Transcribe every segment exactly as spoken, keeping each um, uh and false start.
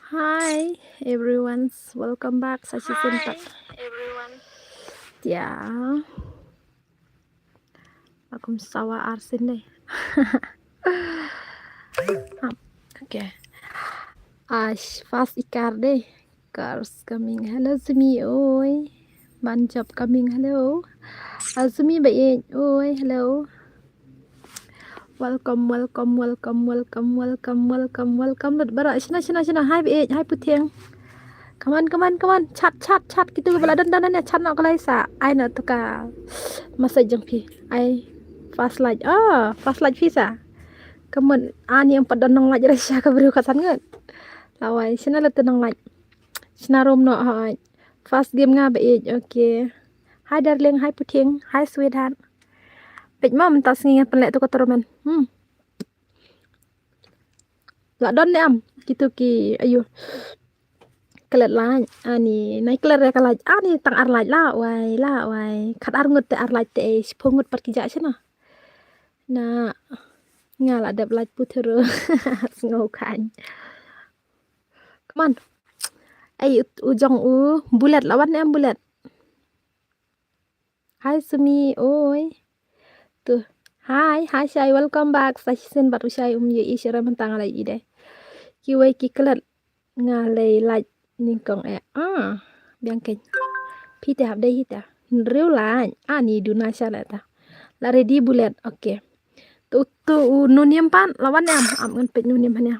Hi everyone, welcome back sa shisien pat. Hi everyone. Tia. Akum sawa arsin dei. Okay. Ash fast ikar dei. Cars coming. Hello Sumi oi. Manjop coming. Hello. Azumi ba oi. Hello. Welcome, welcome, welcome, welcome, welcome, welcome, welcome. Lut bara, shna, shna, shna. Hi, eh, hi, Puthiang. Come on, come on, come on. Chat, chat, chat. Kitu ba la don, don, don, chat noh kalai sa. Ai noh tu ka message jong phi. Ai, fast like. Ah, fast like phi sa. Come on, ani em pat don nong like Russia ka briew ka san ngut. Lawai, shna la tu nong like. Shna rum noh, hai. Fast game nga ba, eh, okay. Hi, darling, hi, Puthiang, hi, sweetheart. Peit mo mynta sngi nga pynleh tu ka tournament. Hmm. La don ne em kitu ki, ayu. Klet lait ani, nai klet re ka lait ani, tang ar lait la wai, la wai. Khat ar ngut te ar lait te, eh, shiphew ngut pat ki jah shano. Na nga la dep lait puthru. Sngew khan. Come on. Ai u, u jong u Bullet, la wan ne em Bullet? Hi Sumi oi. Tu. Hi, hi Shai, welcome back. Sa shisien bad u Shai um ïohi shuh mynta nga la ïohi dei. Kiwei ki klet nga lei lait nyngkong eh. Ah, biang keiñ. Phi te hap dei hi ta. Hynriew lait. Ah, ni duna sha lait ta. La ready Bullet. Okay. Tu, tu u Nuniem pat la wan em? Ap ngan peit Nuniem hane.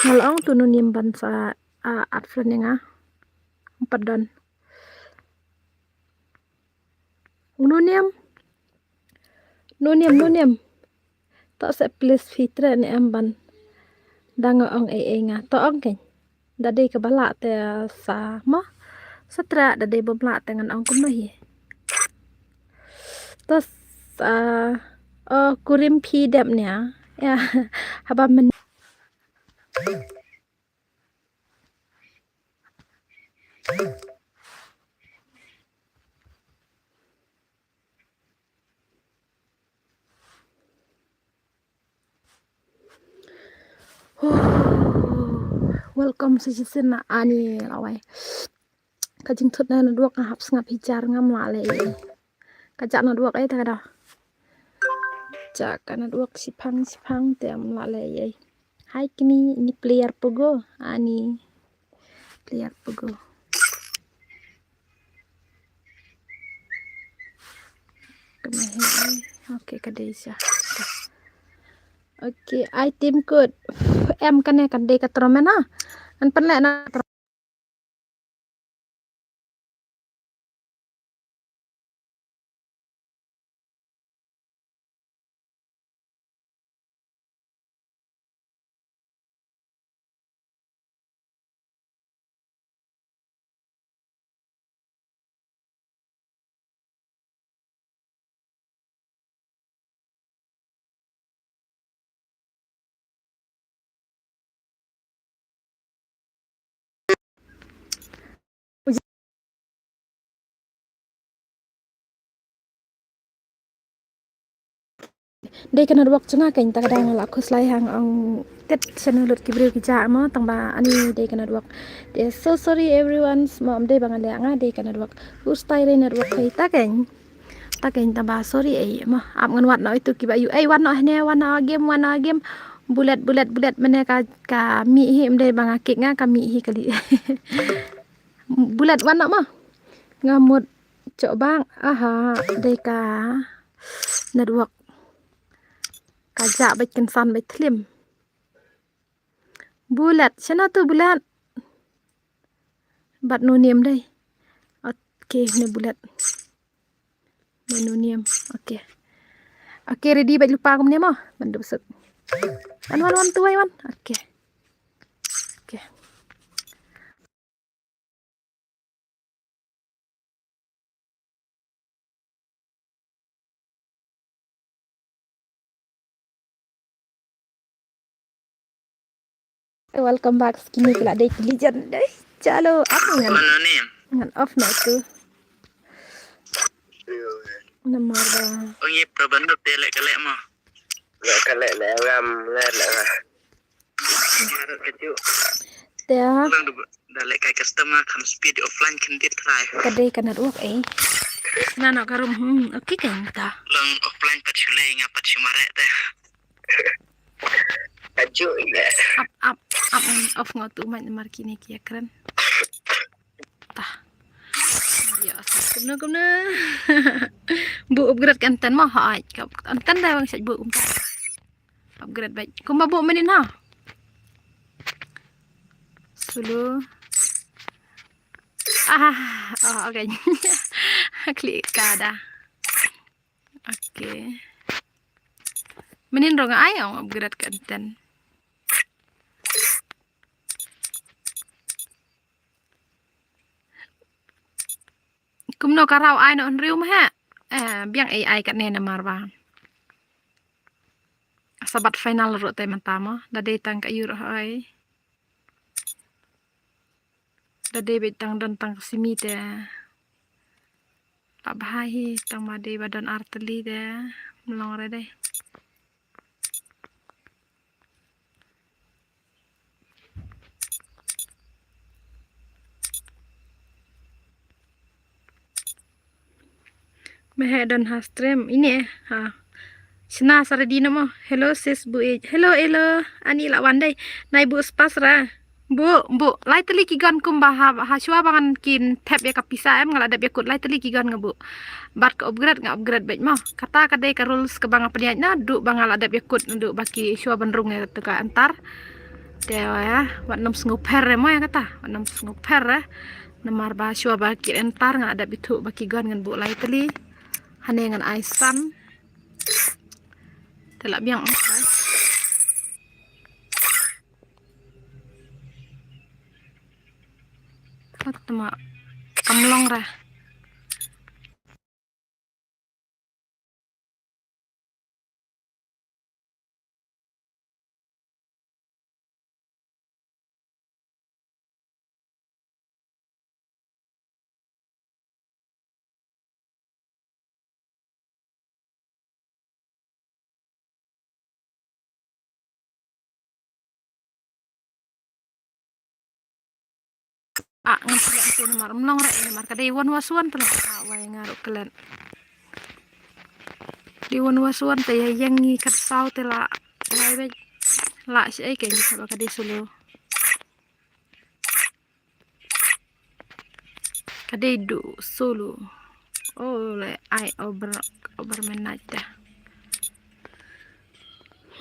Nga la ong tu Nuniem ban sa, ah, add friend ïa nga. Em pat don. Nuniem. Nuniem, Nuniem. To se please phi treh ne em ban. Da nga ong ei ei nga. To ong keiñ. Da dei kaba lah te sa mo. Sa treh, da dei bym lah te ngan ong kumno hi. To sa, oh, kurim phi dep ne. Ya. Haba men Welcome sa shisien na ani lawai. Ka jingthut na network nga hap sngap hi jar, ngam lah lei. Ka jah network eh ta ka da. Jah ka network shiphang shiphang te ngam lah lei. Hai kini ni player Pogo ani. Player Pogo. Kena hi. Okay, ka dei sha. Okay, ai tim kut. Em kane kan dei ka tournament ha. An pynleh na Dei ka network jong nga keiñ, ta ka dang la khuslai hang ong tet sha na lut ki briew ki jah mo, tang ba ani dei ka network. Te so sorry everyone, mo ym dei ba nga leh, nga dei ka network. U stai re network kai ta keiñ. Ta keiñ ta ba sorry ei mo, ap ngan wad noh itu kiba ïoh ei, wad noh hane, wad noh game, wad noh game. Bullet, bullet, bullet, mane ka, ka mih hi, ym dei ba nga kick nga, ka mih hi kali. Bullet wad noh mo. Nga mut chok bang, aha, dei ka network. Ka jah bad kynsan bad thlim. Bullet, shano tu Bullet? Bad Nuniem dei. Okay, ne Bullet. Ne Nuniem. Okay. Okay, ready bad lypa kumne mo. Ban dup suk. Wan, wan, wan, tu wai wan. Okay. Okay. Welcome back, skinny kila dei ki legend dei. Chalo, ap ngan. Ngan off na tu. Namar ba. Ong ye pa ban te leh ka leh mo. Leh ka leh leh ngam leh leh. Te. Lang da, da leh kai customer kham speed offline khyndiat trai. Ka dei ka network eh. Na na ka room, hmm, okay ka ta. Lang offline pat shu leh nga pat shu mareh te. Ka ju ne. Up, up, up, off nga tu mai namar kine ki ïa kren. Ta. Mario asal kumno kumno. Bu upgrade ka antenna mo ha ai. Ka antenna da bang saj bu kumta. Upgrade baik. Kumba bu menin ha. Sulu. Ah, oh, okay. Klik kada. Okay. Menin rong ai ong upgrade ka antenna. Kumno ka raw ai no hynriew ma ha. Eh, biang ai ai katne namar ba. Sabat final ruh te mynta mo. Da dei tang ka ïur ai. Da dei beit tang don tang ka simi te. La bha hi tang ma dei ba don ar tylli te. Mlong re dei. Mehe don ha stream ine ha. Sna sara di namo. Hello sis bu ej. Hello hello. Ani la wan dei. Nai bu spas ra. Bu, bu, lai tylli ki gon kumba ha, ha shuwa ba ngan kin thep ïa ka pisa em nga la dep ïa kut lai tylli ki gon nga bu. Bad ka upgrade nga upgrade beit mo. Kata ka dei ka rules kaba nga pynïaid na du ba nga la dep ïa kut du ba ki shuwa ban rung ïa tu ka antar. Te ïa, wat nym sngewpher mo ïa kata. Wat nym sngewpher. Namar ba shuwa ba ki antar nga la dep ithuh ba ki gon ngan bu lai tylli. Hane ngan ai san. Te la biang. Ot ma kam long ra. Ah, ngan pynlong te namar mlong re namar ka dei wan wa suan te la. Ah, wai nga ruh klet. Dei wan wa suan te ïa ïeng ngi kat saw te la. Wai bej la shi ai ke ngi ba ka dei sulu. Ka dei du sulu. Oh, le ai over, over menait da.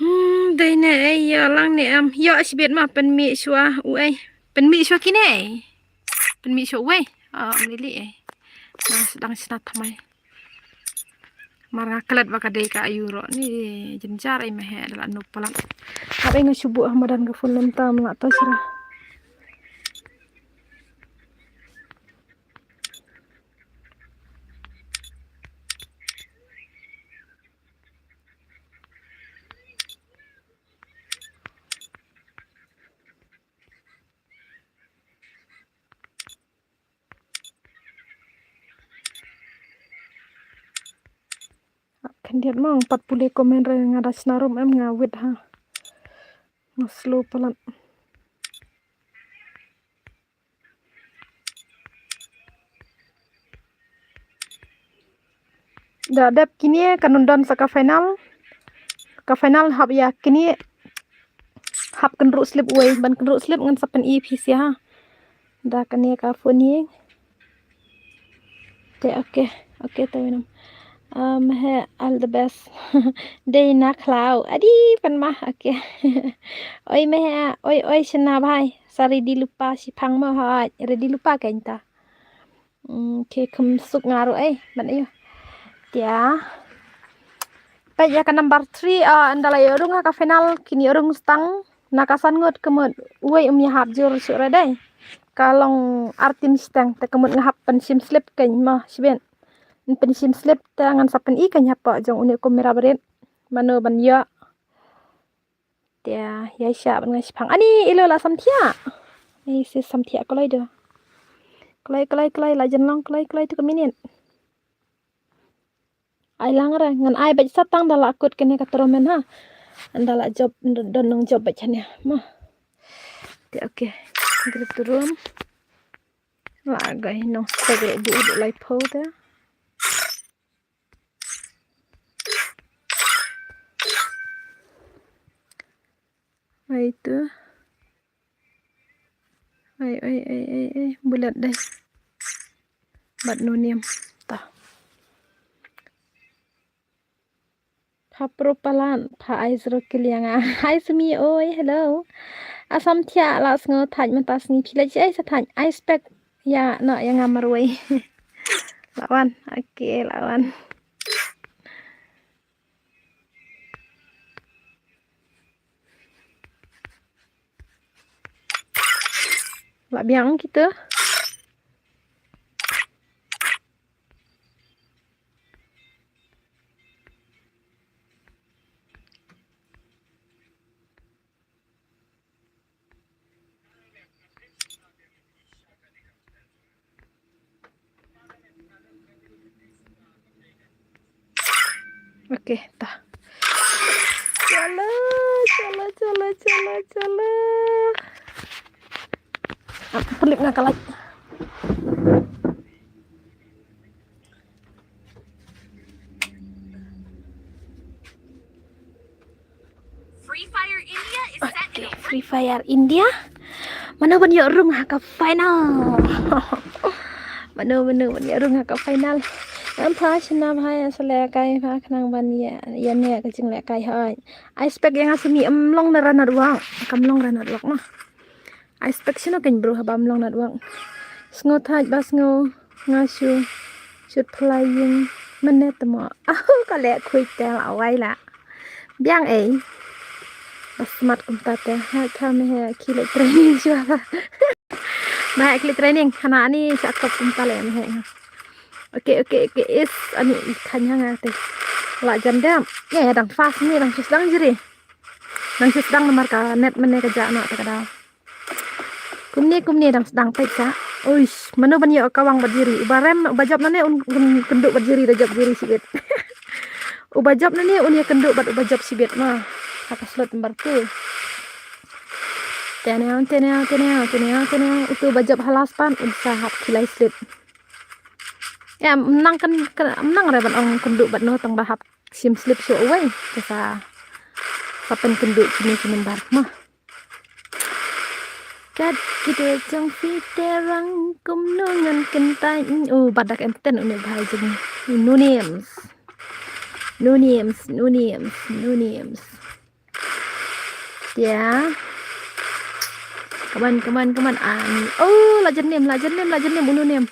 Hmm, dei ne ei ïa lang ne em. Ïa shibit ma pynmih shuwa u ei. Pynmih shuwa kine ei. Pynmih shuwa u ei. Ah, mili ei. Dang, dang sna thamai. Mar nga klet ba ka dei ka ayu ro ni jynjar ai mehe da la nup palat. Hap ai nga shu buh ha madan ka phone lem tam la to sra. Khyndiat ma ong pat pule comment re nga da sna rum em nga wit ha. Nga slow palat. Da dep kine kan don sa ka final. Ka final hap ïa kine hap kynruh slip uwei ban kynruh slip ngan sa pyn-i phi sia ha. Da kane ka phone hi. Te okay, okay te winam. Um, he all the best. Dei na khlaw. Adi pan ma, okay. Oi mehe, oi oi shna bhai. Sa ready lypa shiphang mo ha, ready lypa kein ta. Mm, okay, kham suk nga ruh eh ban ayo. Tia. Peit ïa ka number three, ah, ynda la ïoh rung ha ka final kine ïoh rung stang na ka san ngut ka mut uwei um ïahap jur shuh re dei. Ka long ar team shiteng te ka mut nga hap pynshim slip kein ma shibit. Pynshim slip te ngan sa pyn-i kein hapoh jong une u kum mira barit. Mano ban ïoh. Te ïa shah ban nga shiphang. Ani ilo la samthiah. Ai si samthiah kloi do. Kloi kloi kloi la jin long kloi kloi tu ka minit. Ai lang re ngan ai bad satang da la kut kene ka tromen ha. Ynda la job don nang job bad chania. Ma. Te okay. Grip tu rum. La gai nong spek re bu bu lai pau te. Ai tu. Ai, ai, ai, ai, ai. Bulat deh. Bat nuniam. Tah. Pha pro palan, pha ai zero kiliang a. Hi Sumi, oi, hello. Asam thiah la sngo thaj mynta sngi phi la ji ai sa thaj. Ai spek ya no ya nga marwei. Lawan, okay, lawan. La biang kita. Okay, tah. Chala, chala, chala, chala, chala. Ah, pelip nga kalai. Free Fire India is set in. Okay, Free Fire India. Mano ban ïoh rung ha ka final? Mano, mano ban ïoh rung ha ka final? Am pha shna bha ïa sa lehkai pha khnang ban ïa, ïa ne ka jinglehkai ha. Ai spek ïa nga Sumi, em long na ra network. Kam long ra network ma. Ai spek shano kein bro haba em long network. Sngo thaj ba sngo nga shu shut playing mynne te mo. Ahu ka leh khuid te la wai la. Biang ei. Ba smat kumta te. Ha ka me he ki leh training shwa. Ba he ki leh training hana ani sha kop kumta le me he. Okay, okay, okay. Is ani i khan ha nga te. La jan dam. Ye dang fast ni dang shu sdang jri. Nang shu sdang namar ka net mynne ka jah noh te ka daw. Kumne, kumne dang sdang peit sa. Uish, mano ban ïoh ka wang bad jiri. Uba rem, uba jop nane un, un kynduh bad jiri, da jop jiri shibit. Uba jop nane un ïa kynduh bad uba jop shibit ma. Ha ka slot number two. Tenew, tenew, tenew, tenew, tenew. Utu uba jop ha last pan un sa hap ki lai slip. Ïa, mynta kan, kan, mynta re ban ong kynduh bad no tang ba hap shim slip shuh uwei. Te sa, sa pynkynduh kine ki number ma. Kat kito jong phi te rang kumno ngan kyntait. Oh, bad da ka enten une bha jong. No names. No names, no names, no names. Yeah. Come on, come on, come on. Ah, ni. Oh, la jan nem, la jan nem, la jan nem, unu nem.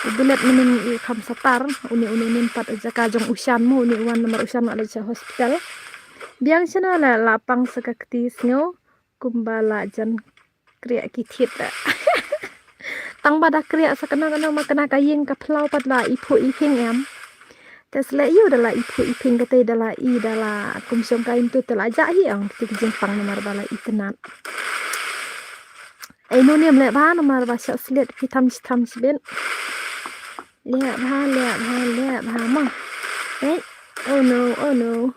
U Bulet mynnin i kham satar, uni, uni nem pat jaka jong u Shan mo, uni wan namar u Shan ma la sha hospital. Biang shano la, la pang sa ka kti sngew, kumba la jan kriah ki thied. Tang ba da kriah sa kano kano ma kane ka ïing ka phlaw pat la i phuh i phieng em. Te sa leh ïu da la i phuh i phieng kata da la i da la kum shong ka im tu te la jah hi ong te ki jingpang namar ba la i tnat. Ai no niam leh bha namar ba shah slet ki tham shi tham shi ben. Leh bha, leh bha, leh bha ma. Eh, oh no, oh no.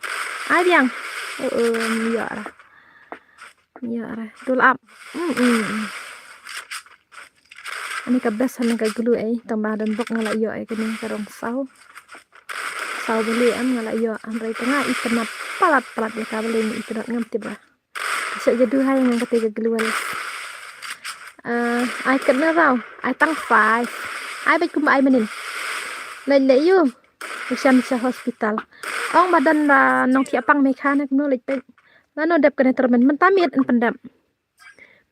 Ai biang. Oh, oh, ïa ra. Ïa ra. Dul ap. Mm, mm, mm. Ani ka best ani ka glue ei. Tang ba don bok nga la ïoh ei kane ka rong saw. Saw bali em nga la ïoh. Hynrei ka nga i tnat palat palat ïa ka bali i tnat ngam tip ra. Ka shah jadu hai ngan kata ka glue wal. Ah, ai katne raw. Ai tang five. Ai bad kumba ai manin. Leit leit ïu. U Shan sha hospital. Ong ba don ba nongthiah pang me kha ne kumno leit peit. Lano dep kane tournament mynta miet yn pyndep.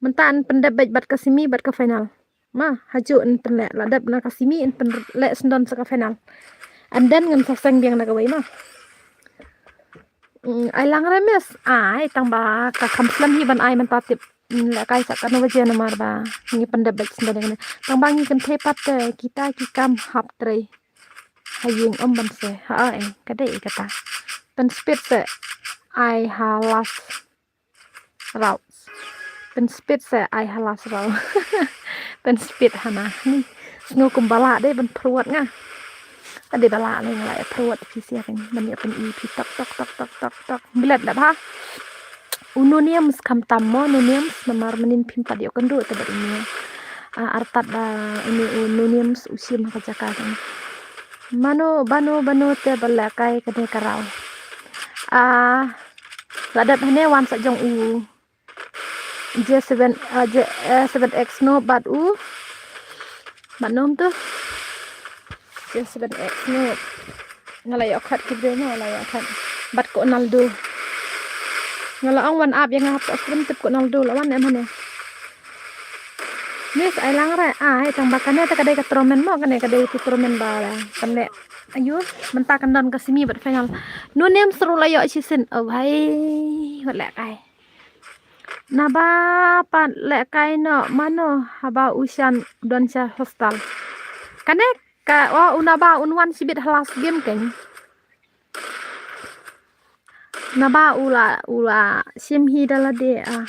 Mynta yn pyndep bad, bad ka semi bad ka final. Ma, haju yn pynleh la dep na ka semi yn pynleh sendon sa ka final. And then ngan sa seng biang na kawei ma. Mm, ai lang remes, ai tang ba ka kham slem hi ban ai mynta tip. Mm, leh kai sa kano baje namar ba ngi pyndep bad sendon ne. Tang ba ngi kynthei pat te kita ki kam hap trei. Ha ïing ym ban se. Ha, eh, ka dei kata. Pynspit se ai ha last round. Pynspit se ai ha last round. Pynspit hana. Ni sngew kumba lah dei ban pyrwat nga. Ka dei ba lah ne nga lah ïa pyrwat phi sia kan. Ban ïa pyn i phi tok tok tok tok tok tok. Bilet da bha. u Nuniams khamtam mo, Nuniams namar mynnin phim pat ïoh kynduh te bad uni. Ah, artat ba uni u Nuniams u shim ha ka jaka kan. Mano, bano, bano te ba lehkai kane ka raw. Ah, la dep hane wan sa jong u J seven, ah, J, eh, seven X no bad u. Bad nom tu. J seven X no. Nga la ïoh khat ki briew, nga la ïoh khat. Bad ko Ronaldo. Nga la ong wan ap ïa nga hap stream tip ko Ronaldo la wan em hane. Miss ai lang re ai tang ba kane ta ka dei ka tournament mo, kane ka dei ka tournament ba kan leh. Ayu, mynta kan don ka semi bad final. Nuniams ruh la ïoh shisien. Oh bhai, wat lehkai. Naba pat lehkai noh mano haba u Shan don sha hostel. Kane ka, oh, u Naba un wan shibit ha last game kan. Naba u la, u la shim hi da lade, ah.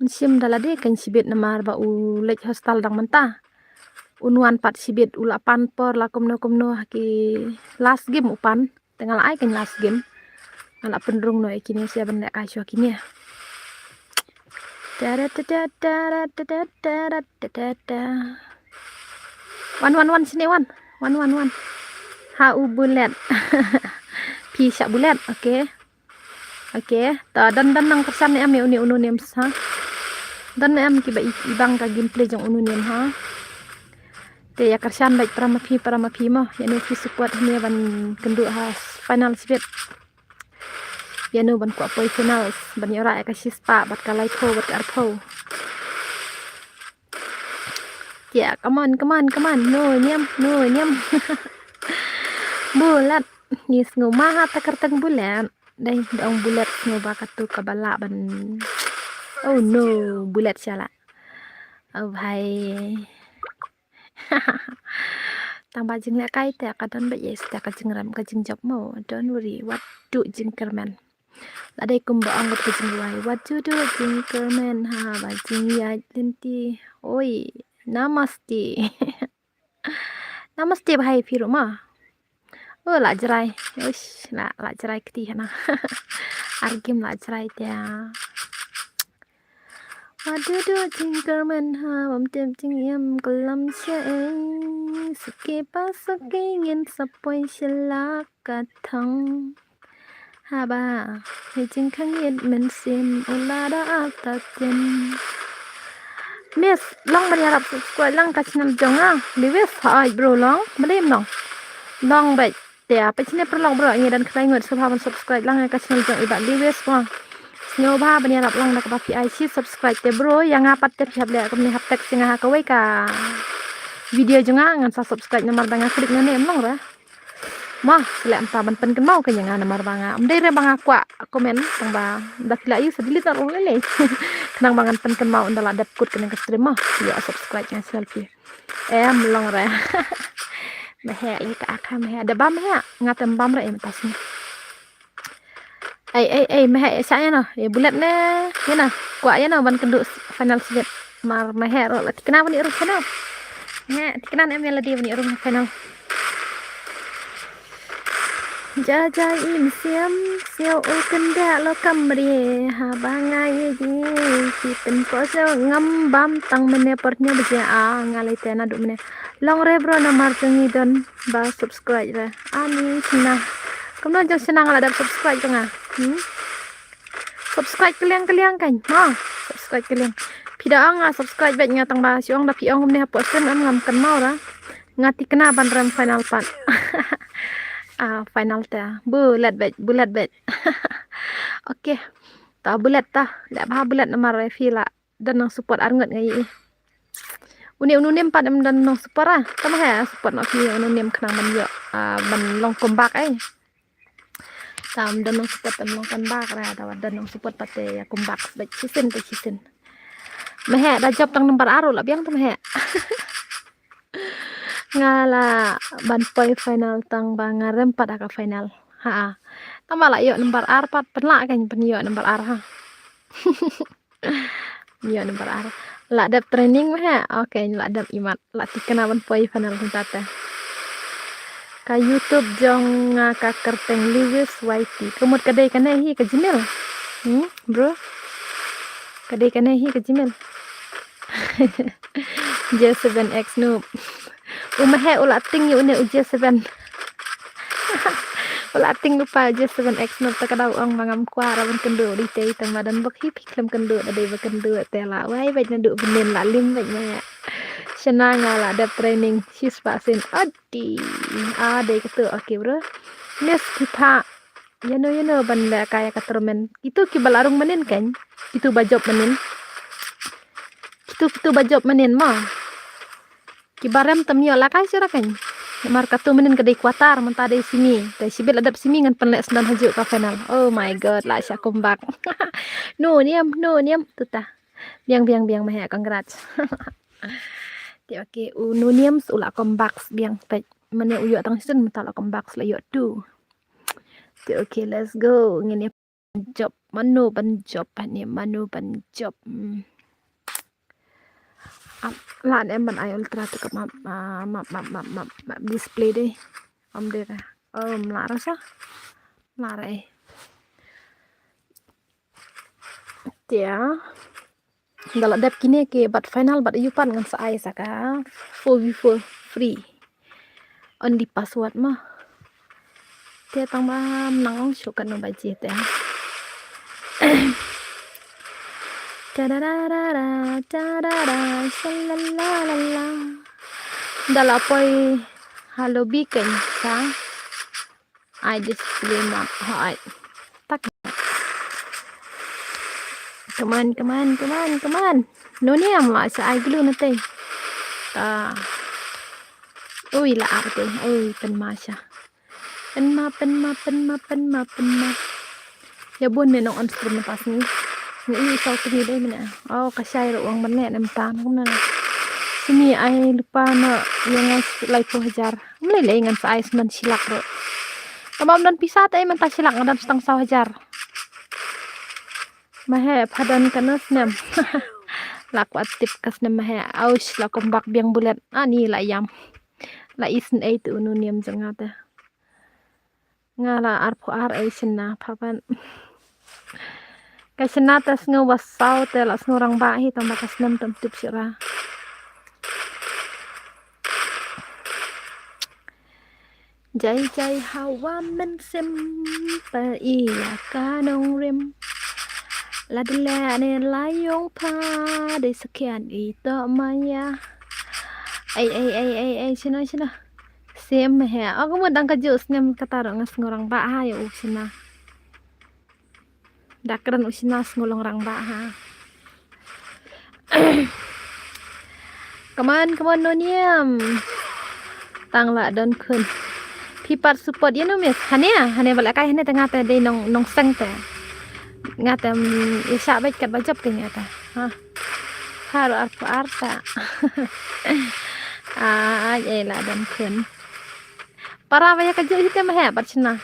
Un shim da lade kan shibit namar ba u leit hostel dang mynta. Un wan pat shibit u la pan por la kumno kumno ha ki last game u pan. Te nga la ai kan last game. Nga la pynrung noh ïa kine sha ban lehkai shuwa kine. Wan, wan, wan, sini wan. Wan, wan, wan. Ha u Bullet. Phi sha Bullet, okay. Okay, ta don, don nang kyrshan ne em ïa uni u Nuniams ha. Don ne em kiba i, i bang ka gameplay jong u Nuniams ha. Te ïa kyrshan bad para ma phi, para ma phi mo. Ïa no phi support ne ban kynduh ha final shibit. Ïa no ban kwah poi final ban ïoh rah ïa ka shispah bad ka laiphew bad ka arphew. Ïa, come on, come on, come on. Nuniams, Nuniams. Bullet. Ngi sngew ma ha ta kyrteng Bullet. Dei, dong Bullet sngew ba katu kaba lah ban. Oh no, Bullet shala. Oh bhai. Tang ba jinglehkai te ka don ba yes te ka jingrem ka jingjop mo. Don't worry, wat duh jingkyrmen. La dei kumba ong ka jingrwai. Wat ju duh jingkyrmen haba jingïaid lynti. Oi, namaste. Namaste bhai phi ruh ma. Oh, la jrai. Uish, la, la jrai kti hana. Ar game la jrai te. Wat ju duh jingkyrmen ha, bym tip jingim khlem sha ei. Suki pa suki ngin sa poi sha la ka thong. Haba hi jingkhang it mynsiem u la da ap ta tin. Miss, long ban ïarap subscribe lang ka channel jong nga. Lewis, hai bro long. Mlem long. Long bad. Te apa channel pyrlok bro, ngi don khlai ngut sngewbha ban subscribe lang ka channel jong i Bah Lewis mo. Sngewbha ban ïarap lang da kaba phi ai shi subscribe te bro, ïa nga pat te phi hap leh kumne hap text ïa nga ha kawei ka video jong nga ngan sa subscribe namar ba nga klik nane em long re. Mo, shu leh mynta ban pynkynmaw ka ïa nga namar ba nga. Ym dei re ba nga kwah comment tang ba da phi la ïoh sa delete na rong lei lei. Khnang ba ngan pynkynmaw ynda la dep kut kane ka stream mo. Ïa subscribe ïa channel phi. Em long re. Mehek lei ka aka mehek. Da bam mehek. Nga tem bam re em tas ni. Ei, ei, ei, mehek, sa ïa no. Ïa Bullet ne. Ïa no. Kwah ïa no ban kynduh final sibit. Mar mehek ruh la thikna ban ïa rung final. Mehek, thikna em ïa lade ban ïa rung final. Ja ja im siam, siaw u kynda lo kamri, haba nga ïa ji, ki pynpoh siaw ngam bam tang mene por nyo baje a nga lei te naduh mene. Long re bro namar jong ngi don ba subscribe re. Ani sina. Kumno jong sina nga la dap subscribe jong nga. Hmm? Subscribe kylliang kylliang kan. Ha, subscribe kylliang. Phi da ong nga subscribe bad nga tang ba shu ong da phi ong kumne hapoh stream em ngam kynmaw ra. Nga thikna ban rem final pat. Ah, final te. Bullet bad, Bullet bad. Okay. Ta Bullet ta. Leh bha Bullet namar phi la don nang support arngut nga ïa i. Uni uni nim pat em don nang support ah. Tama he support noh phi uni nim khnang ban ïoh, ah, ban long comeback ai. Tam don nang support tam long comeback ra, ta wat don nang support pat te ïa comeback bad chisin te chisin. Mehek da jop tang number ar la biang tu mehek. Nga la ban poi final tang ba nga rem pat ha ka final. Ha. Tama la ïoh number ar pat pynlah kan pynïoh number ar ha. Ïoh number ar. La dep training mehek. Okay, la dep imat. La thikna ban poi final kumta te. Ka YouTube jong nga ka kyrteng Lewis Y T. Ka mut ka dei kane hi ka Gmail. Hmm, bro? Ka dei kane hi ka Gmail. J seven X Noob. U Mahe u la ting ïa une u J seven. U la ting lypa J seven X Noob, ta ka daw ong ma ngam kwah ra ban kynduh, dei te ita ma don bok hi phi khlem kynduh, da dei ba kynduh te la wai bad naduh bneng la lim bad ma. Shana nga la dep training shispah sien. Adi. Ah, dei katu, okay bro. Miss Kipa. Ïano ïano ban leh kai ka tournament. Kitu kiba la rung manin kan. Kitu ba jop manin. Kitu kitu ba jop manin ma. Kiba rem tam ïoh la kai sira kan. Namar katu manin ka dei quarter mynta dei semi. Dei shibit la dep semi ngan pynleh sdang hajuh ka final. Oh my god, la sha comeback. No niam, no niam tuta. Biang biang biang Mahe, congrats. Te okay, u no niam u la comeback biang pet. Mane u ïoh tang sien mynta la comeback la ïoh tu. Te okay, let's go. Ngin ïa jop, mano ban jop, ani mano ban jop. Hmm. Ap, la ne ban ai ultra tu ka map, ah, map, map, map, map, map display dei. Am dei ka. Oh, mla rasa. Mla rai. Tia. Da la dep kine ki bad final bad ïu pat ngan sa ai sa ka four v four free. Only password ma. Te tang ba nang ong shu kano ba je te. Tararara, tarara, shalalala. Da la poi ha lobby kan sa. Ai display map ha ai. Tak. Come on, come on, come on, come on. No niam la sa ai glue na te. Ta. Ui la ap te. Ui pen ma sha. Pen ma, pen ma, pen ma, pen ma, pen ma. Ïa bun me nong on stream na pas ni. Ni i sau kini dei mina. Oh, ka shai ro wang ban leh na mta na kumna. Sini ai lypa na ïa ngai lai phew hajar. Mlei lei ngan sa ai snan shilak ro. Tamam don pisa te ai mynta shilak nga don stang saw hajar. Mahe pha don kano snem. La kwah tip ka snem Mahe. Aush la comeback biang Bullet. Ani la ïam. La isn ei tu unu niam jong nga te. Nga la arphew ar ei shynna pha ban. Ka shynna te sngew ba saw te la sngew rangbah hi tang ba ka snem tam tip shira. Jai jai hawa mynsiem pa ïa ka nongrim. La dela ne la yong pha dei sakhian i to maya. Ai ai ai ai ai shino shino. Siem Mahe. Aku mo dang ka ju snem kata ro nga sngew rangbah ha ïa u shina. Da kren u shina sngew long rangbah ha. Come on, come on, no niam. Tang la don khun. Phi pat support ïa no miss. Hane, hane ba la kai hane te nga te dei nong, nong seng te. Nga te, mm, ïa sha bait kat ba jop te nga te. Ha. Har ar ar ta. Ai, ai la don khun. Para ba ïa ka juh hi te Mahe bad shna.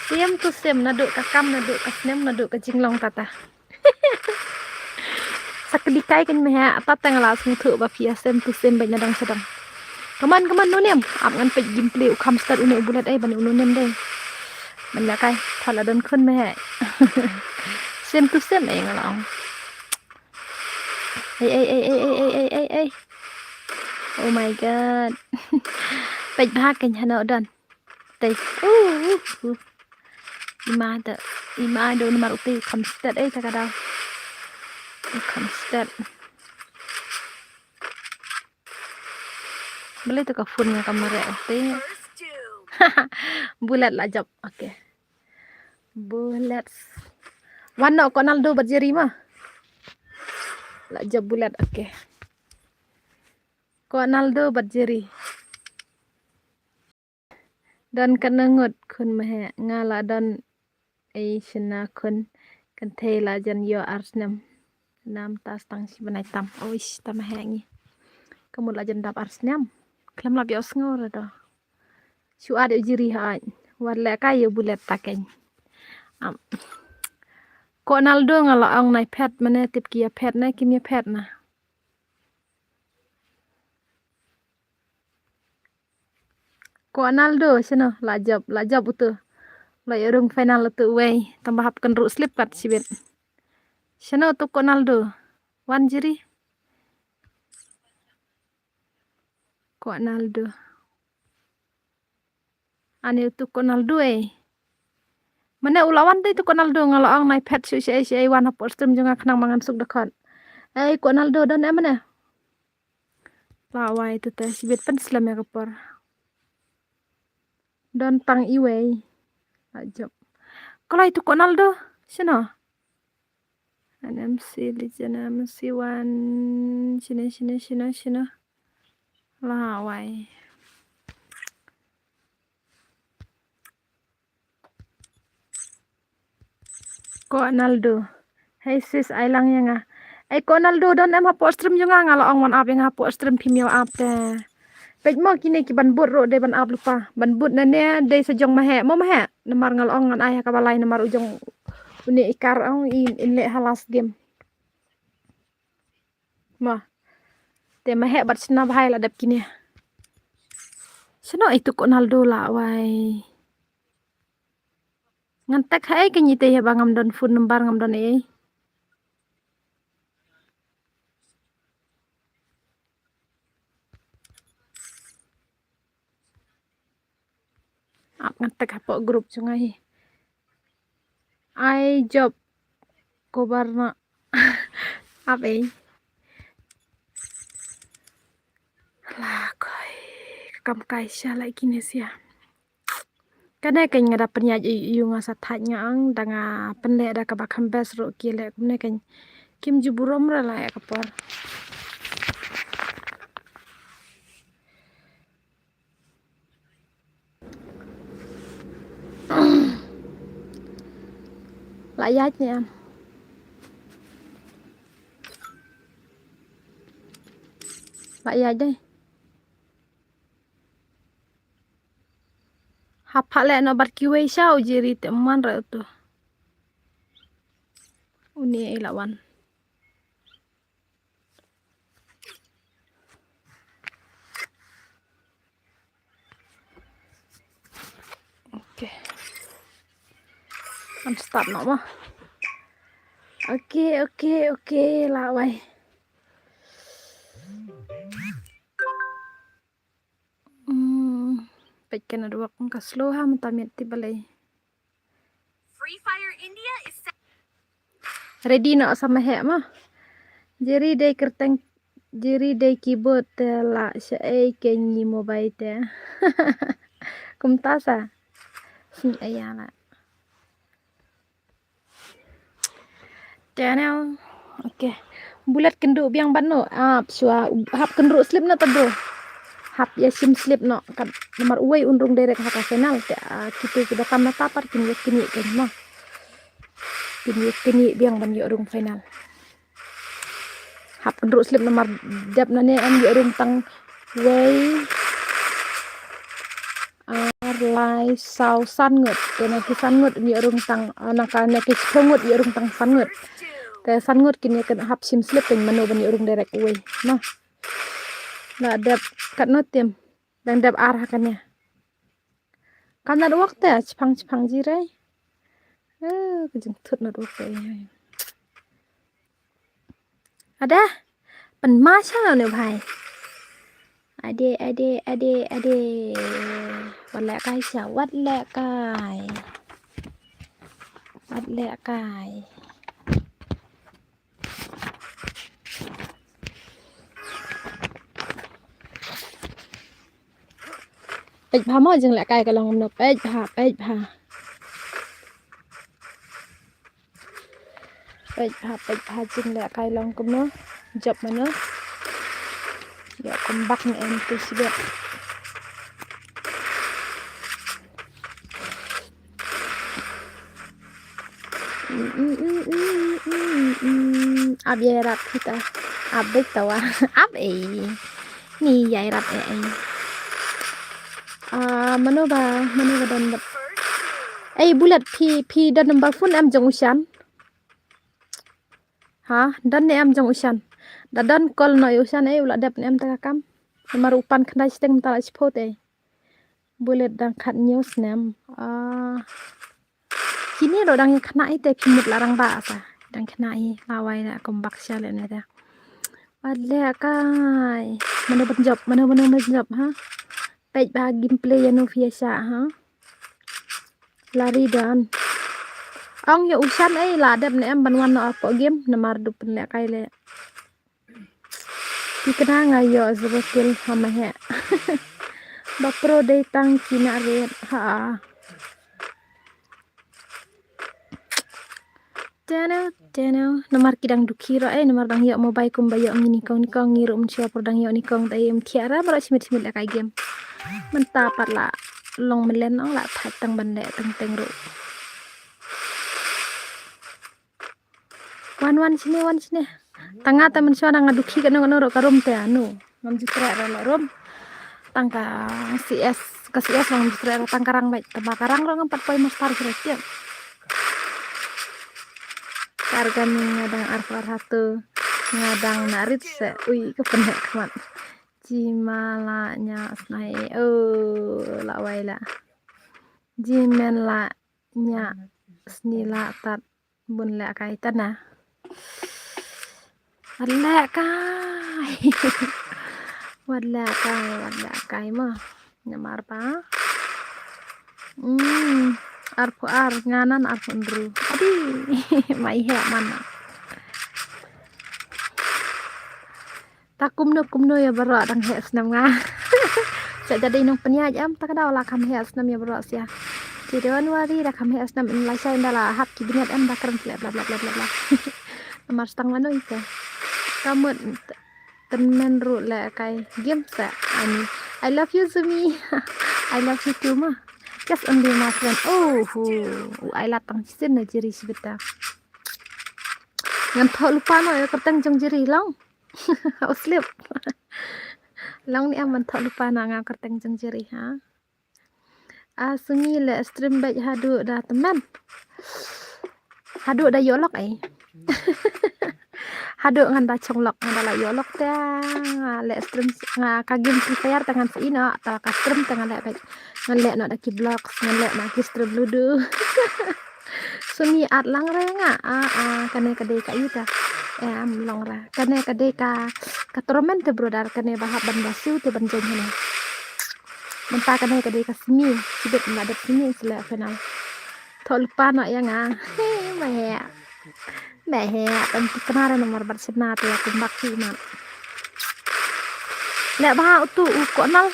Siem tu siem naduh ka kam naduh ka snem naduh ka jinglong tata. Sa kdi kai kan Mahe ata tang la sngewthuh ba phi ïa siem tu siem bad na dang sdang. Kaman kaman no niam ap ngan peit gameplay u kham stad une u Bullet ai ban u no niam dei. Ban ïa kai pha la don khun Mahe. Siem tu siem ai nga la ong. Ei ei ei ei ei ei ei ei ei. Oh my god. Peit bha kein hano don. Tei. Uh, uh, uh. Ima da. Ima da namar u tei u kham stet ei ta ka daw. U kham stet. Balei tu ka phone nga ka mareh u tei. Bullet la jop. Okay. Bullets. Wan noh ko Naldo bad Jerry ma. La jop Bullet, okay. Ko Naldo bad Jerry. Don kane ngut khun Mahe nga la don ei shna khun kan thei la jan ïoh ar snem. Nam ta stang shi bnai tam. Oish ta Mahe ngi. Kamu la jan dap ar snem. Khlem lap ïoh sngew ra do. Shu ad ïa u Jiri ha ai. Wat leh kai ïa u Bullet ta kein. Am. Ko Naldo nga la ong nai phet mane tip ki ïa phet ne kim ïa phet na. Ko Naldo shano la jop la jop utu. La ïa rung final utu wei tang ba hap kan ruh slip kat shibit. Shano tu Konaldo? Wan jiri. Konaldo. Ani tu Konaldo eh. Mane u la wan dei tu Konaldo, nga la ong nai phet shu shi ai shi ai wan hapoh stream jong nga khnang ba ngan suk da khot. Ei Konaldo don em mane? La wai tu te shibit pynslem ïa ka por. Don tang iwei. Ajop. Kalai tu Konaldo. Shino? N M C Legend, N M C One. Shino, shino, shino, shino? La wai. Konaldo. Hey sis, ai lang ïa nga. Ei Konaldo, don em hapoh stream jong nga? Nga la ong wan ap ïa nga hapoh stream, phim ïa ap te. Peit mo kine ki ban bud ruh dei ban ap lypa. Ban bud nane dei sa jong Maheh. Mo Maheh. Namar nga la ong ngan ai ha kaba lai namar u jong une i kar ong in, in leh ha last game. Mo. Te Maheh bad Shna bha ïa la dep kine. Shano itu Konaldo la wai. Ngan tek ha ei ka nyi te ïa ba ngam don phone number ngam don ei. Ap ngan tek hapoh group jong nga hi. Ai job kobar na. Ap ei. La koi ka kam kai sha la kine sia. Kane kan nga da pynïaid ïa u nga sa thait nga ang da nga pynleh da kaba kham best ruh ki leh kumne kan kim ju burom ra la ïa ka por. La ïaid ne em? La ïaid dei. Hap ha leh no bad kiwei sha u Jiri te man ra utu. Uni ila wan. Okay. An start no ma. Okay, okay, okay, la wai. Hmm, peit ka network ka slow ha mynta miet ti balei. Free Fire India is set. Ready noh sa Maheh mo. Jiri dei kyrteng, Jiri dei keyboard te la sha ei ke ngi mobile te. Kumta sa. Sing aya la. Channel. Okay. Bullet kynduh biang ban no. Ap shuwa hap kynduh slip na ta bro. Hap ïa shim slip no. Kat namar uwei un rung direct ha ka final te, ah, kito kiba tam na ta pat kin ïa kynduh kan ma. Kin ïa kynduh biang ban ïa rung final. Hap kynduh slip namar dep na ne em ïa rung tang wei. Ar lai saw san ngut. Te na ki san ngut ïa rung tang, ah, na ka na ki shiphew ngut ïa rung tang san ngut. Te san ngut kin ïa kynduh hap shim slip kin mano ban ïa rung direct wei. Nah. La dep kat no tim. Dang dep ar ha kane. Ka network te chipang chipang ji rei. Eh, ka jingthut network te. Ada. Pynma sha ne bhai. Ade, ade, ade, ade. Wat leh kai sha, wat leh kai. Wat leh kai. Peit bha mo jingleh kai ka long kumno, peit bha, peit bha. Peit bha, peit bha jingleh kai long kumno. Jop mano. Ïa kum bak ne em tu sibet. Ap ïa rap kita. Ap bek tawa. Ap ei. Ni ïa rap ei ei. Ah, mano ba, mano ba don ba. Ei, Bullet, phi, phi don number phone em jong u Shan? Ha, don ne em jong u Shan? Da don call no ïa u Shan ei, u la dep ne em ta ka kam. Namar u pan khyndai shiteng mynta la shiphew te. Bullet dang khatñiew snem. Ah. Kine ruh dang ïa khynnah ite phi mut la rangbah sa. Tang kena i lawai na kum bak sha le ne da. Wat leh kai. Mano ban jop, mano, mano ban jop, ha? Peit ba gameplay ïa no phi ïa sha, ha? Lari dan. Ong ïa u Shan ei la dep ne em ban wan noh hapoh game namar du pynleh kai leh. Ki kena nga ïoh zero kill ha ma heh. Ba pro dei tang ki na rit ha. Teno, teno. Namar ki dang dukhi ruh, eh, namar dang ïoh mobile kum ba ïoh ngi nyngkong nyngkong, ngi ruh mynshuwa por dang ïoh nyngkong, te em thiah ra baroh shimit shimit la kai game. Mynta pat la long melen ong la thait tang ban leh teng teng ruh. Wan, wan shane, wan shane. Tang nga te mynshuwa nga dukhi kano kano ruh ka room te anu. Ngam ju treh ruh la room. Tang ka C S, ka C S ngam ju treh ruh tang ka rang bait. Tang ba ka rang ruh ngam pat poi master grade ïa. Kar kane nga dang arphew ar hato. Nga dang na rit se. Ui, ka pynheh khmat. Jima la nya snai. Oh, la wai la. Jimen la nya sni la tat. Bun leh kai tana. Wat leh kai. Wat leh kai, wat leh kai mo. Namar ba. Hmm, arphew ar, nga nan arphew hynriew. Adi, mai heh mana. Ta kumno kumno ïa baroh dang heh snem nga. Sa jadi nong pynïaid em ta ka daw la kham heh snem ïa baroh sia. Ki January da kham heh snem in la shai da la hap ki bniat em da kren bla bla bla bla bla. Namar stang mano ita. Ka mut tymmen ruh leh kai game sa ani. I love you Sumi. I love you too ma. Just only my friend. Oh hu. U ai la tang shisien na jiri shibita. Ngan thoh lypa noh ïa kyrteng jong jiri long. U slip. Long ni am ban thoh lypa na nga kyrteng jong jiri ha. A Sumi leh stream bad haduh da tymmen. Haduh da ïoh lok ai. Haduh ngan da chong lok ngan da la ïoh lok te nga leh stream nga ka game Free Fire te ngan sa ïoh noh ta ka stream te ngan leh bad ngan leh noh da ki vlogs ngan leh noh ki stream Ludo. Sumi at lang re nga a a kane ka dei ka ita. Em long re kane ka dei ka ka torment te brother kane ba hap ban ba siu te ban jong hane. Mynta kane ka dei ka Sumi sibit na dep Sumi sele final. Thoh lypa noh ïa nga. Meh. Meh. Tam tu kena re nomor bat sena te ïa kumbak ki mat. Leh ba utu u Konal.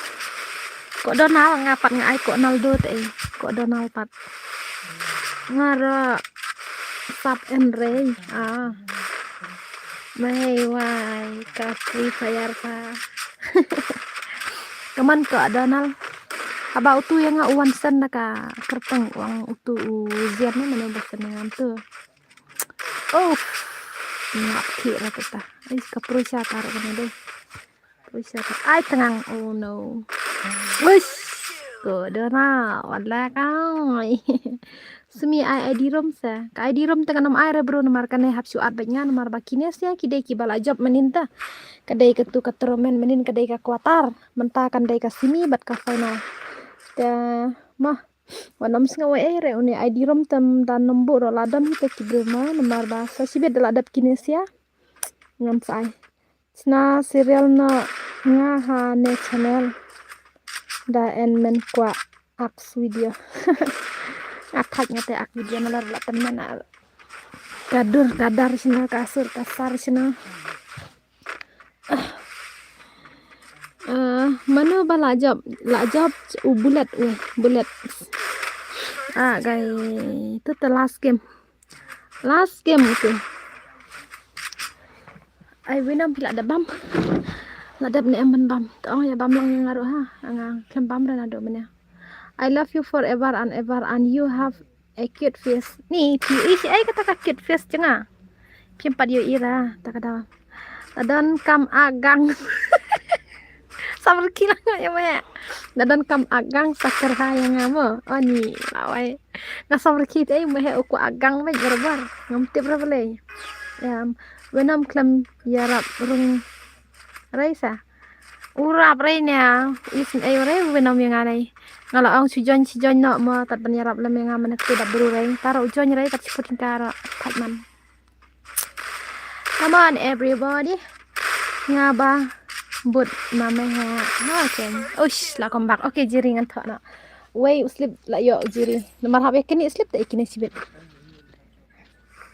Ko Donal nga pat nga ai Konal do te. Ko Donal pat. Nga ra sap en rei. Ah. Mai wai ka Free Fire pa. Kaman ko Donal. Haba utu ïa nga u wan sen na ka kyrteng wang utu u Zian ne mane ba sen ngam tu. Oh. Ngap ki ra kata. Ai ka Prussia kar kena dei. Prussia kar. Ai tengang. Oh no. Wish. Ko Donal. Wala kai. Sumi ai I D rom sa. Ka I D rom te ngan ym ai re bro namar kane hap shu at bad nga namar ba kine sia ki dei kiba la jop mynnin ta. Ka dei katu ka tournament mynnin ka dei ka quarter. Mynta kan dei ka semi bad ka final. Te ma wan ym sngew ei re une I D rom te ym da nombor la don hi te ki briew ma namar ba sa shibit da la dep kine sia. Ngam sa ai. Sna serial na nga ha ne channel. Da en men kwah ak video. Ak thaj nga te ak video na lar la temen al. Ka dur ka dar sna ka sur ka sar sna. Eh, mano ba la jop la jop u bullet u bullet. Ah gai tu te last game. Last game utu. Ai wina phi la dep bam. La dep ne em ban bam. To ong ïa bam lang ïa nga ruh ha. Nga khlem bam re naduh mynne. I love you forever and ever and you have a cute face. Ni phi ïohi ai kata ka cute face jong nga. Phim pat ïohi ra ta ka daw. La don kam agang. Sabar ki la nga ïa me. La don kam agang sa kyrha ïa nga mo. Ani lawai. Nga sabar ki te ai me he u kwah agang me barabar. Ngam tip ra balei. Em, wina ym khlem ïarap rung rei sa. U rap rei ne. Is ai rei wina ym ïa nga rei. Nga la ong shu join shu join noh mo tad ban ïarap lem ïa nga mane ktu dap bru rei. Tara u join rei tad shu put ka ra pat man. Come on, everybody. Nga ba bud ma me ha. Okay. Ush, la come back. Okay, Jiri ngan thoh na. Wei u slip la ïoh Jiri. Namar hap ïa kine slip te kine sibit.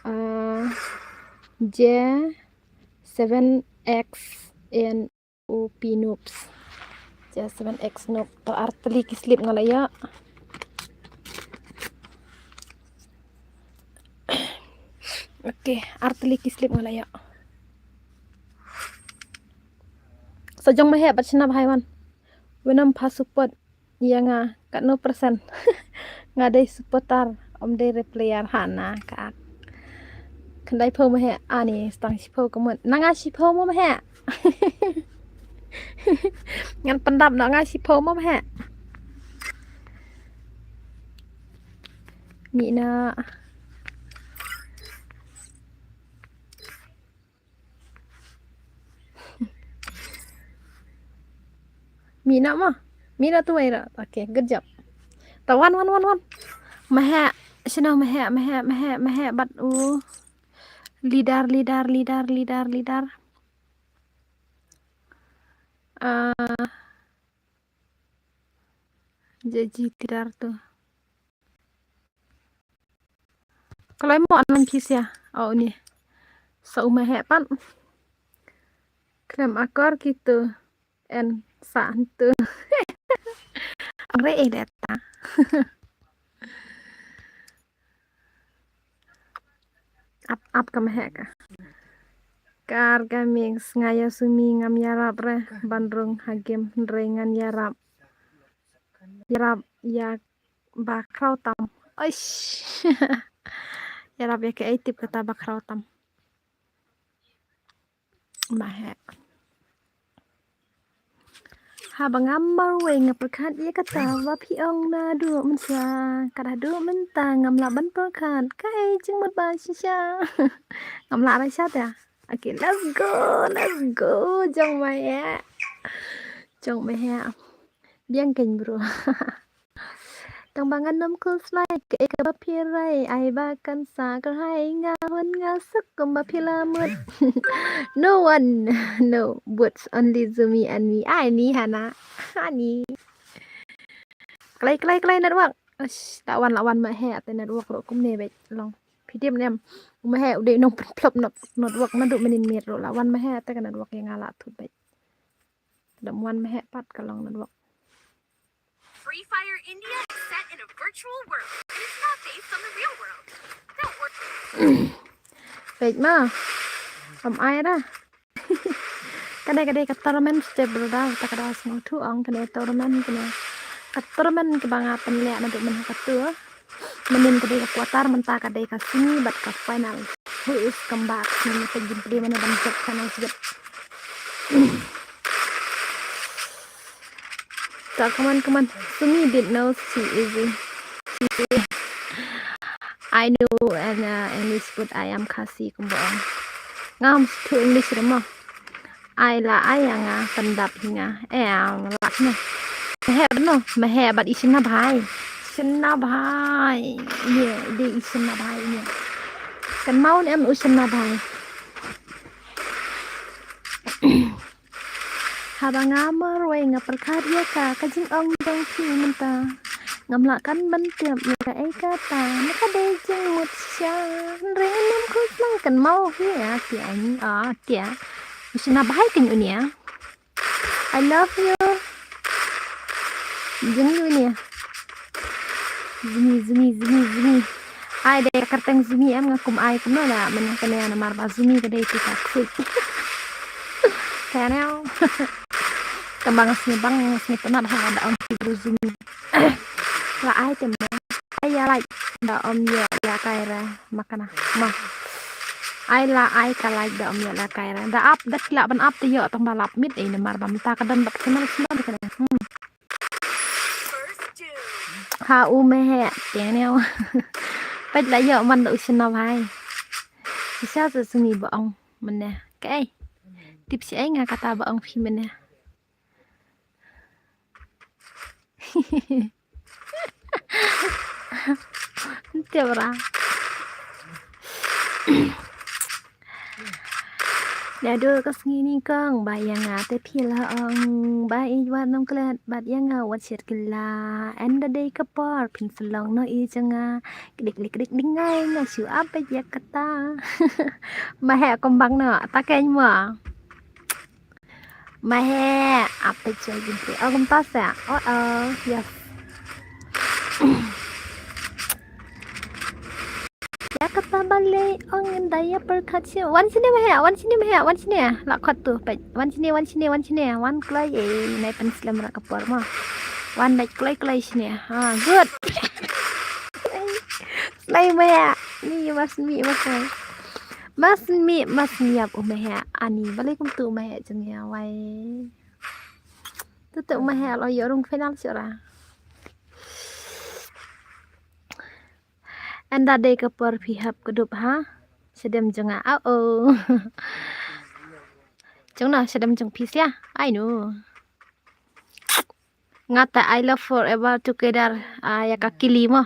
Uh, J seven X N O P Noobs. J seven X Noob. To ar tylli ki slip nga la ïoh. Okay, ar tylli ki slip nga la ïoh. Sa jong ma heh bad shna bha wan. Wynam pha support ïa nga katno percent. Nga dei supporter, ym dei re player hana ka. Khyndai phew ma heh ani stang shiphew ka mut. Na nga shiphew ma heh. Ngan pyndap na nga shiphew ma heh. Ni na. Mina ma. Mina tu wai ra. Okay, good job. Ta wan, wan, wan, wan. Ma heh, shino ma heh, ma heh, ma heh, ma heh, bad u. Leader, leader, leader, leader, leader. Ah. Jaji tidar tu. Kalau mau anan kisia. Oh, ni. Sa uma heh pan. Klem akor gitu. En sa tu. Ang re eh deta. Ap, ap ka ma heh ka. Kar ka mix nga ïa Sumi ngam ïarap re ban rung ha game hynrei ngan ïarap. Ïarap ïa ba khraw tam. Oish. Ïarap ïa ka ei tip kata ba khraw tam. Ma heh. Haba nga marwei nga pyrkhat ïa kata ba phi ong naduh mynshwa. Ka da duh mynta ngam lah ban pyrkhat. Kaei jingmut ba shisha. Ngam lah ra shat ïa. Okay, let's go, let's go. Jong ma heh. Jong ma heh. Biang kein bro. Tang ba ngan nym cool slide kaei kaba phi rai ai ba kan sa kyrhai nga hun nga suk kumba phi la mut. No one, no, but only Zumi and me. Ai ni hana. Ani. Klai klai klai network. Ash, la wan la wan ma heh te network ruh kumne beit long. Phi tip ne em. Ma heh u dei nong pynplop network naduh mynnin miet ruh la wan ma heh te ka network ïa nga la thut beit. Dam wan ma heh pat ka long network. Free Fire India is set in a virtual world. It is not based on the real world. Don't worry. Peit ma. Kam ai ra. Kane ka dei ka tournament step brother, ta ka da sngewthuh ong kane tournament kane. Ka tournament kaba nga pynleh naduh mynha ka tour. Mynnin ka dei ka quarter, mynta ka dei ka semi bad ka final. Who is come back? Semi ka jin pli mana ban jep final sibit. So come on, come on. Sumi did know she easy. She easy. I know and uh, English good I am Khasi kumba ong. Ngam sngewthuh English re mo. Ai la ai ïa nga pyndap hi nga. Eh, la no. Meheh no, meheh bad i shna bhai. Shna bhai. Ye, de i shna bhai ye. Kan mau ne em u shna bhai. Haba nga marwei nga pyrkhat ïa ka, ka jingong jong phi mynta. Ngam lah kan ban tip ïa kaei kata, na ka dei jingmut shisha. Hynrei ngam khut lang kan mau hi ïa ki ani, ah, tia. Shna bhai kan unia. I love you. Jing unia. Zumi, zumi, zumi, zumi. Ai dei ka kyrteng zumi em nga kum ai kumno na men kane namar ba zumi ka dei ti ka ksik. Kanel. Tang ba nga sngi bang nga sngi penat ha da ong ti bru zumi. La ai te mo. Ai ïa lai da om ïa ïa kai ra makana. Ma. Ai la ai ka lai da om ïa la kai ra. Da ap da kila ban ap te ïa tang ba lap mit ai namar ba mynta ka dan bad kena kena kena. Hmm. Ha u meheh, tengnew. Peit la ïoh man da u shna bhai. Shisha sa sumi ba ong mynne. Kaei. Tip shi ai nga kata ba ong phi mynne. Tip ra. Naduh ka sngi nyngkong ba ïa nga te phi la ong ba ïeit wat nym klet bad ïa nga wat shet kylla. Ynda dei ka por phin sa long noh i jong nga. Kdik kdik kdik ding ngai nga shu ap beit ïa kata. Maheh, kum bang noh ta keiñ mo. Maheh, ap beit shuwa jingkyrpad. Oh, kumta sa. Oh, oh, yes. Ïa kata balei ong ynda ïa pyrkhat shuh. Wan shane Maheh, wan shane Maheh, wan shane. La khot tu peit. Wan shane, wan shane, wan shane. Wan kloi, eh, nai pynslem ra ka por mo. Wan beit kloi kloi shane. Ha, good. Lai Maheh. Ni mas mi mas mi. Mas mi mas mi ap u Maheh. Ani balei kumtu u Maheh jong ïa wai. Tu tu u Maheh la ïoh rung final shuh ra. Ynda dei ka por phi hap kdup ha shadem jong nga. Oh, oh. Jong na shadem jong phi sia. I know. Nga ta I love forever together. Ah, ïa ka kili mo.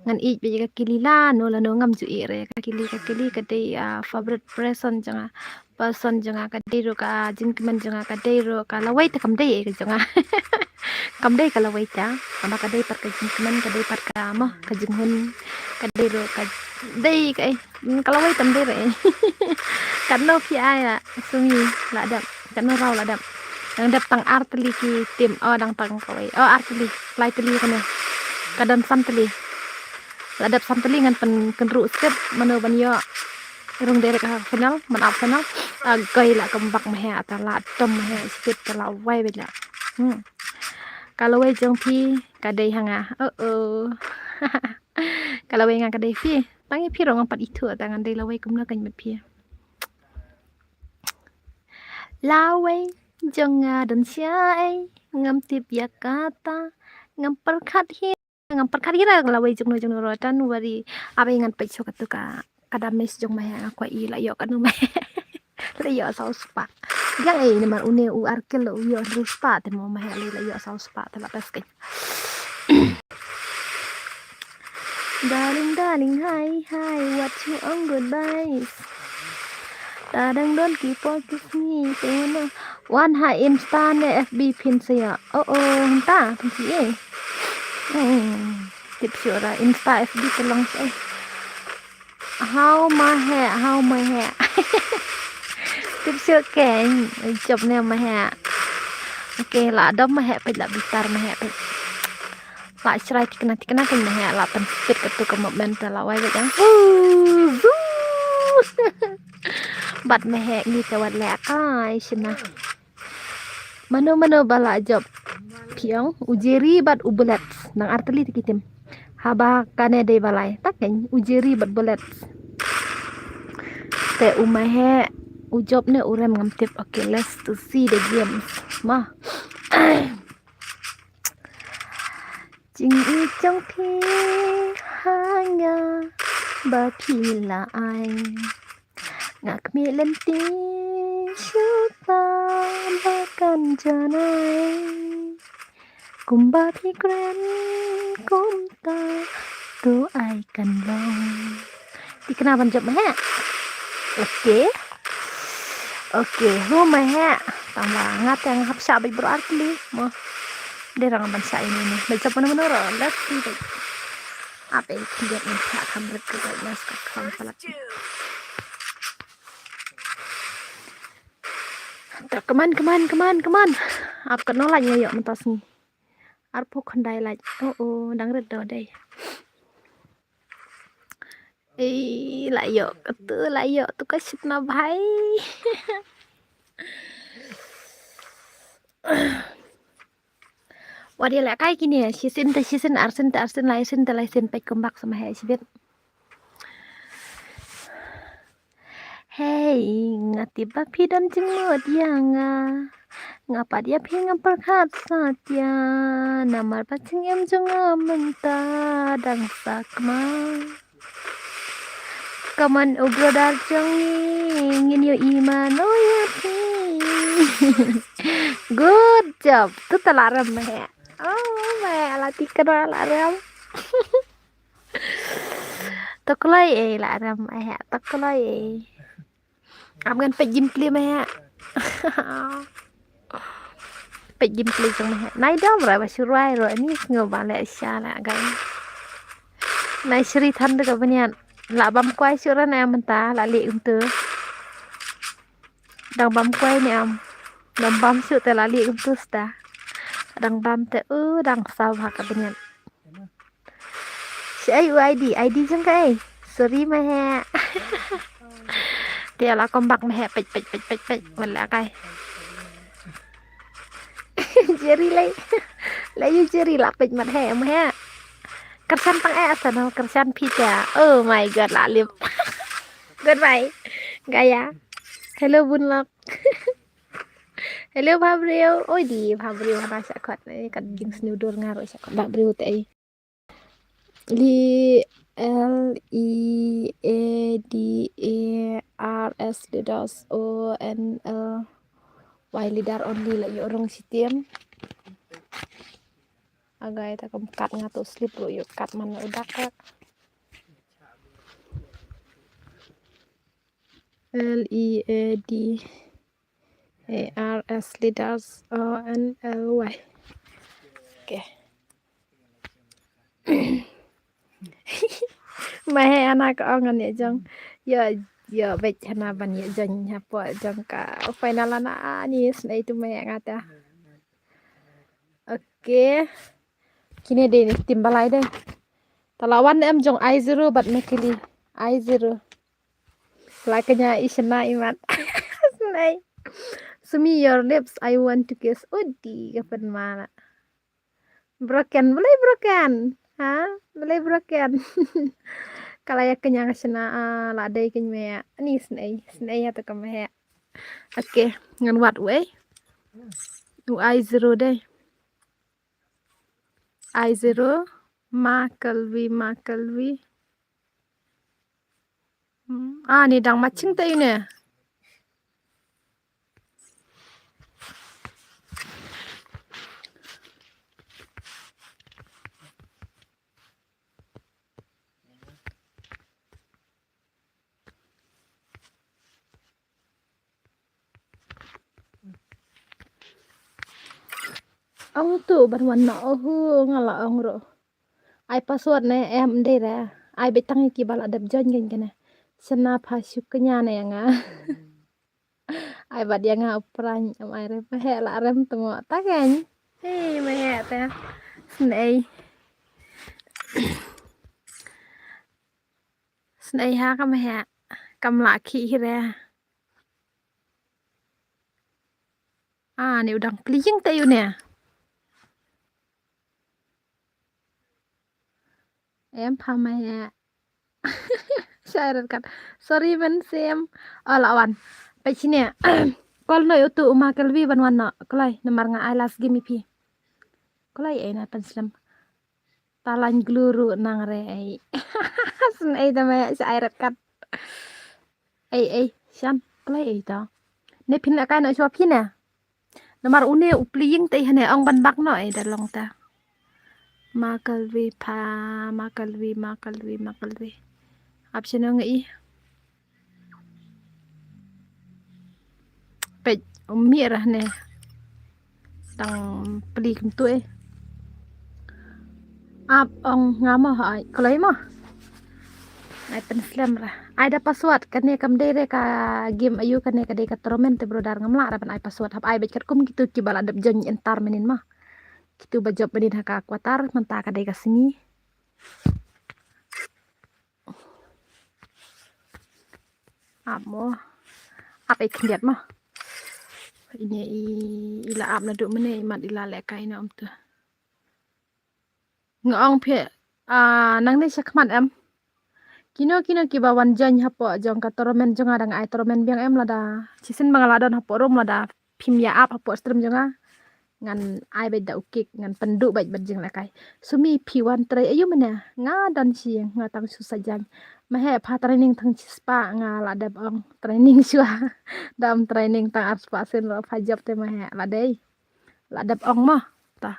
Ngan ïeit beit ïa ka kili lano lano, ngam ju ïeh re ïa ka kili. Ka kili ka dei, ah, favorite person jong nga. Person jong nga, ka dei ruh ka jingkmen jong nga, ka dei ruh ka lawei te kam dei ei ka jong nga. Kam dei ka lawei te. Kaba ka dei pat ka jingkmen, ka dei pat ka mo, ka jinghun. Ka dei ruh ka dei ka ei. Ka lawei tam dei re ei. Katno phi ai la sumi la dep. Katno raw la dep. Dang dep tang ar tylli ki team. Oh, dang tang kawei. Oh, ar tylli. Lai tylli kane. Ka don san tylli. La dep san tylli ngan pynkynruh step mano ban ïoh rung direct ha final, man ap final. Ah, goi la kambak Maheh, ta la dom Maheh, skip ta la wai beit la. Hmm. Ka lawei jong phi ka dei ha nga. Oh, oh. Ka lawei nga ka dei phi. Tang ïa phi ruh ngam pat ithuh ta ngan dei lawei kumno keiñ bad phi. Lawei jong nga don shaei, ngam tip ïa kata, ngam pyrkhat hi. Ngam pyrkhat hi ra lawei jong no jong no ruh, don't worry. Abai ngan peit shuh katu ka, ka damage jong Maheh, nga kwah i la ïoh katno Maheh. La ïoh saw spah. Yang ei namar une u Arkil u ïoh hynriew spah te mo, Maheh la ïoh saw spah te la best keiñ. Darling, darling, hi, hi, what you on goodbyes. Ta dang don ki por ki sngi te na. Wan ha Insta ne F B phin sa ïa. Oh, oh, hynta phin sa ïa. Hmm. Tip shuh ra Insta, F B te long shuh. How Maheh, how Maheh. Tip shuh keiñ, jop ne Maheh. Okay, la dom Maheh peit, la bitar Maheh peit. La shrai tikna tikna keiñ Maheh, la pynspit katu ka movement te la wai beit jang. Bad Maheh ngi te wat leh kai shina. Mano mano ba la jop? Phi ong u Jerry bad u Bullets, nang ar tylli te ki team. Haba kane dei ba lai. Ta keiñ u Jerry bad Bullets. Te u Maheh u jop ne u rem ngam tip. Okay, let's to see the games. Ma. Jingïeit jong phi ha nga ba phi la ai. Nga khmih lynti shuh ba kan janai. Kumba phi kren kumta to ai kan long. Tikna ban jop Maheh. Okay. Okay, hu Maheh. Tang ba nga te nga hap shah beit bro ar tylli mo. Dei rang ban shah ine ne. Ban jop mano mano ruh. Let's see beit. Ap ei khyndiat ngan shah kham rit ka beit nas ka kham palat. Ta, come on, come on, come on, come on. Ap katno lait nga ïoh mynta sngi. Arphew khyndai lait. Oh, oh, dang rit dei. Ei, la ïoh katu, la ïoh tu ka shipna bhai. Wat ïa leh kai kine, shisien te shisien, arsien te arsien, laisien te laisien, peit kumba sa Maheh shibit. Hei, nga tip ba phi don jingmut ïa nga. Nga pat ïa phi ngam pyrkhat satia. Namar ba jingim jong nga mynta dang sakma. Come on, u brother jong ngi, ngin ïohi mano ïa phi. Good job. Tu ta la rem Maheh. Oh, Maheh la tikna la rem. Tokloi ei la rem Maheh, tokloi ei. Am ngan peit gameplay ma heh. Peit gameplay jong ma heh. Nai dom ra ba shu rwai ruh ni sngew ba leh sha la gai. Nai shri than da ka bniat. La bam kwai shu ra na mynta la leh kumtu. Dang bam kwai ne em. Dang bam shuh te la leh kumtu sta. Dang bam te u dang saw ha ka bniat. Shaei u ID, ID jong kaei? Sorry ma heh. Te la kom bak ma heh peit peit peit peit peit. Wala kai. Jerry lei. Lei u Jerry la peit mat heh ma heh. Kyrshan tang eh sa no kyrshan phi te. Oh my god la lip. Goodbye. Gaya. Hello Bunlok. Hello Bhabreo. Oi di Bhabreo hana sha khot ne kat jing sniw dur nga ro sha khot Bhabreo te ai. Li L E A D A R S leaders O N L Y leader only la yu rong sitim. Agai ta kam kat nga tu slip ro yu kat man u dak ka. L E A D A R S leaders O N L Y. Okay. Ma heh ana ka ong ngan ïa jong. Ïa ïa beit hana ban ïa jong hapoh jong ka final ana ani snei tu ma heh ngata. Okay. Kine dei ne tim balai dei. Talawan em jong I zero bad Mekili. I zero. La kanya i shna i mat. Snai. Sumi your lips I want to kiss. Udi ka pen mana. Broken, belai broken. Ha? Belai broken. Kala ya kanya ka shna ah, la dei kanya me. Ni snai, snai ya to ka me. Okay, ngan wat wei. U I zero dei. I zero, ma kalwi, ma kalwi. Hmm, ah, ni dang matching ta ine. Ong tu ban wan na ohu nga la ong ro. Ai password ne em dei re. Ai betang ki bala dep join gen kene. Sena pha shu kenya ne nga. Ai bat ya nga upran am ai re pa he la rem temo ta gen. Hei ma he ta. Snei. Snei ha kam he. Kam la ki hi re. Ah, ni u dang pli ïing te ïu ne. Em pha mai eh. Shai rat kat. Sorry men sem. Oh la wan. Peit sini. Kol no ïu tu uma kelwi ban wan no. Kloi namar nga ai last game ïa phi. Kloi eh na pen slem. Talan gluru nang re ai. Snei ta mai eh shai rat kat. Ei ei shan kloi ei ta. Ne phin akai no shwa phin eh. Namar une u pli ïing te hane ong ban bak no ei da long ta. Ma kalwi pha ma kalwi ma kalwi ma kalwi. Ap shen ong ei. Peit um mi rah ne. Dang pli kum tu eh. Ap ong nga mo ai kloi mo. Ai pen slem ra. Ai da password kane kam dei re ka game ayu kane ka dei ka tournament te brother ngam lah ra ban ai password hap ai beit kat kum kitu ki bala dep join entar menin ma. Kitu ba jop menin ha ka quarter mynta ka dei ka semi. Ap mo. Ap ai khyndiat mo. Ine i ila ap na du mene i mat ila le kai na om tu. Nga ong phi ah nangne shakhmat em. Kino kino kiba wan join hapoh jong ka tournament jong nga dang ai tournament biang em lada. Shisien ba nga la don hapoh room lada phim ïa ap hapoh stream jong nga. Ngan ai beit da u kick ngan pynduh beit bad jinglekai. Sumi phi wan trei ayu mena nga don shi nga tang shu sa jang. Ma he pha training tang shi spah nga la dep ong training shwa. Dam training tang ar spah sien lo pha jop te ma he la dei. La dep ong mo ta.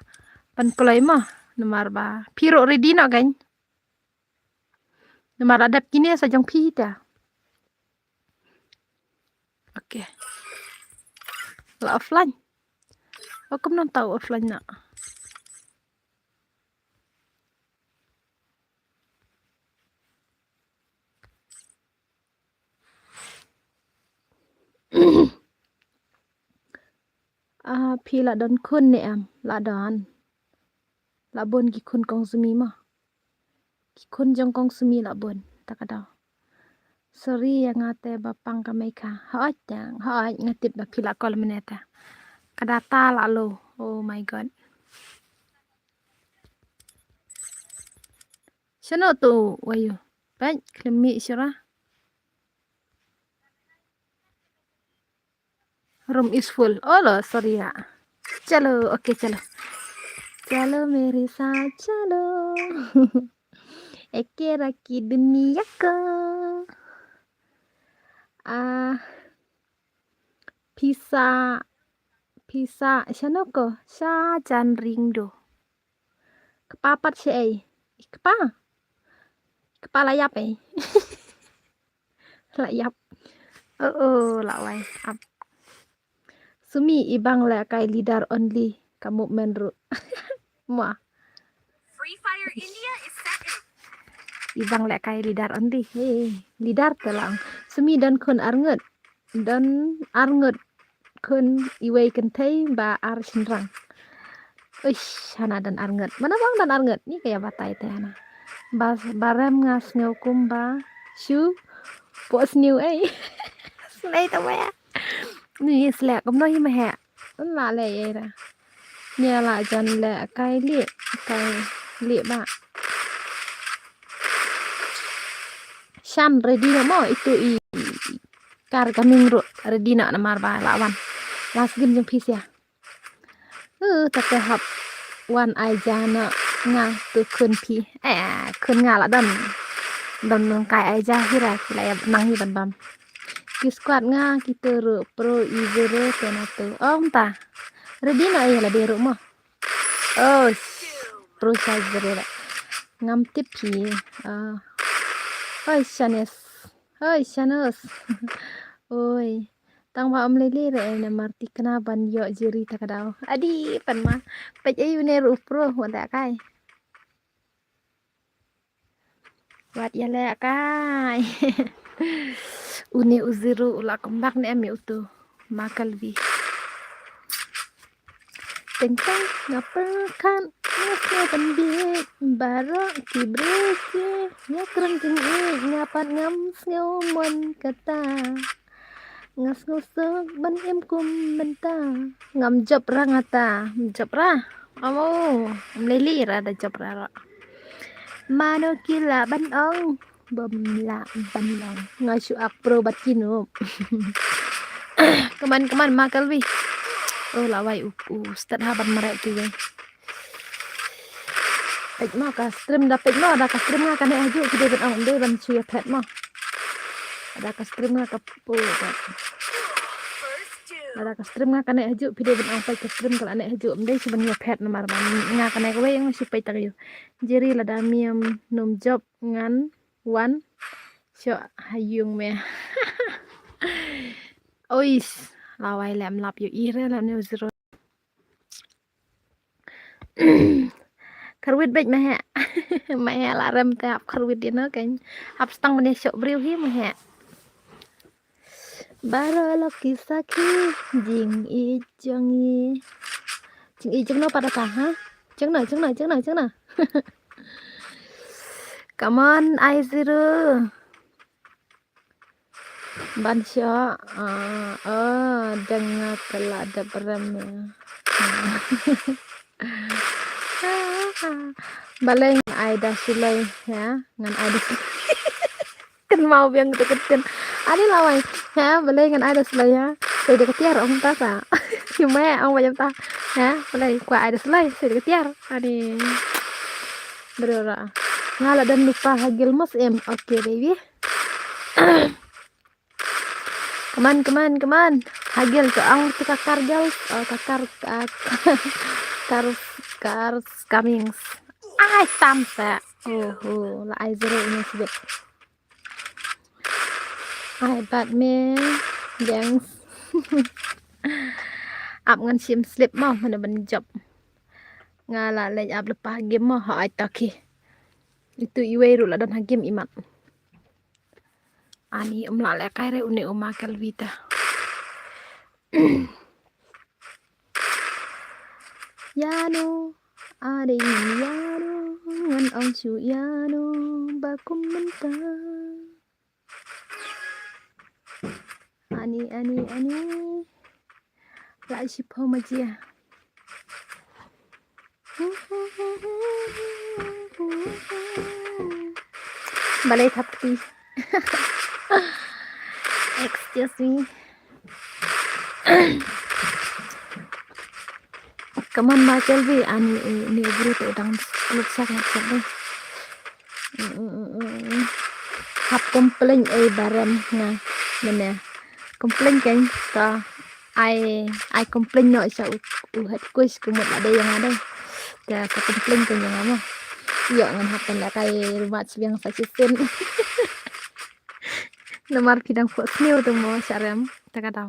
Pan kloi mo namar ba phi ro ready no gan. Namar la dep kine sa jong phi ta. Okay. La offline. Oh, kumno tau offline na. Ah, phi la don khun ne em? La don. La bun ki khun kong Sumi mo. Ki khun jong kong Sumi la bun. Ta ka daw. Sorry ïa nga te ba pang ka mei ka. Hooid tang, hooid nga tip ba phi la call mynne te. Ka data la low. Oh my God. Shano tu wayu? Peit khlem mih shura. Room is full. Oh lo, sorry ya. Chalo, okay, chalo. Chalo mere saath chalo. Ek rakhi duniya ko. Ah, pisa, pisa, shano ko? Sha jan ring do. Kpa pat shi ei. I kpa. I kpa la ïap ei. La ïap. Oh, oh, la wai ap. Sumi i bang leh kai leader only ka movement ruh. Mua. Free Fire India is set in. I bang leh kai leader only. Hey, leader te lang. Sumi don khun arngut. Don arngut khun iwei kynthei ba ar shynrang. Uish, hana don arngut. Mana bang don arngut. Ni ka ïa batai te hana. Ba, ba rem nga sngew kum ba shu po sniew ei. Snei ta waya. Ni slek kumno hi ma he. Yn la leh ei ra. Nia la jan leh kai lieh, kai lieh ba. Shan ready na mo itu i kar kaming ruh ready na namar ba la wan. Last game jong phi sia. Uh, ta te hap wan ai ja na nga tu khun phi. Eh, khun nga la don. Don nang kai ai ja hi ra ki la ïa nang hi ban bam. Ki squad nga ki tu ruh pro i zero te na tu. Om ta. Ready na ai la de ruh mo. Oh, pro sa zero la. Ngam tip phi. Ah. Hoi Shanes. Hoi Shanos. Oi. Tang ba om lele re na marti kena ban ïoh jiri ta ka daw. Adi pan ma. Peit ei une ruh pro wa da kai. Wat ïa leh kai. Une u zero u la kembak ne em ïa utu. Ma Kalbi. Teng teng nga pyrkhat nga sngew ban bieit baroh ki briew ki nga krem jingïeit nga pat ngam sngew mon kata. Nga sngew suk ban im kum mynta. Ngam jop ra nga ta. Jop ra. Amo. Mlei li ra da jop ra ra. Mano ki lah ban ong. Bym lah ban ong. Nga shu ak pro bad ki noob. Kman kman ma Kalbi. Oh la wai u u stad ha ban mare ki wei. Peit mo ka stream da peit mo da ka stream nga kane haju ki dei ban ong dei ban shu ïa phet mo. Da ka stream nga ka pu ka. Da ka stream nga kane haju phi dei ban ong peit ka stream ka lane haju ym dei shu ban ïa phet namar ban nga kane ka wei ong shu peit ta ka yu. Jiri lada miam num jop ngan wan sho ha yung me. Ois la wai lem lap yu ire la ne u zero. Kharwit beit ma he. Ma he la rem te hap kharwit ïa no kan. Hap stang mane shok briew hi ma he. Baroh lok ki sakhi jingïeit jong ngi. Jingïeit jong no pat ta ha. Jong no jong no jong no jong no. Come on, I zero. Ban sha ah ah dang nga ka la dep rem. Balei ngan ai da sulai ya ngan ai da sulai. Kan mau biang tu keten. Ani lawai ya balei ngan ai da sulai ya. Sai da ketiar ong ta sa. Cuma ong ba jam ta ya balei kwa ai da sulai sai da ketiar. Ani. Berora. Nga la dang lupa ha gel mos em. Okay baby. Come on, come on, come on. Ha gel to ang to kakar gel. Oh, kakar, kakar, kar, kar, comings. Ai, tam sa. Oh, oh, la ai zero ini sibet. Ai, bat me. Thanks. Ap ngan shim slip mo, mano ban jop. Nga la leit ap lypa ha game mo, ha ai taki. Itu iwei ruh la don ha game imat. Ani um la lehkai re une u Michael Vita. Ïano, are ïano, ngan ong shu ïano, ba kum mynta. Ani, ani, ani. La shiphew ma jia. Balei thap kti. Excuse me. Come on, Michael V, ani, eh, ni bru tu dang lut sak ngat sak deh. Mm, mm, mm, mm. Hap complain ei barem nga mene. Complain kein ta ai, ai complain noh sha u, u head coach kumut la dei ïa nga dei. Ta sa complain kein ïa nga mo. Ïoh ngan hap kan la kai rumat sbiang sa shisien. Namar phi dang pok sniew tu mo sharem ta ka daw.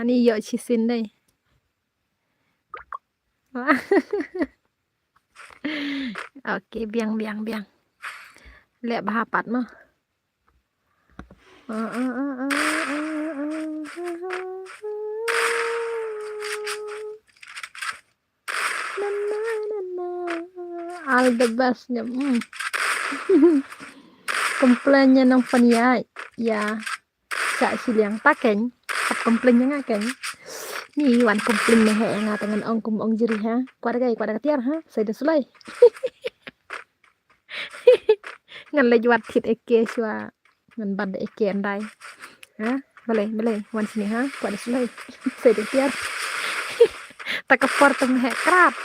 Ani ïoh shisien dei. Okay, biang, biang, biang. Leh bha pat mo. All the best nyam. Complain ïa nong pynïaid. Ïa. Sa shiliang ta kein. Hap complain ïa nga kein. Ni wan complain ne he nga ta ngan ong kum ong jri ha. Kwah da kai, kwah da ka tiar ha. Sa da sulai. Ngan leit wad thied eke shuwa. Ngan bat da eke ndai. Ha? Balei, balei, wan sini ha. Kwah da sulai. Sa da tiar. Ta ka por tam he krap.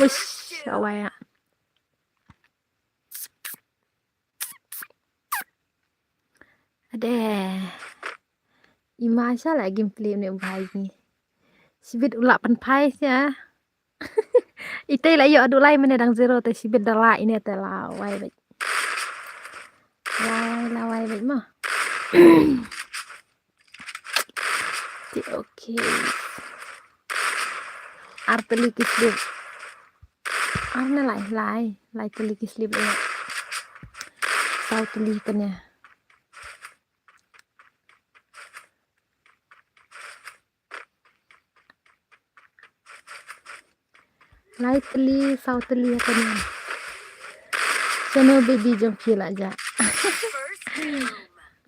Ush, awai ya. Ade. Ima sha la game play ne u bhai ni. Shibit u la pynphai sha. Ite la ïoh adu lai mene dang zero te shibit da la ine te la wai bait. La wai, la wai bait mo. Ti okay. Ar tylli ki slip. Ar ne lai, lai, lai tylli ki slip ïa. Saw tylli kane. Lai tylli, saw tylli kane. Shano baby jong phi la jah.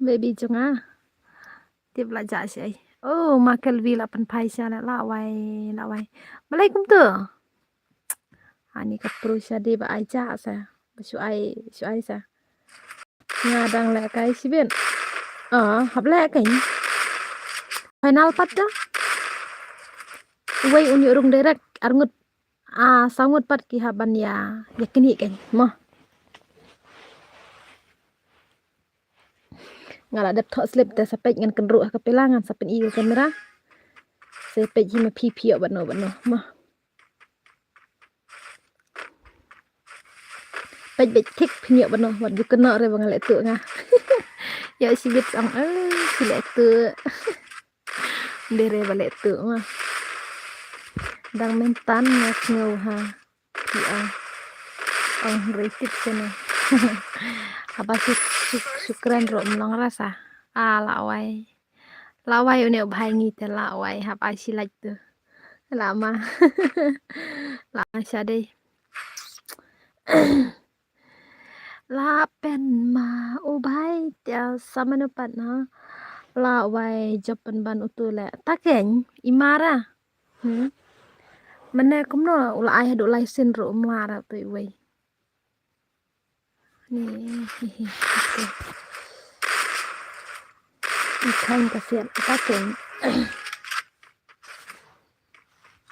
Baby jong nga. Tip la jah shi ai. Oh, Michael V la pynphai sha la, la wai, la wai. Balei kumtu. Ani ka pro sha dei ba ai jah sa. Ba shu ai, shu ai sa. Nga dang lehkai shibit. Ah, hap lehkai. Final pat da. Uwei un ïoh rung direct arngut. Ah, saw ngut pat ki hap ban ïa, ïa knieh kai. Mo. Nga la dep thoh slip te sa peit ngan kynruh ha ka pela ngan sa pyni ka kamera. Sa peit hi ma phi phi ïoh bano bano. Mo. Peit beit thik phin ïoh bano wat ju kynnoh re ba nga leh tuh nga. Ïoh shibit ong eh shi leh tuh. Dei re ba leh tuh ma. Dang mynta nga sngew ha. Phi ong. Ong hynrei tip sene. Haba shu, shu, shu kren ruh mlong rasa. Ah, la wai. La wai une u bhai ngi te la wai hap ai shi lait tu. La ma. La ma sha dei. La pen ma u bhai te sa mano pat na. La wai jop pen ban utu le. Ta kein i mara. Hmm. Mane kumno u la ai haduh lai sien ruh u mara tu i wei. Ni, hi, hi, hi. I khain ka siat ka kein.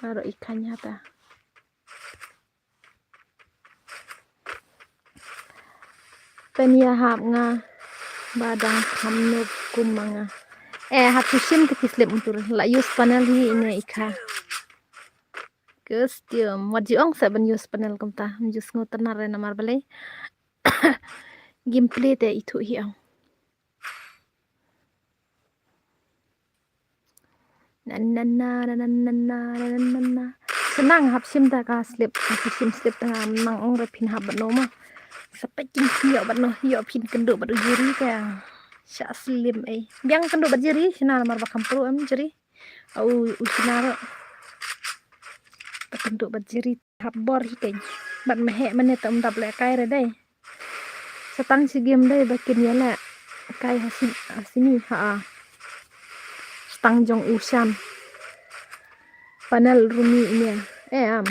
Aro i khain hata. Pen ïa hap nga ba dang kham nup kum ma nga. Eh, hap shu shim te ki slip un tur. La use panel hi ine i kha. Costume. Wat ju ong sa ban use panel kumta. Ym ju sngewtynnat re namar balei. Gameplay te ithuh hi ong. Na na na na na na na na na na. Shnang hap shim ta ka slip, hap shim slip ta nga nang ong re phin hap bad no ma. Sa peit kin ïoh bad no, ïoh phin kynduh bad u Jiri ka. Sha slim ei. Biang kynduh bad Jiri, shna namar ba kham pro em Jiri. Au u shna ro. Ta kynduh bad Jiri. Hap bor hi keiñ. Bad Mehek mane ta um dap lehkai re dei. Sa tang shi game dei ba kin ïalehkai ha sini ha. Sa tang jong u Shan. Panel Rumi ine. Eh am.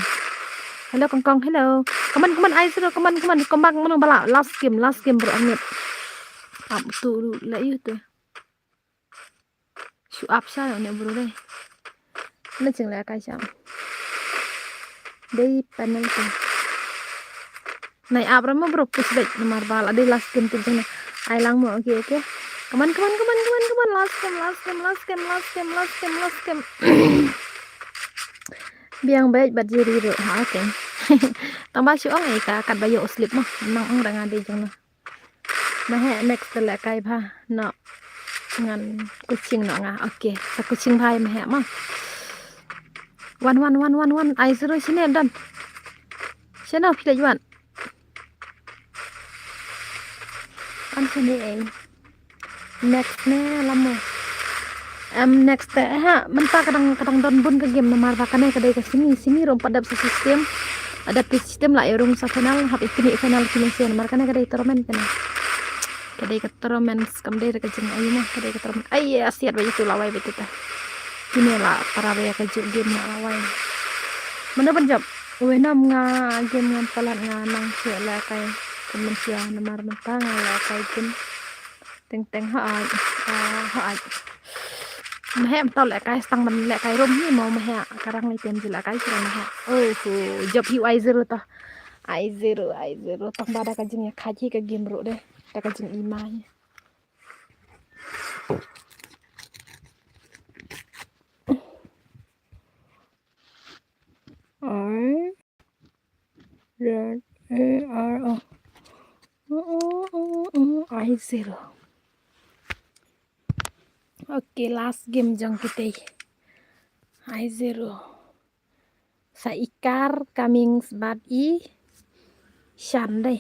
Hello Kongkong, hello. Come on, come on, I zero, come on, come on, come back, mano bala. Last game, last game bro, angit. Ap tu la yu tu. Shu ap sha ne bro dei. Na ching lehkai sha. Dei panel ta. Nai ap ra mo bro push back namar ba la dei last game tu jong. Ai lang mo, okay, okay. Come on, come on, come on, come on, come on. Last game, last game, last game, last game, last game, last game. Biang bad bad Jiri ro. Ha, okay. Tang ba shu ong ei ka kat ba ïoh slip mo. Nang ong ra nga dei jong na. Mehek next te lehkai bha. No. Ngan kuching no nga. Okay. Sa kuching bha Mehek ma. Wan wan wan wan wan. I zero shine dan. Shine phi leh wan. Kan shine ei. Next ne lamo. Em next te ha mynta ka dang ka dang don bun ka game namar ba kane ka dei ka simi simi rum pat dep sa system. Adaptive system la ïa rung sa final hap ïa kine final kine sien namar kane ka dei tournament kane. Ka dei ka tournament kam dei ka jing ai ma ka dei ka tournament. Ai ya siat ba itu lawai ba itu ta. Kine la para ba ïa ka juk game la lawai. Mana ban jop. Uwe nam nga game ngan palat nga nang sio lehkai. Kemen sio namar mynta nga lehkai game. Teng teng ha ai. Ah, ha ai. Mehek mynta lehkai stang ban lehkai rum hi mo Mehek. Karang ni tem ji lehkai sira Mehek. Oh, hu jop hi I zero ta. I zero, I zero. Tang ba da ka jing ïa kha ji ka game ru deh. Da ka jing i ma hi. I Z A R O. I zero. Okay, last game jong kita. I zero. Sa i Kar Cummings bad i Shan dei.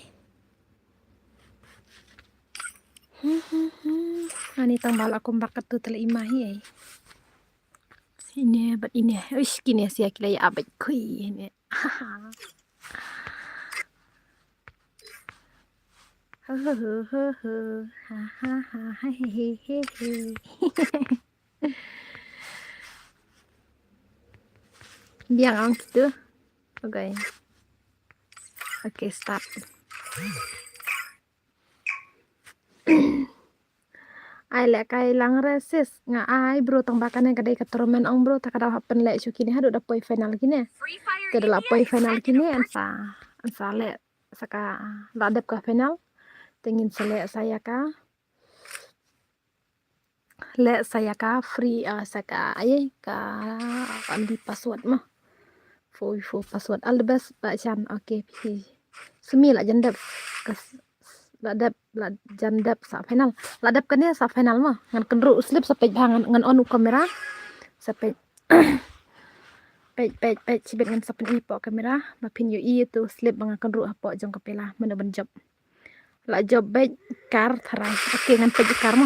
Ani tang ba la kum bak katu tele i ma hi ei. Ine bad ine. Uish kine sia ki la ïa bad kui ine. Ho ho ho ho ho. Ha ha ha ha he he he he. Biang ang kitu. Okay. Okay, start. Ai lehkai lang re sis nga ai bro tang ba kane ka dei ka tournament ong bro ta ka daw hap pynleh shu kine haduh da poi final kine. Te da la poi final kine an sa an sa leh sa ka la dep ka final. Te ngin sa leh sa ïa ka leh sa ïa ka free ah sa ka ai ka kan di password ma. Fo fo password all the best ba Shan okay phi. Sumi la jan dep ka la dep la jan dep sa final la dep kane sa final ma ngan kynru slip sa peit bha ngan ngan on u camera sa peit peit peit peit sibit ngan sa peit i po camera ba phin ïohi tu slip ba ngan kynru hapoh jong ka pela mano ban jop la jop beit kar tharai okay ngan peit kar ma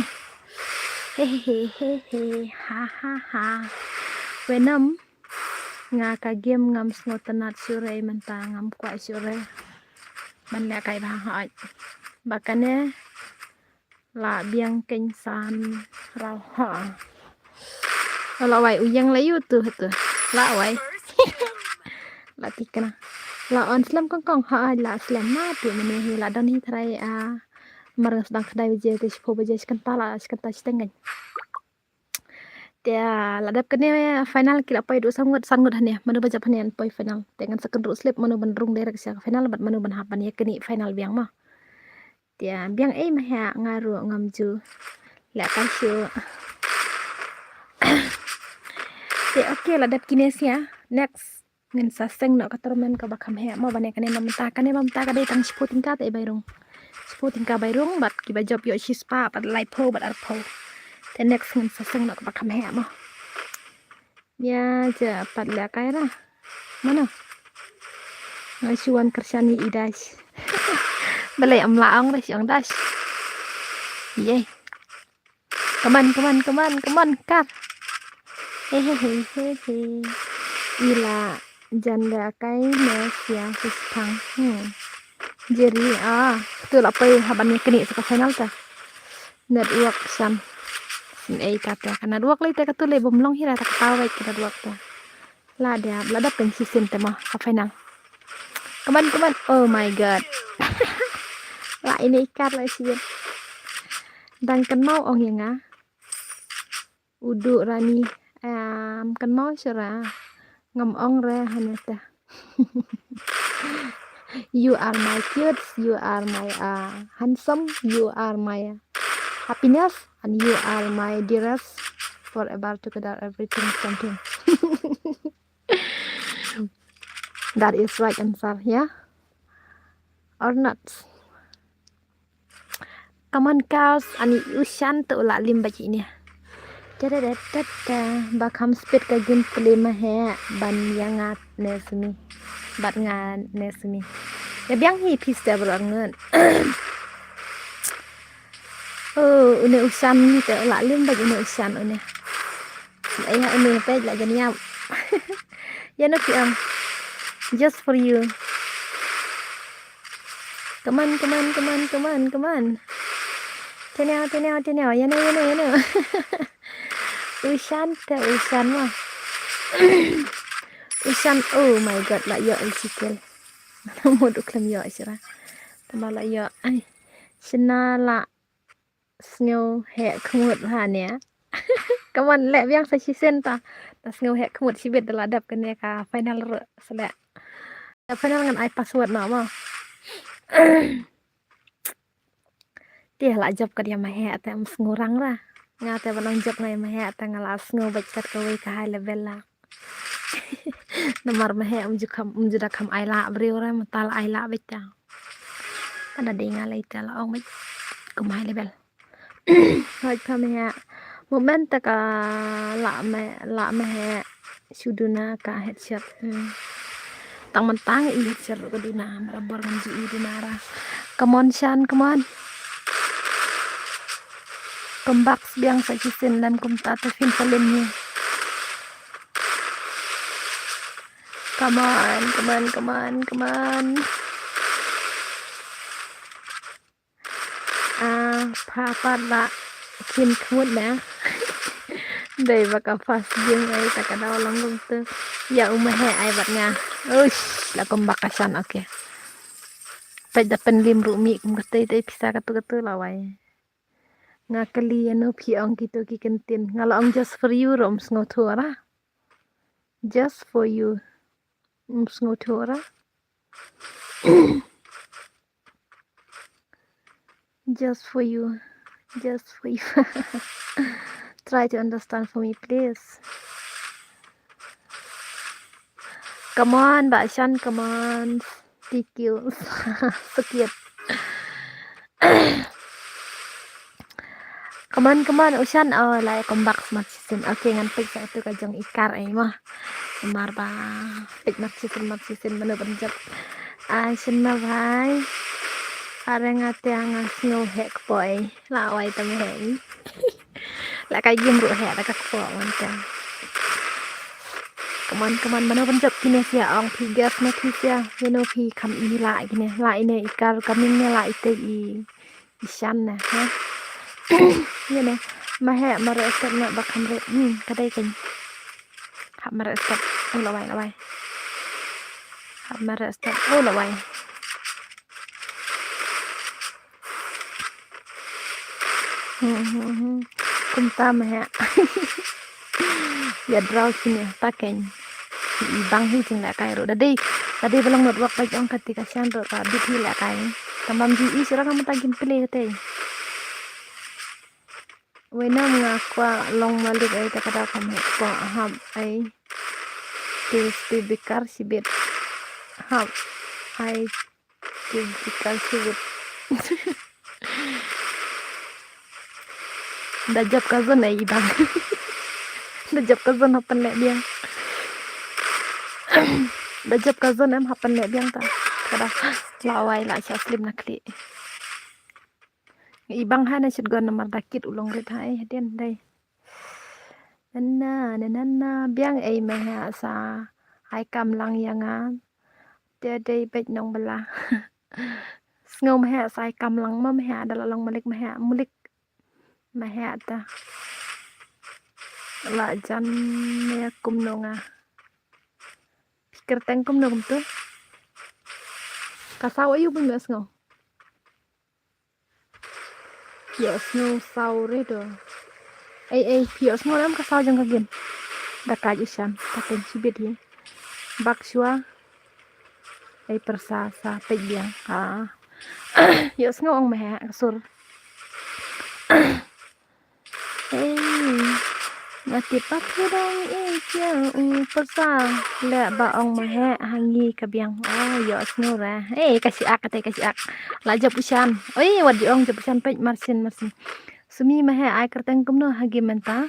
he he he he ha ha ha Venom. Nga ka game ngam sngewtynnat shuh re mynta ngam kwah shuh re. Ban lehkai bha hooid. Ba kane la biang keiñ san raw ha. La wai u ïeng la ïu tu tu. La wai. La tikna. La on slem kong kong hooid la slem ma tu mane hi la don hi trai a. Mar nga sdang kdai baje te shiphew baje shkynta la shkynta shiteng keiñ. Te la dep kane final ki la poi du san ngut san ngut hane manu ba jop hane an poi final te ngan sa kynruh slip manu ban rung direct sha final bad manu ban hap ban ïa kane final biang ma. Te biang ei ma ha nga ruh ngam ju leh kai shu. Te okay la dep kine sia next. Ngin sa seng noh ka tyrmen kaba kham heh mo, bane kane na mynta, kane ba mynta ka dei tang shiphew tyngka te bai rung. Shiphew tyngka bai rung, bad kiba jop ïoh shispah bad laiphew bad arphew. Te next ngin sa seng noh kaba kham heh mo. Ïa, ja pat leh kai ra. Mano? Nga shu wan kyrshan ïa i Dash. Balei ym lah ong re, shu ong Dash. Yei. Come on, come on, come on, come on, kar. He he he he he. I la jan leh kai ne sia sis phang. Hmm. Jerry, ah, tu la poi haban ïa kane sa ka final ta. Network san. Sin ei ka te ka network lei te ka tu lei bym long hi ra ta ka taw wei ka network ta. La dep, la dep kan shisien te mo ka final. Come on, come on. Oh my God. La ine i kar la shisien. Dang kynmaw ong ïa nga. U duh rani, em, kynmaw shuh ra. Ngam ong re hane te. You are my cute, you are my, uh, handsome, you are my happiness, and you are my dearest. Forever together, everything, something. That is right answer, yeah? Or not? Come on, girls, ani u Shan to u la lim bad ine. Da da da da da. Ba kham speed ka game play ma he ban ïa nga ne sumi. Bad nga ne sumi. Ïa biang hi phi step ro ngut. Oh, une u Shan ni te u la lim bad une u Shan une. Ai ha une page la jan ïap. Ïa no phi ong. Just for you. Come on, come on, come on, come on, come on. Teniaw, teniaw, teniaw. Ïa no, ïa no, ïa no. U Shan te u Shan mo. U Shan, oh my God, la ïoh i sikel. Mut u khlem ïoh sira. Tama la ïoh. Ai. Shina la sngew heh khmut ha ne. Come on, leh biang sa shisien ta. Ta sngew heh khmut shibit da la dep kane ka final ruh sa leh. Ka final ngan ai password noh mo. Te la jop ka dia ma heh te ym sngew rang ra. Nga te ba nang jop nga ïa ma heh te nga la sngew bad kat kawei ka high level la. Namar ma heh um ju kham, um ju da kham ai lah briew re, mynta la ai lah beit ta. Ka da dei nga lei te la ong beit kum high level. Hoi pha ma heh. Moment ta ka la ma, la ma heh. Shu duna ka headshot. Hmm. Tang man tang i headshot ka duna. Marabor ngan ju i duna ra. Come on, Shan, come on. Comeback biang sa shisien lem kumta te phin sa lem ni. Come on, come on, come on, come on. Ah, pha pat la kin khmut na. Dei ba ka first game ai ta ka daw long kumtu. Ïa u ma heh ai bad nga. Uish, la comeback ka Shan, okay. Peit da pynlim ruh mih kum katei tei pisa katu katu la wai. Nga kylli ïa no phi ong kito ki kyntien. Nga la ong just for you ruh ym sngewthuh ra. Just for you. Ym sngewthuh ra. Just for you. Just for you. Try to understand for me, please. Come on, Bah Shan, come on. Thank you. Sakit. Come on, come on, u Shan, oh, la ïa comeback smat shisien. Okay, ngan peit sa tu ka jong i kar ai mo. Namar ba peit mat shisien, mat shisien, mano ban jop. Ah, shen ma bhai. Are nga te nga sngew heh kpoh ai. La wai tam heh. La ka game ruh heh la ka kpoh man te. Come on, come on, mano ban jop kine sia ong phi guess ma phi sia. Ïa no phi kham i la kine. La ine i kar coming ne la ite i. I Shan na, ha? Ïa ne, ma heh, ma re step na ba kham re. Hmm, ka dei kein. Hap ma re step. Oh, la wai, la wai. Hap ma re step. Oh, la wai. Hmm, hmm, hmm. Kumta ma heh. Ïa draw sini ta kein. I bang hi jing lehkai ruh. Da dei, da dei ba long network bad ong kati ka Shan ruh ta bit hi lehkai. Tang bam ji i shu rang mynta game play kati. Wei nam nga kwah long malik ai ta ka daw kam heh kwah hap ai. Crispy bikar shibit. Hap. Ai, crispy bikar shibit. Da jop ka zon ai i bang. Da jop ka zon hap pynleh biang. Da jop ka zon em hap pynleh biang ta. Ka da la wai la shah slem na khlieh. I bang ha na shit gon namar da kit u long rit ha ai hadien dei. Nana, nana, nana, biang ei me ha sa ai kam lang ïa nga. Te dei beit nong bala. Sngew me ha sa ai kam lang ma me ha da la long malik me ha, malik me ha ta. La jan me kumno nga. Phi kyrteng kumno kumtu. Ka saw aïu bun me sngew. Phi ïohsngew saw re do. Ei, ei, phi ïohsngew lem ka saw jong ka gim. Da ka ju shan, ka teng shibit hi. Bak shwa. Ei, pyrsa sa peit biang. Ah. Ïohsngew ong me ha ka sur. Ei, nga tip ba phi dang ïeit ïa u pyrsa. Leh ba ong ma heh ha ngi ka biang. Oh, ïohsngew re. Ei, ka siak, ka te ka siak. La jop u shan. Oi, wat ju ong jop u shan peit marsien, marsien. Sumi ma heh ai kyrteng kumno ha gim mynta.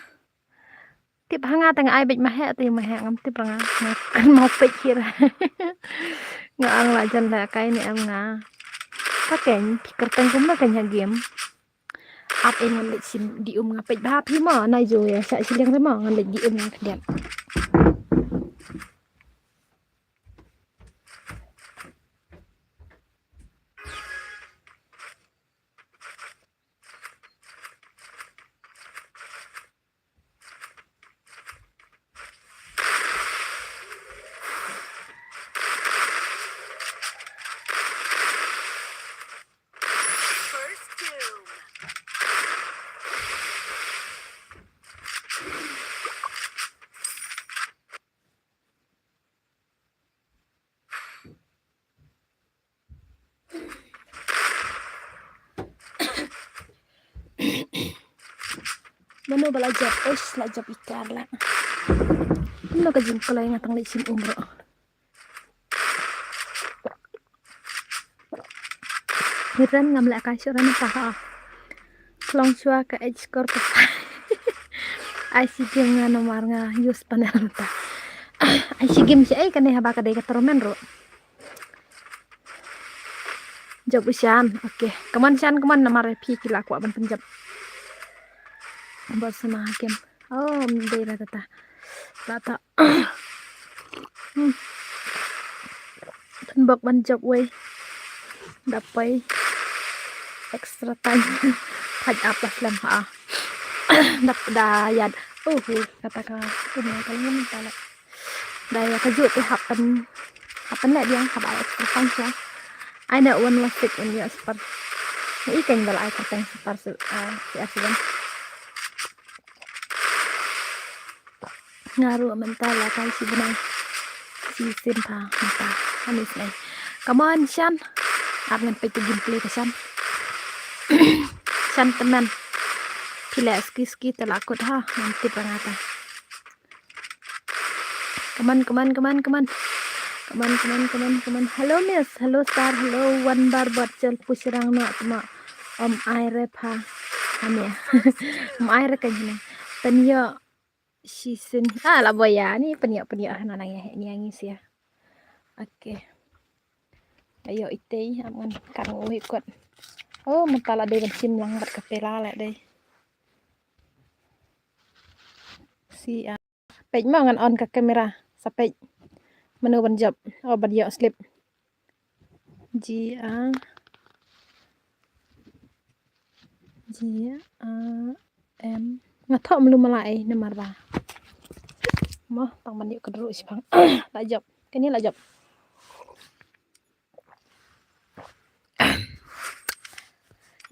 Tip ha nga te nga ai beit ma heh te ma heh ngam tip ra nga. Nga kan mau peit hi ra. Nga ang la jan leh kai ne em nga. Ka keiñ phi kyrteng kumno keiñ ha gim. Ap ei ngan leit shim di um nga peit bha phi mo, nai jo ïa shah shiliang re mo, ngan leit di um nga khyndiat. First doom. Mano ba la jop, oish, la jop ikar la. Mano ka jingkloi nga tang leit shim um ro. Hiran ngam leh kai shuh ran pa ha. Klong shwa ka ej skor pa. Ai si game nga namar nga use panel ta. Ai si game shi ai kane haba ka dei ka tournament ro. Jop u shan. Okay. Kaman shan kaman namar phi ki la kwah ban pynjop. Bot sana game. Oh, dei la ta ta. La ta. Hmm. Tun bok ban jop wei. Da poi. Extra time. Phaj ap la slem ha. Da da yad. Oh, hu kata ka. Ini ka lem ta la. Da ya ka jut te happen. Happen le dia haba extra time ya. Ai na wan la sik un ya super. Ni ikan bal ai ka tang super su. Ah, si accident. Nga ruh mynta la kai shi bnai. Shi sien pha mynta. Ani snai. Come on, Shan. Ap ngan peit ka gameplay ka Shan. Shan temen. Phi leh ski ski te la kut ha. Ngan tip ra nga ta. Come on, come on, come on, come on. Come on, come on, come on, come on. Hello, miss. Hello, star. Hello, one bar bot chel push rang no tma. Om ai re pha. Ania. Om ai re kan hina. Tanya. Shi sin. Ah, la boya ni pynïoh pynïoh hana nang ïa ni ngi sia. Okay. Ayo itei am ngan kan ngui kot. Oh, mynta la dei ban shim lang bad ka pela la dei. Si a. Peit ma ngan on ka kamera. Sa peit. Mano ban jop. Oh, ban ïoh slip. G A G A M. Nga thoh mlu mala ai namar ba. Mo tang ban ïoh kdru shipang. La jop. Kani la jop.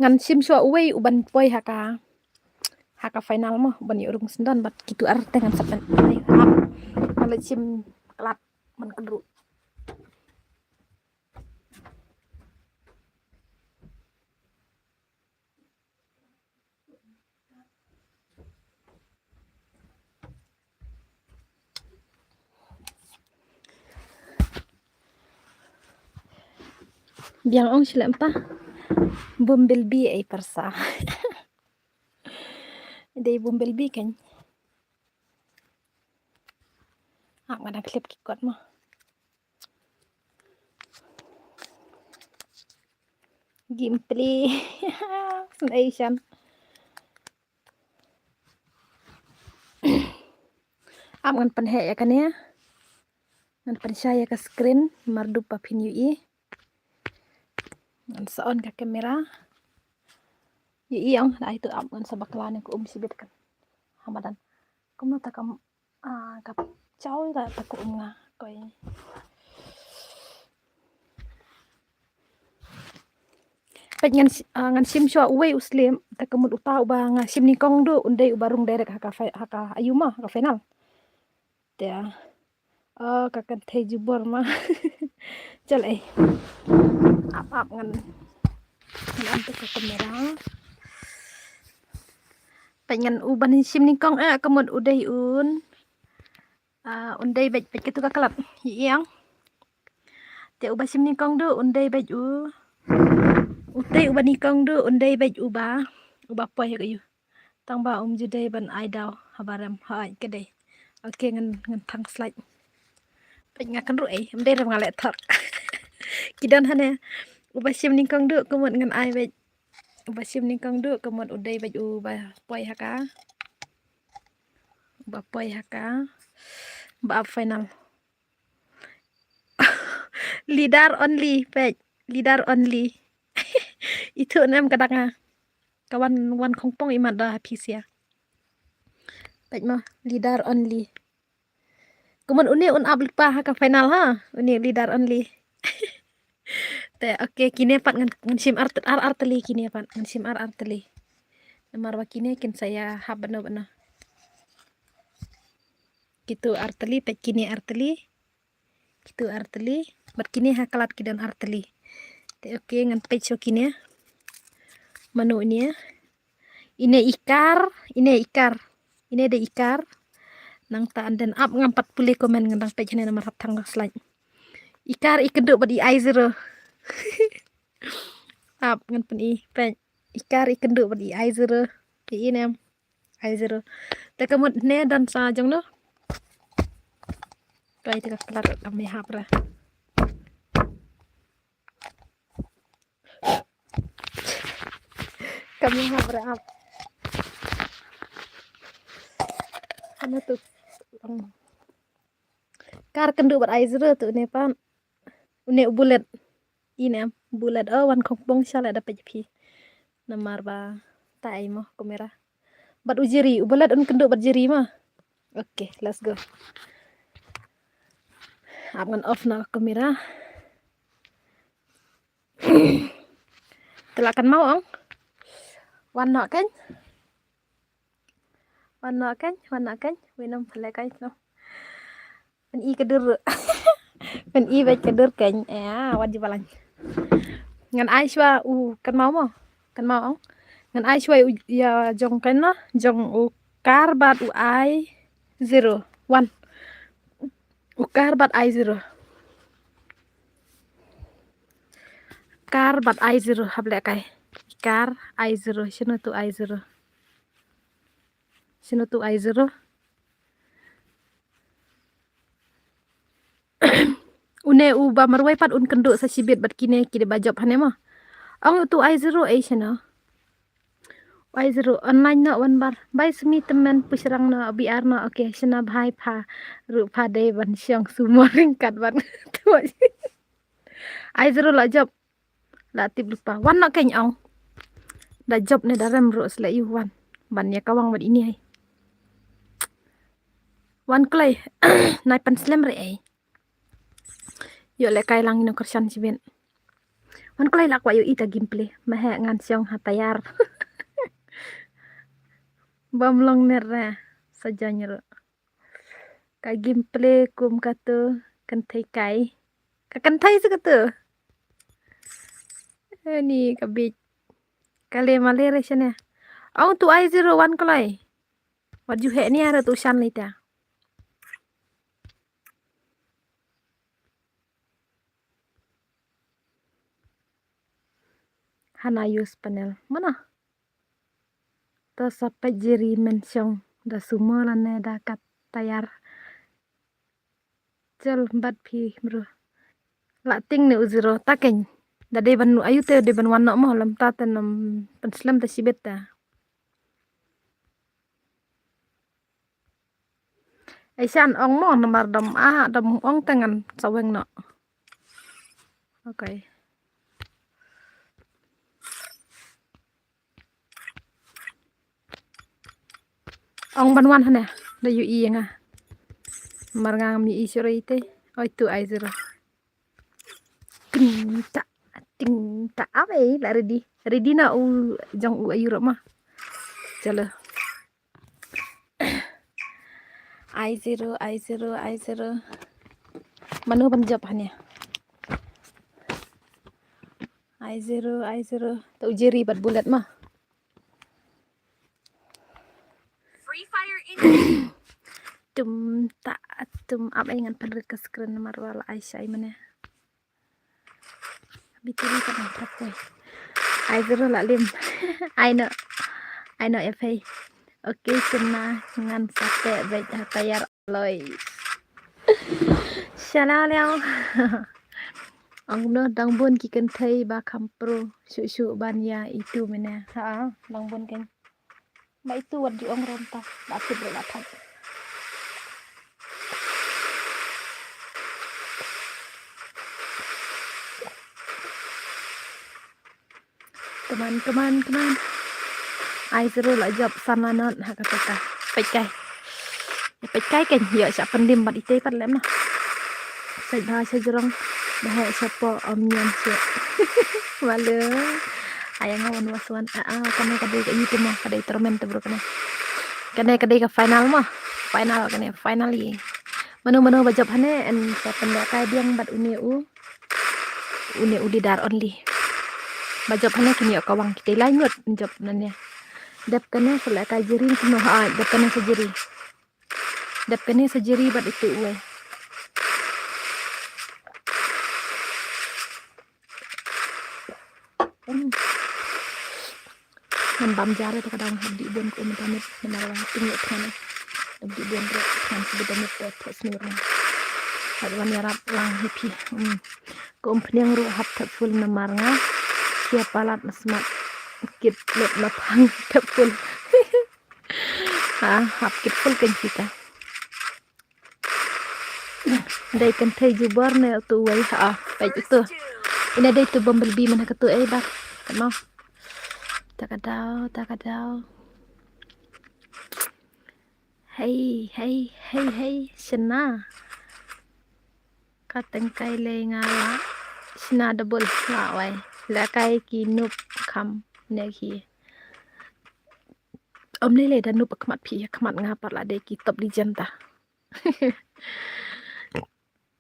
Ngan shim shuwa uwei u ban poi ha ka, ha ka final mo, u ban ïoh rung syndon bad kitu ar te ngan sa pyn. Ai, hap. Ngan leit shim klat ban kdru. Biang ong shlem ta. Bumblebee ei pyrsa. Dei bumblebee kan. Ap nga dang klip ki kot mo. Gameplay. Snei shan. Ap ngan pynheh ïa kane. Ngan pynshai ïa ka screen mardup ba phin ïohi. Ngan sa on ka camera. Ïohi ong da ai tu ap ngan sa bakla ne ka um shibit kan. Hamadan. Kumno ta kam, ah, ka chaw la ta ka um nga koi. Peit ngan, ah, ngan shim shuwa uwei u slem, ta ka mut uta uba nga shim nyngkong duh, un dei uba rung direct ha ka fi-, ha ka ayu ma, ha ka final. Te, ah, ka kynthei jubor ma. Chal ei. Ap ap ngan. Ngan am tu ka kamera. Peit ngan uba shim nyngkong, eh, ka mut u dei un. Ah, un dei beit, beit katu ka klat. Ïa ïang. Te uba shim nyngkong duh, un dei beit u. Utei uba nyngkong duh, un dei beit uba. Uba poi ha ka ayu. Tang ba um ju dei ban ai daw haba rem. Hooid ka dei. Okay, ngan, ngan thang slide. Peit nga kynruh ei, um dei rem nga leh thok. Ki don hane. Uba shim nyngkong duh, ka mut ngan ai beit. Uba shim nyngkong duh, ka mut u dei beit uba poi ha ka. Uba poi ha ka. Ba ap final. Leader only, peit. Leader only. Itu nem ka dang nga. Ka wan, wan khongpong imat da ha phi sia. Peit mo, leader only. Kumon une un ap lypa ha ka final ha. Une leader only. Te, okay, kine pat ngan, ngan shim ar, ar, ar tylli kine pat. Ngan shim ar, ar tylli. Namar ba kine kin sa ïa hap bano bano. Kitu ar tylli, peit kine ar tylli. Kitu ar tylli. Bad kine ha klat ki don ar tylli. Te okay, ngan peit shuh kine. Mano ine. Ine i kar, ine i kar. Ine dei i kar. Nangta and then ap ngam pat pule comment, ngan dang peit hane namar hap thang da slide. I kar i kynduh bad i ai zero. Ap ngan pyni, peit. I kar i kynduh bad i ai zero. Te ine em. Ai zero. Te ka mut ne don sa jong no. Peit te ka klar kam ïahap re. Kam ïahap re ap. Hana tu. Kar kynduh bad ai zero tu ne pat. Une u bullet. Ine em, bullet, oh, wan khongpong sha leh da peit phi. Namar ba ta ai mo kamera. Bad u jiri, u bullet un kynduh bad jiri mo. Okay, let's go. Ap ngan off na kamera. Te la kynmaw ong. Wan noh kein. Wan noh kein, wan noh kein. Wei nom pale kai nom. Pyni ka dur. Pyni beit ka dur kein. Eh, ah, wat ju balang. Ngan ai shuwa u kynmaw mo. Kynmaw ong. Ngan ai shuwa u ïa jong kein na. Jong u kar bad u ai zero. Wan. U kar bad ai zero. Kar bad ai zero hap leh kai. Kar ai zero. Shano tu ai zero? Shano tu ai zero? Une uba marwei pat un kynduh sa shibit bad kine ki dei ba jop hane mo. Ong tu ai zero ei shano? Ai zero online noh wan bar. Bai smi temen pushrang noh biar noh. Okay, shana bhai pha. Ruh pha dei ban shong sumo ryngkat ban. Ai zero la jop. La tip lypa. Wan noh kein ong. Da jop ne da rem ruh sla ïu wan. Ban ïa kawang bad ini ai. Wan kloi. Nai pan slem re ai. Ïoh leh kai lang ino kyrshan shibit. Wan kloi la kwah ïohi ta gameplay. Mahe ngan shong ha tayar. Bam long ner re. Sa jaiñ ruh. Ka gameplay kum katu kynthei kai. Ka kynthei sa katu. Ani ka bit. Ka le ma le re shane. Ong tu ai zero wan kloi. Wat ju heh ni ara tu shan ni ta. Hana use panel. Mana? To sa peit Jiri men shong da sumo lane da ka tayar. Chal bat phi bro. La ting ne u Zero ta keiñ. Da dei ban u ayu te dei ban wan noh mo lem ta te nam pynslem ta shibit ta. Ai shan ong mo namar dam a dam ong te ngan saweng noh. Okay. Ong ban wan hane da yu i nga. Mar nga mi i sure ite. Oi tu ai Zero. Ting ta ting ta awe la ready. Ready na u jong u ayu ro ma. Chalo. Ai Zero, ai Zero, ai Zero. Manu ban jop hane. Ai Zero, ai Zero. To Jiri bat bullet ma. Free Fire in. Tum ta tum ap ai ngan pynrit ka screen namar wala ai shai mane. Bitiri ka nang prak koi. Ai Zero la lim. Ai no. Ai no e phei. Okay, sina ngan sa te beit ha tayar loi. Shala leo. Ong no dang bun ki kynthei ba kham pro shu shu ban ïa itu mene. Ha, dang bun keiñ. Ba itu wat ju ong rom ta. Ba tip ba thang. Come on, come on, come on. Ai Zero la jop san la not ha ka peta. Peit kai. Peit kai keiñ ïoh sha pyndim bad ite pat lem na. Sait bha sha jrong. Bha sha po om niam sha. Malu. Ai nga wan was wan. Ah, ah, kane ka dei ka ïa te mo, ka dei tournament te bro kane. Kane ka dei ka final mo. Final kane, final ïa. Mano mano ba jop hane en sa pynlehkai biang bad une u. Une u leader only. Ba jop hane kin ïoh kawang kita lai ngut jop nane. Dep kane sa lehkai Jiri kino ha, dep kane sa Jiri. Dep kane sa Jiri bad itu uwei. Hmm. Ngan bam jar ïa ka dang hap dih bun ko mynta mit namar wan ting ïa than. Hap dih bun re than sibit da mit ko thok snur na. Hap wan ïarap lang hi phi. Hmm. Ko um pniang ruh hap thep full namar nga. Sia palat na smat. Kit lep na thang thep full. Ha, hap kit full kan kita. Dei kynthei jubor ne utu uwei ha, peit utu. Ina dei tu Bumblebee man ha katu ei bar. Kano. Ta ka daw, ta ka daw. Hei, hei, hei, hei, shna. Ka tengkai lei nga la. Shna double la wai. Lehkai ki noob kham ne ki. Om lei lei da noob khmat phi khmat nga pat la dei ki top legend ta.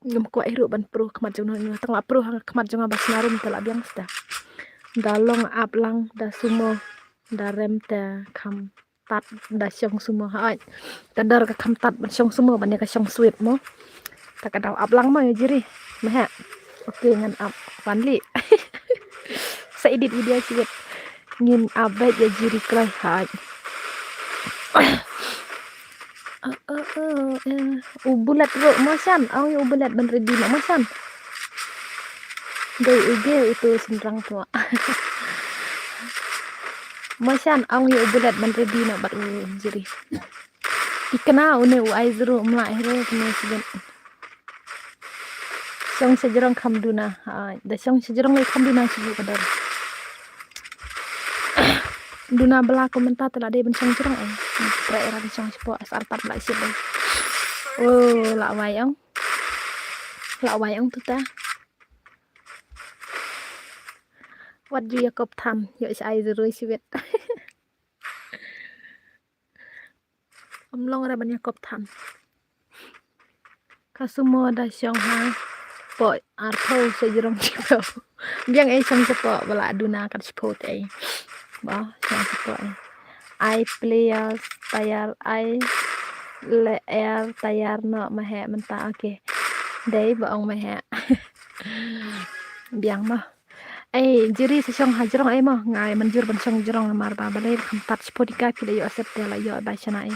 Ngam kwah ïa ruh ban pro khmat jong nga, tang la pro ha khmat jong nga ba sna rum te la biang sta. Da long ap lang da sumo da rem te kham tat da shong sumo ha. Ai. Te dar ka kham tat ban shong sumo ban ïa ka shong sweep mo. Ta ka daw ap lang mo ïa Jiri. Maha. Okay ngan ap wan li. Sa edit video sibit. Ngin ap bad ïa Jiri kloi ha. Oh, oh, oh, eh. U Bulat ruh mo shan, ong ïa u Bulat ban ready noh mo shan. Dei u ge utu synrang tu. Mo shan, ong ïa u Bulat ban ready noh bad u Jiri. Ikna une u ai zero mla hero kne sibit. Shong sha jrong kham duna. Ha, da shong sha jrong lei kham duna shu ka dor. Duna bla ko mynta te la dei ban shong jrong ai. Tre era ban shong sha po asar tap la shit dei. Oh, la wai ong. La wai ong tuta. Wat ju ïa kop than, ïoh sha ai zero sibit. Am long re ban ïa kop than. Ka sumo da shong ha po arphew sha jrong shiphew. Biang ei shong shapo ba la duna kat shiphew te ei. Ba shong shapo ei. Ai players tayar ai le air tayar no mahe mynta okay. Dei ba ong mahe. Biang ma. Ei, Jiri sa shong ha jrong ei mo, nga mynjur ban shong jrong namar ba balei kham pat shiphew dika phi la ïoh sep te la ïoh ba shana ei.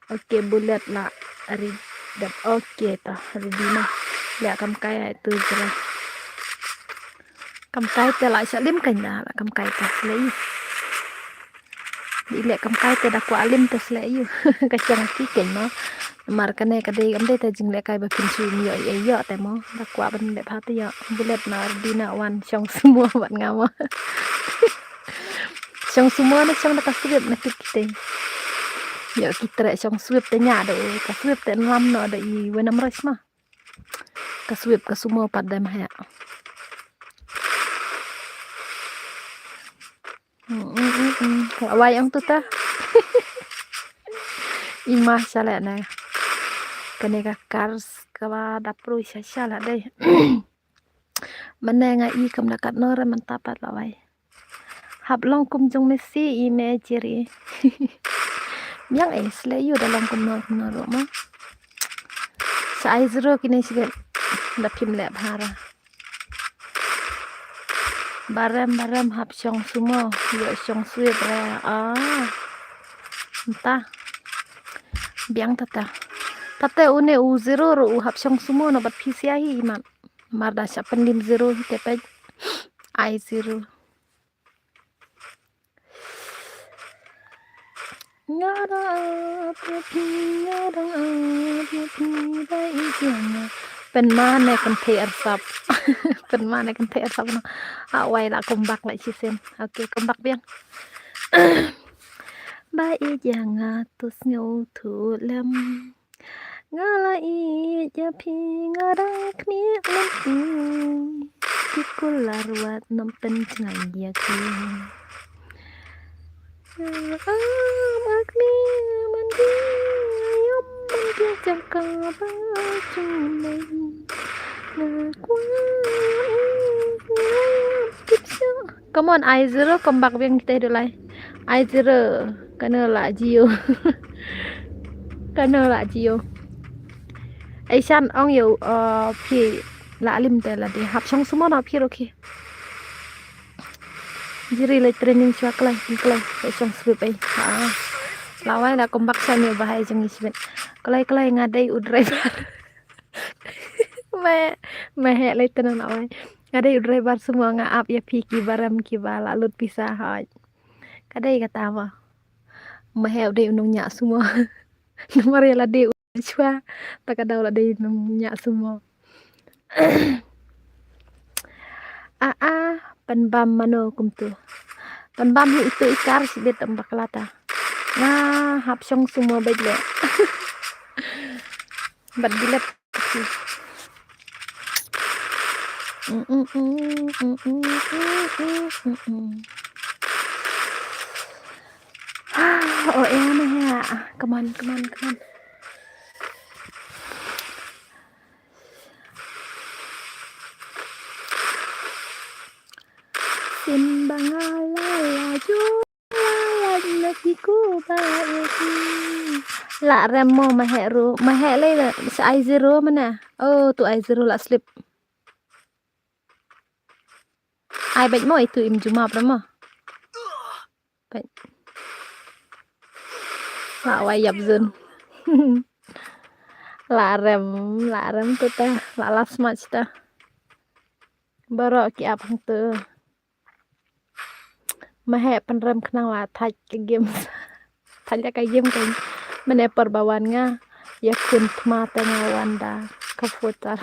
Ok, Bullet la ready. Ok, ta ready na. Leh kam kai ai tu jrong. Kam kai te la sha lim kan da, la kam kai te lei. Di leh kam kai te da kwah lim te sleh ïu. Ka shang ki ken mo. Mar kane ka dei kam dei te jingleh kai ba phin shu ïoh ïoh ïoh te mo. Da kwah ban leh pha te ïoh. Bullet na ready na wan shong sumo bad nga mo. Shong sumo na shong da ka sweep na kit kite. Ïoh ki treh shong sweep te nya da u ka sweep te nlam no da i wenam res ma. Ka sweep ka sumo pat dei ma heh. Mm, mm, mm, mm. Wai ong tu ta. Ima shaleh ne. Kane ka kar s-, ka ba dap rui sha shaleh dei. Mane nga i kam da kat nor mynta pat la wai. Hap long kum jong Messi i me Jiri. Biang eh sleh ïu da long kum nor kum nor ruh ma. Sa ai zero kine sibet da phim leh bhara. Barem barem hap shong sumo, ïoh shong sweep re. Ah. Nta. Biang tata. Tate une u zero ruh u hap shong sumo no bad P C I hi imat. Mar da sha pendim zero hi te peit. Ai zero. Nga da ap ïa phi, nga da ap ïa phi, ba ïeit ïa nga. Pynmane kynthei arsap. Pynmane kynthei arsap no. Ah, wai la comeback la shisien. Ok, comeback biang. Ba ïeit ïa nga to sngewthuh lem. Nga la ïeit ïa phi nga dang khmih lem. Ki kular wat nym pynjngai ïa ki. Am ak mi man ki ayom man ki jaka ba chunai. Nga kwa tip sha. Come on, I zero, come back biang kita dulai. I zero, kano la Jio. Kano la Jio. Ei shan ong yo, uh, phi la lim te la di hap shong sumo na phi rokhi. Jiri lai training shwa klai, klai, lai shong sweep ei. Ha. Lawai la comeback shan yo bahai jong i sweep. Klai, klai nga dei u driver. Me, me he lai tena lawai. Nga dei u driver sumo nga ap ïa phi ki barem ki ba la lut pisa hoi. Ka dei kata ba. Me he u dei u nongñiah sumo. Namar ïa la dei u shwa. Ta ka dei u la dei u nongñiah sumo. Ah, ah, pynbam mano kumtu. Pynbam hi itu i kar sibit em bakla ta. Nga hap shong sumo beit le. Bad bilet. Ah, oh, eh, mana ya? Come on, come on, come on. Simba nga la la ju. La rem mo, ma heh ruh. Ma heh lei la, sa ai zero mana. Oh, tu ai zero la slip. Ai beit mo, itu im jumap rem mo. Beit. La wai ïap zun. La rem, la rem tu ta, la last match ta. Baroh ki ap hangtu. Ma heh pynrem khnang la thait ka game. Thait ka game kan. Mane por ba wan nga ïa khun thma te nga wan da ka putar.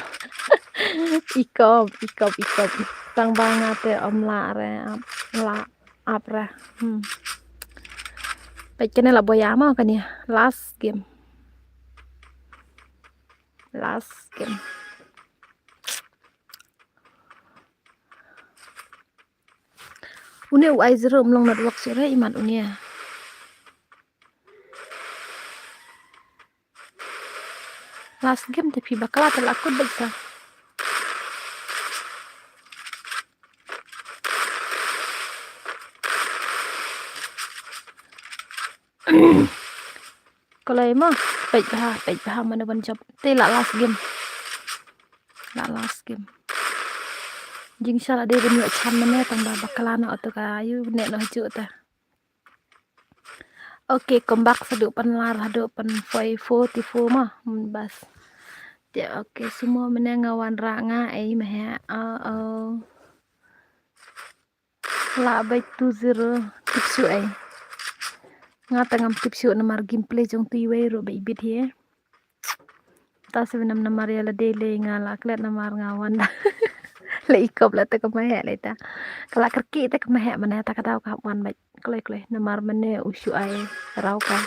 Ikop, ikop, ikop. Tang ba nga te ym lah re, ap, lah ap re. Hmm. Peit kane la boya mo kane. Last game. Last game. Une u ai zero um long network sure imat une. Last game te phi bakla te la kut bad sa. Kolai ma, peit bha, peit bha mano ban jop. Te la last game. La last game. Jingshah la dei ban ïoh chan mane tang ba bakla noh to ka ïoh ne noh juh ta. Okay, come back sa duh pan lar haduh pan forty-four ma. Hmm, bas. Te okay, sumo mane nga wanrah nga ei ma he. Oh, oh. Lah beit two zero, tip shuh ei. Nga ta ngam tip shuh namar gameplay jong tu iwei ruh ba ibit hi. Ta se namar ïa lade lei nga lah klet namar nga wan da. Lei ikop la te ka maheh lei ta. Ka lah kyrkieh te ka maheh mane ta ka daw ka hap wan beit. Kloi kloi namar mane u shu ai raw ka.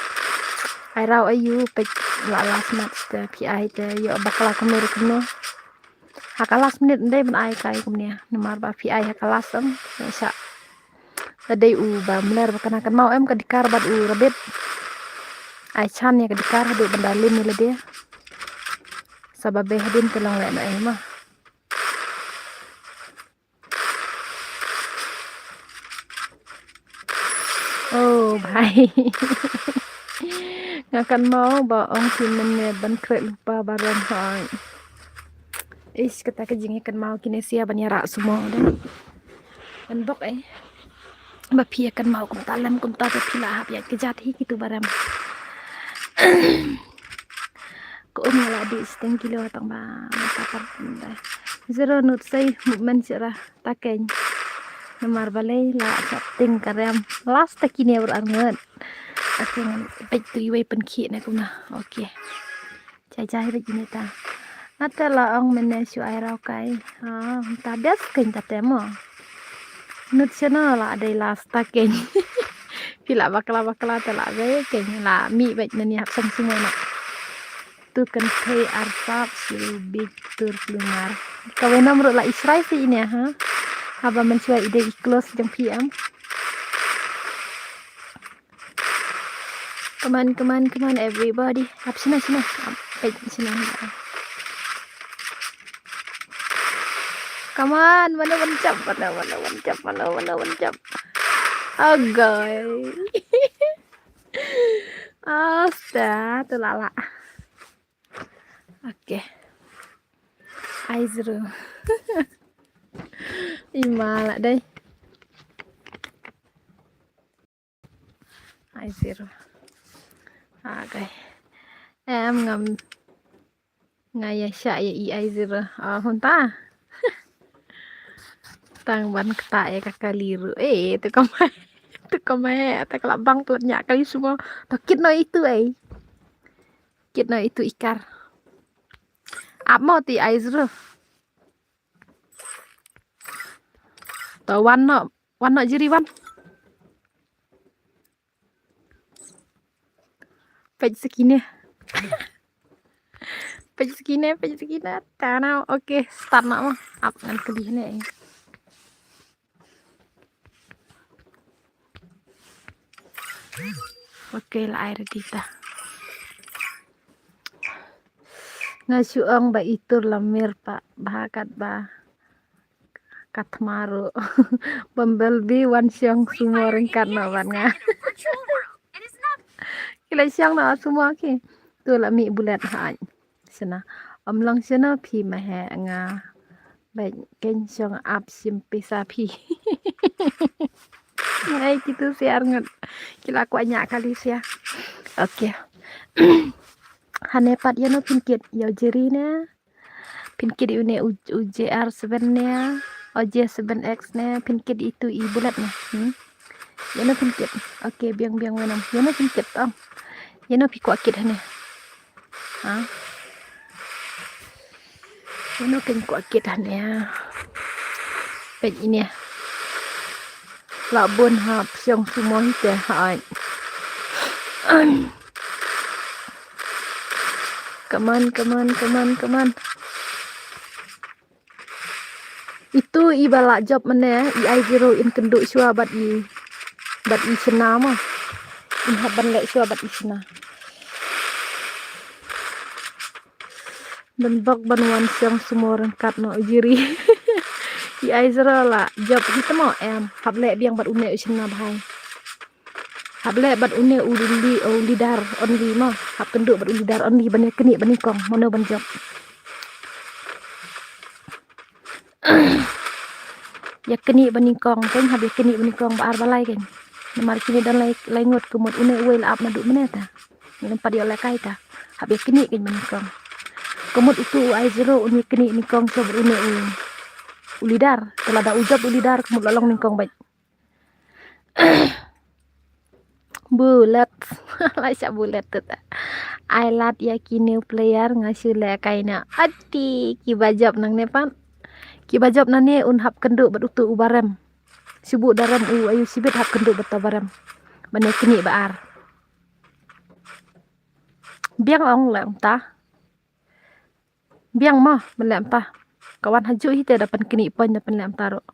Ai raw aiu peit la last match te phi ai te ïoh bakla kumno kumno. Ha ka last minute ndei ban ai kai kumne namar ba phi ai ha ka last em. Sha. Te dei u ba mler ba kane kan mau em ka dikar bad u rabbit. Ai chan ïa ka dikar haduh ban da lim ïa lade. Sa ba be hadien te long leh na ei ma. Oh, bhai. Nga kan mau ba ong phi mynne ban khreh lypa ba rem hoi. Ish, kata ka jingïakynmaw kine sia ban ïarah sumo de. Ban bok ei. Ba phi ïakynmaw kumta lem kumta ba phi la hap ïa kjat hi kitu ba rem. Ko um la di sting kilo tang ba mata par da. Zero nut sei movement sira ta keiñ. Namar balei la sa ting ka rem. Last ta kine ur arngut. Okay, ngan peit tu iwei pynkhih na kumna. Okay. Jai jai beit ine ta. Ate la ong mene shu ai raw kai. Ah, ta bias keiñ ta te mo. Nut shano la dei last ta keiñ. Phi la bakla bakla te la dei keiñ la mih beit nani hap sang sumo na. Tu kan thei arsap shu bit tur plumar. Ka wenam ruh la israi si ine ha. Haba man shu ai ide i close jong phi am. Come on, come on, come on, everybody. Hap shina, shina. Hap, peit shina. Come on, mano ban jump, mano, mano ban jump, mano, mano ban jump. Agoi. Asta, tu lala. Okay. Ai zero. Ima la dei. Ai zero. Okay. Em ngam nga ïa shah ïa i ai zero. Ah, hunta. Tang ban kta ïa ka kali ruh. Eh, tu ka mai. Tu ka mai. Ta ka la bang tu nya kali semua. Ta kit no itu ai. Kit no itu ikar. Ap mo ti ai zero. To wan no, wan no jiri wan. Peit sakine. Peit sakine, peit sakine. Tana, okay, start na mo. Ap ngan kali ne. Okay, la ai ready ta. Nga shu ong ba itur la mir pa ba kat ba. Katmaru. Bumblebee wan shong sumo ryngkat na ban nga. Kila shong na sumo ki. Tu la mi bulet ha. Sena. Om long sena phi ma he nga. Ba ken shong ap sim pisa phi. Ngai kitu siar ngut. Kila kwa nya kali sia. Okay. Hane pat yano phin kit yo jiri ne. Phin kit ïa une u, u J R seven ne. O J seven X ne. Phin kit itu i bullet ne. Hmm. Ïano phin kit. Okay, biang biang wenam. Ïano phin kit tong. Ïano phi kwah kit hane. Ha. Ïano ken kwah kit hane. Peit ine. La bun ha psiong sumo hi te ha ai. Come on, come on, come on, come on. Itu i ba la jop mane, i ai zero in kynduh shuwa bad i, bad i shna mo. In hap ban leh shuwa bad i shna. Ban bok ban wan siang sumor ryngkat no jiri. I ai zero la jop hi tamo em. Hap leh biang bad une u shna bhai. Hap leh bad une u li, u leader only mo. Hap kynduh bad u leader only ban ïa knieh ban ïa kong mano ban jop. Ïa knieh ba nyngkong, keiñ hap ïa knieh ba nyngkong ba ar ba lai keiñ. Namar kine don lai, lai ngut ka mut une uwei la ap naduh mynne ta. Ngim pat ïoh lehkai ta. Hap ïa knieh keiñ ba nyngkong. Ka mut utu u I zero un ïa knieh nyngkong shuwa bad une u, u leader. Te lada u jop u leader ka mut la long nyngkong beit. Bullet. Lai sha bullet tu ta. Ai lad ïa ki new player nga shu lehkai na. Ati kiba jop nangne pat. Kiba jop nangne un hap kynduh bad utu u barem. Shu buh da rem u ayu shibit hap kynduh bad uta barem. Ban ïa knieh ba ar. Biang ong leh mynta. Biang mo ban leh mynta. Ka wan hajuh hi te da pynknieh point da pynleh mynta ruh.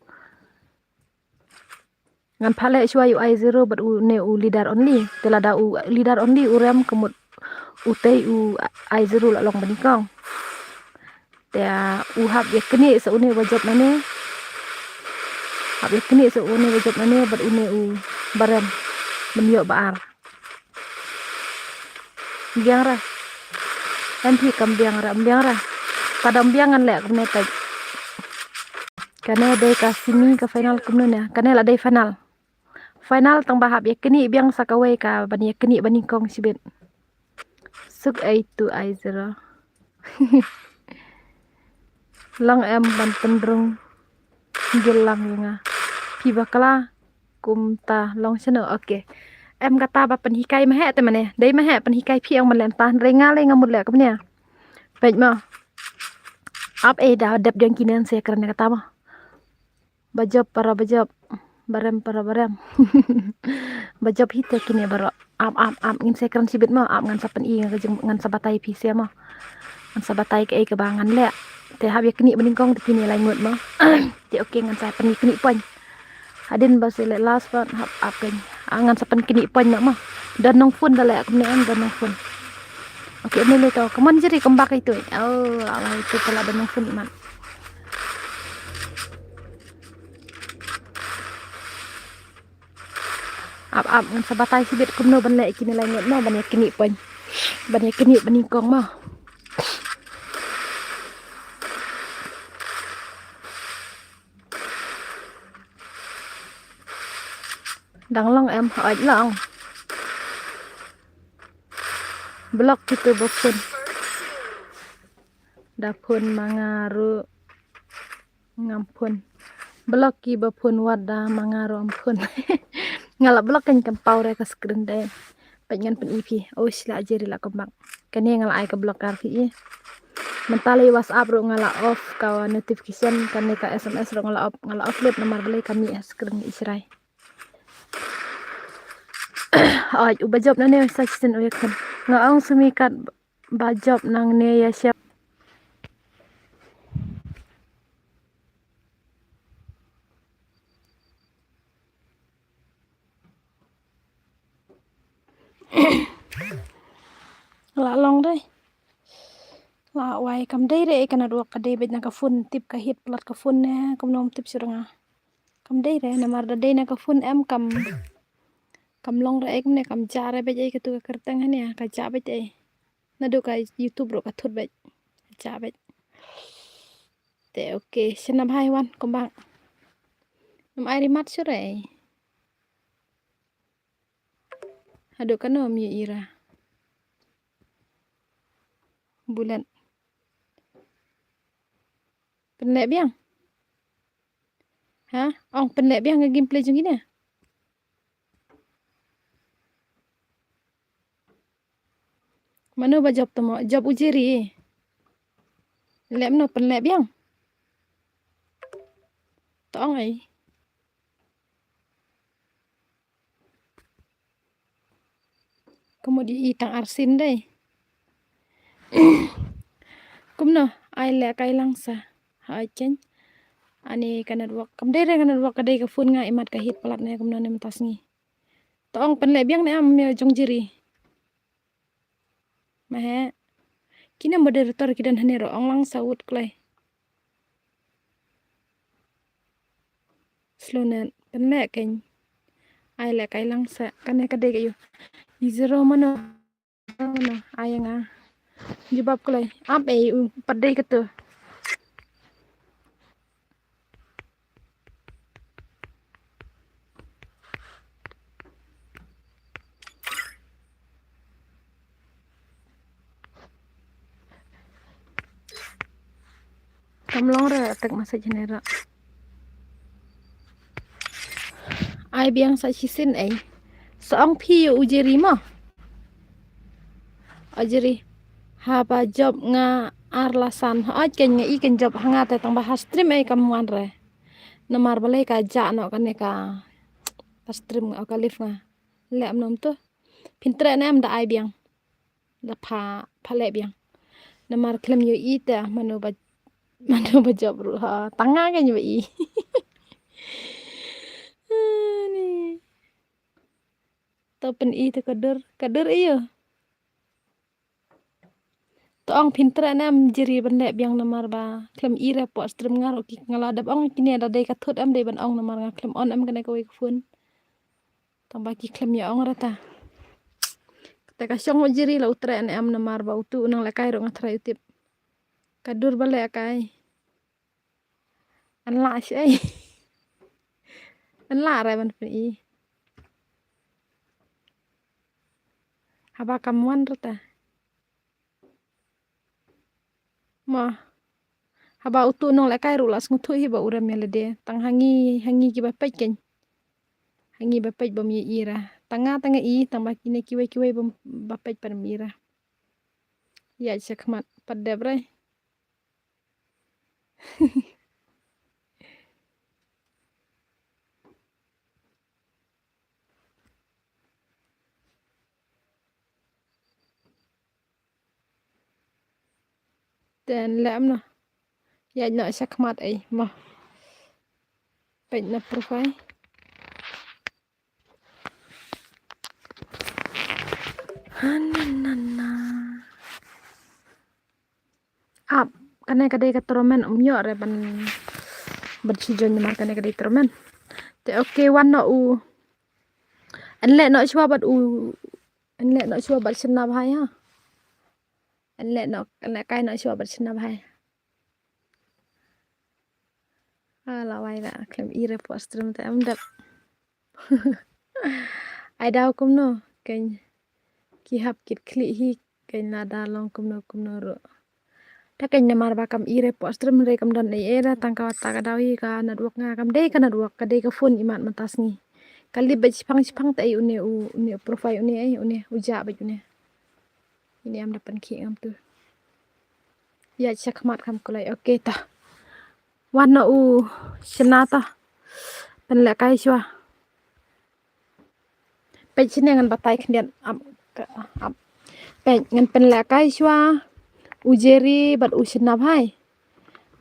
Ngan phah leh shuwa ïa u I zero bad une u leader only. Te lada u leader only u rem ka mut utei u I zero la long ba nyngkong. Te u hap ïa knieh sa une ba jop nangne. Hap ïa knieh sa une ba jop nangne bad une u barem. Ban ïoh ba ar. Biang re. Em phi kam biang re, em biang re. Ka dang biang ngan leh kumne peit. Kane dei ka semi ka final kumno ne. Kane la dei final. Final tang ba hap ïa knieh biang sa kawei ka ban ïa knieh ba nyngkong shibit. Suk ai tu ai zero. Long em ban pynrung gil lang ïa nga. Phi bakla kumta long shano. Okay. Em kata ba pynhikai ma heh te mane. Dei ma heh pynhikai phi ong ban leh mynta hynrei nga lei nga mut leh kumne. Peit mo. Ap ei da dep jong kine se kren kata mo. Ba jop para ba jop. Barem para barem. Ba jop hi te kine baroh. Ap ap ap ngin sa kren shibit mo, ap ngan sa pyni ngan sa batai phi se mo. Ngan sa batai kaei kaba ngan leh. Te hap ïa knieh ba nyngkong te kine lai ngut mo. Te okay ngan sa pyni knieh point. Hadien ba sa leh last round hap ap keiñ. Ah, ngan sa pynknieh point mo. Don nongphone da leh kumne em don nongphone. Okay, ym lei to. Come on Jiri, come back itu. Oh, ala itu pala don nongphone imat. Ap ap ngan sa batai shibit kumno ban leh kine lai ngut mo ban ïa knieh point. Ban ïa knieh ba nyngkong mo. Dang long em hooid long. Block kitu ba phone. Da phone ma nga ruh. Ngam phone. Block kiba phone wat da ma nga ruh am phone. Nga la block kan kam pau re ka screen de. Peit ngan pyni phi. Oh shila Jiri la kembang. Kane nga la ai ka block kar phi i. Mynta lei WhatsApp ruh nga la off ka notification kane ka S M S ruh nga la off, nga la offload namar balei ka mih ha screen i shrai. Oi, uba jop nangne sa shisien u ïa kren. Nga ong sumi kat ba jop nangne ïa shep. La long dei. La wai kam dei re ka network ka dei beit na ka phone tip ka hit plat ka phone ne kumno tip shuh nga. Kam dei re namar da dei na ka phone em kam kam long re ek ne kam ja re beit ei katu ka kyrteng hane ka ja beit ei. Naduh ka YouTube ruh ka thut beit. Ka ja beit. Te okay, shana bhai wan kumbang. Nam ai rimat shuh re. Haduh kano mi ira. Bulat. Pynleh biang. Ha? Ong pynleh biang ka gameplay jong ine. Mano ba jop tamo? Jop u Jiri. Leh mano pynleh biang. Tong ai. Kumno di i tang arsien dei. Kumno ai leh kai lang sa. Ha ai chen. Ani ka network. Kam dei re ka network ka dei ka phone nga imat ka hit palat ne kumno ne mynta sngi. Tong pynleh biang ne am ïa jong Jiri. Mahe. Kine moderator ki don hane ro ong lang sa wut klai. Slow net pynleh keiñ. Ai leh kai lang sa kane ka dei ka yu. I zero mano. Mano ai nga. Jubab klai. Ap ei u pat dei katu. Kam long re, tek message ne ra. Ai biang sa shisien ei. Sa ong phi ïa u Jerry mo. O Jerry. Haba job nga ar la san. Hooid kein nga i kein job ha nga te tang ba ha stream ei kam wan re. Namar balei ka jah noh kane ka, ka stream nga, ka live nga. Leh em nom tu. Phin treh ne em da ai biang. Da pha, pha leh biang. Namar khlem ïohi te mano ba, mano ba job ruh ha. Tang nga kein ba i. Ani. To pyn-i te ka dur, ka dur ïa. To ong phin treh ne em Jerry ban leh biang namar ba khlem i re pok stream nga ruh ki nga la dep ong kine da dei ka thut em dei ban ong namar nga khlem on em kane kawei ka phone. Tang ba ki khlem ïa ong re ta. Te ka shong u Jerry la u treh ne em namar ba utu u nang lehkai ruh nga tharai u tip. Ka dur ba lehkai. An lah shi ei. An lah re ban pyn-i. Haba kam wan re ta. Ma. Haba utu nong lehkai ruh la sngewthuh hi ba u rem ïa lade. Tang ha ngi, ha ngi kiba peit kein. Ha ngi ba peit bym ïa i ra. Tang nga tang nga i, tang ba kine kiwei kiwei bym ba peit pat ym i ra. Ïa shakhmat pat dep re. Ten lem noh. Ïa noh shakhmat ei mo. Peit na profile. Hananana. Ap, kane ka dei ka tromen um ïoh re ban, ban shu join namar kane ka dei tromen. Te okay wan noh u. An leh noh shuwa bad u. An leh noh shuwa bad Shanabhai ha. An leh noh, an lehkai noh shuwa bad Shanabhai. Ah, la wai la khlem i re pok stream te em dep. Ai daw kumno kein ki hap kit khlieh hi kein lada long kumno kumno ruh. Ta kein namar ba kam i re pok stream re kam don ei ei da tang ka wata ka daw hi ka network nga kam dei ka network ka dei ka phone imat mynta sngi. Ka lip bad shipang shipang te ei une u une u profile une ei une u jah bad une. Ini am da pynkhih ngam tu. Ïa shakhmat kam kulai. Okay ta. Wan na u shna ta. Pynlehkai shuwa. Peit shine ngan batai khyndiat ap ap. Peit ngan pynlehkai shuwa. U Jerry bad u Shanabhai.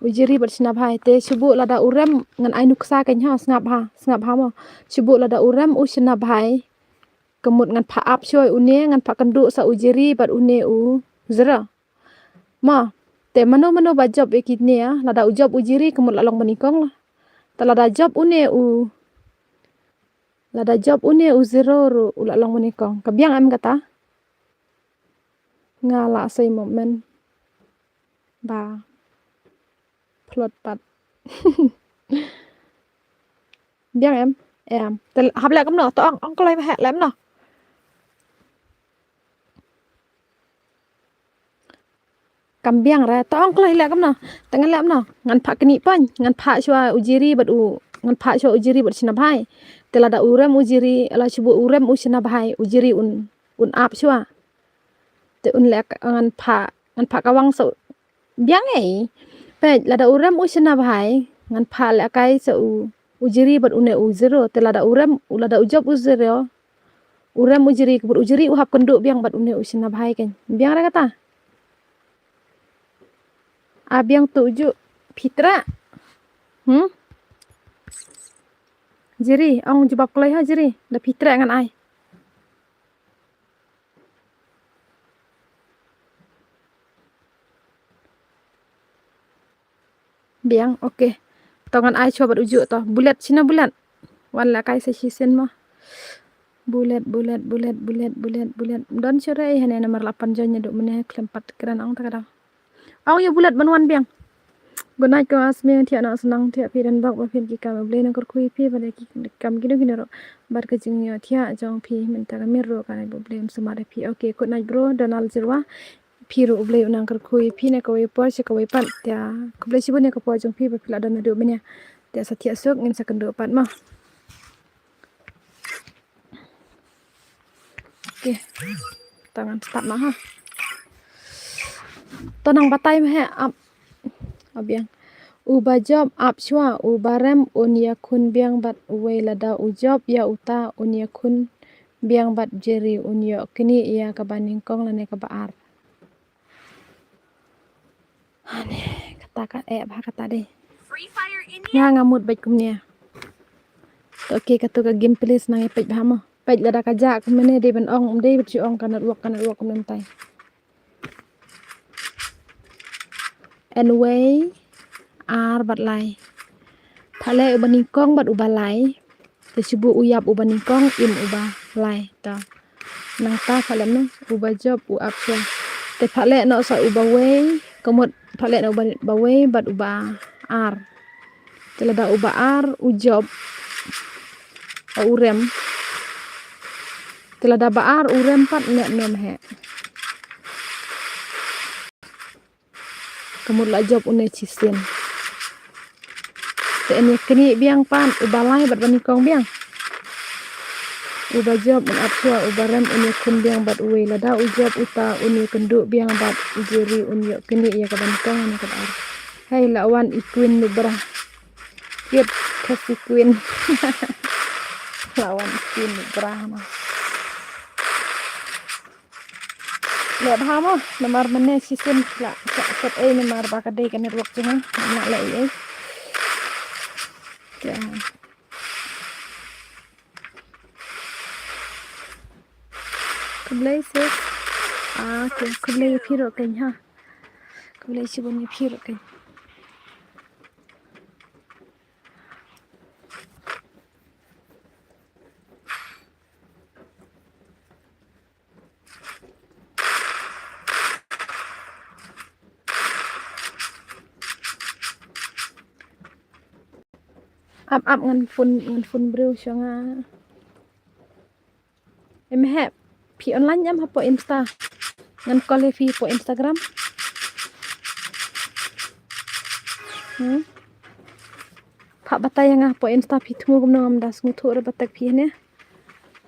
U Jerry bad Shanabhai te shu buh lada u rem ngan ai nuksa kein ha sngap ha sngap ha mo. Shu buh lada u rem u Shanabhai. Ka mut ngan phah ap shuwa une ngan phah kynduh sa u Jerry bad une u Zero. Ma, te mano mano ba job ïa kine ïa, lada u job u Jerry ka mut la long banyngkong la. Te lada job une u, lada job une u Zero ruh u la long banyngkong. Ka biang em kata? Nga la sei mo men. Ba. Plot pat. Biang em? Em. Te hap leh kumno? To ong ong kloi ba heh leh kumno? Kam biang re. To ong kloi leh kumno? Te ngan leh kumno? Ngan phah knieh pon. Ngan phah shuwa u Jerry bad u ngan phah shuwa u Jerry bad Shanabhai. Te lada u rem u Jerry, la shu buh u rem u Shanabhai, u Jerry un un ap shuwa. Te un leh ngan phah ngan phah kawang sa biang ei. Peit lada u rem u Shanabhai ngan phah lehkai sa u u Jerry bad une u Zero te lada u rem u lada u job u Zero. U rem u Jerry ka bud u Jerry u hap kynduh biang bad une u Shanabhai kein. Biang re kata. A biang tu uju pitra. Hmm? Jerry ong jubab kloi ha Jerry da pitra ngan ai. Biang, okay. To ngan ai shuwa bad uju to. Bulet shina bulet. Wan lehkai sa shisien mo. Bulet bulet bulet bulet bulet bulet. Don shuwa re hane namar la pan join ïa duk mene khlem pat kren ong ta ka daw. Ong ïa bulet ban wan biang. Good night ko Asmi thiah na snang thiah phi dan bok ba phin ki kam Blei na kyrkhu ïa phi ba da ki kam kino kino ro. Bad ka jingïoh thiah jong phi mynta ka mir ro ka na Blei um sumar ïa phi. Okay, good night bro Donald Jirwa. Phi ruh U Blei u nang kyrkhu ïa phi na kawei por sha kawei pat. Te khublei shibun ïa ka por jong phi ba phi la don naduh mynne. Te sa thiah suk ngin sa kynduh pat mo. Okay. Te ngan start noh ha. To nang batai ma he ap. Abiang. Uba jop ap shuwa, uba rem un ïakhun biang bad uwei, lada u jop ïa uta un ïakhun biang bad Jerry, un ïoh knieh ïa kaba nyngkong lane kaba ar. Hane, kata ka eh bha kata dei. Nga nga mut bad kumne. To okay, kato ka game please nang ïa peit bha mo. Peit lada ka jah kumne dei ban ong, um dei bad shu ong ka network, ka network kumne tai. Anyway, ar bad lai. Pha leh uba nyngkong bad uba lai. Te shu buh u ïap uba nyngkong, im uba lai. Ta. Nangta pha leh no uba jop u ap shuwa. Te pha leh no sa uba wei, ka mut pha leh no uba, uba wei bad uba ar. Te lada uba ar u jop, u rem. Te lada ba ar u rem pat, neh nym heh. Ka mut la jop une shisien. Te un ïa knieh biang pat, uba lai bad ba nyngkong biang. Uba jop un ap shuwa, uba rem un ïakhun biang bad uwei, lada u jop uta un ïakynduh biang bad u Jerry, un ïoh knieh ïa kaba nyngkong ne kaba ar. Hei, la wan i Queen Nubra. Cute, Khasi Queen. La wan i Queen Nubra na. Leh bha mo, namar mynne shisien la, sa, sat ei namar ba ka dei ka network jong nga, nga leh ei ei. Ja. Khublei sis. Ah, okay, khublei ïa phi ruh keiñ ha. Khublei shibun ïa phi ruh keiñ. Ap ap ngan phone, ngan phone briew sha nga. Em heh, phi online em hapoh Insta? Ngan call ïa phi hapoh Instagram. Hmm? Pha batai ïa nga hapoh Insta phi thmu kumno, ngam da sngewthuh re ba tag phi ne.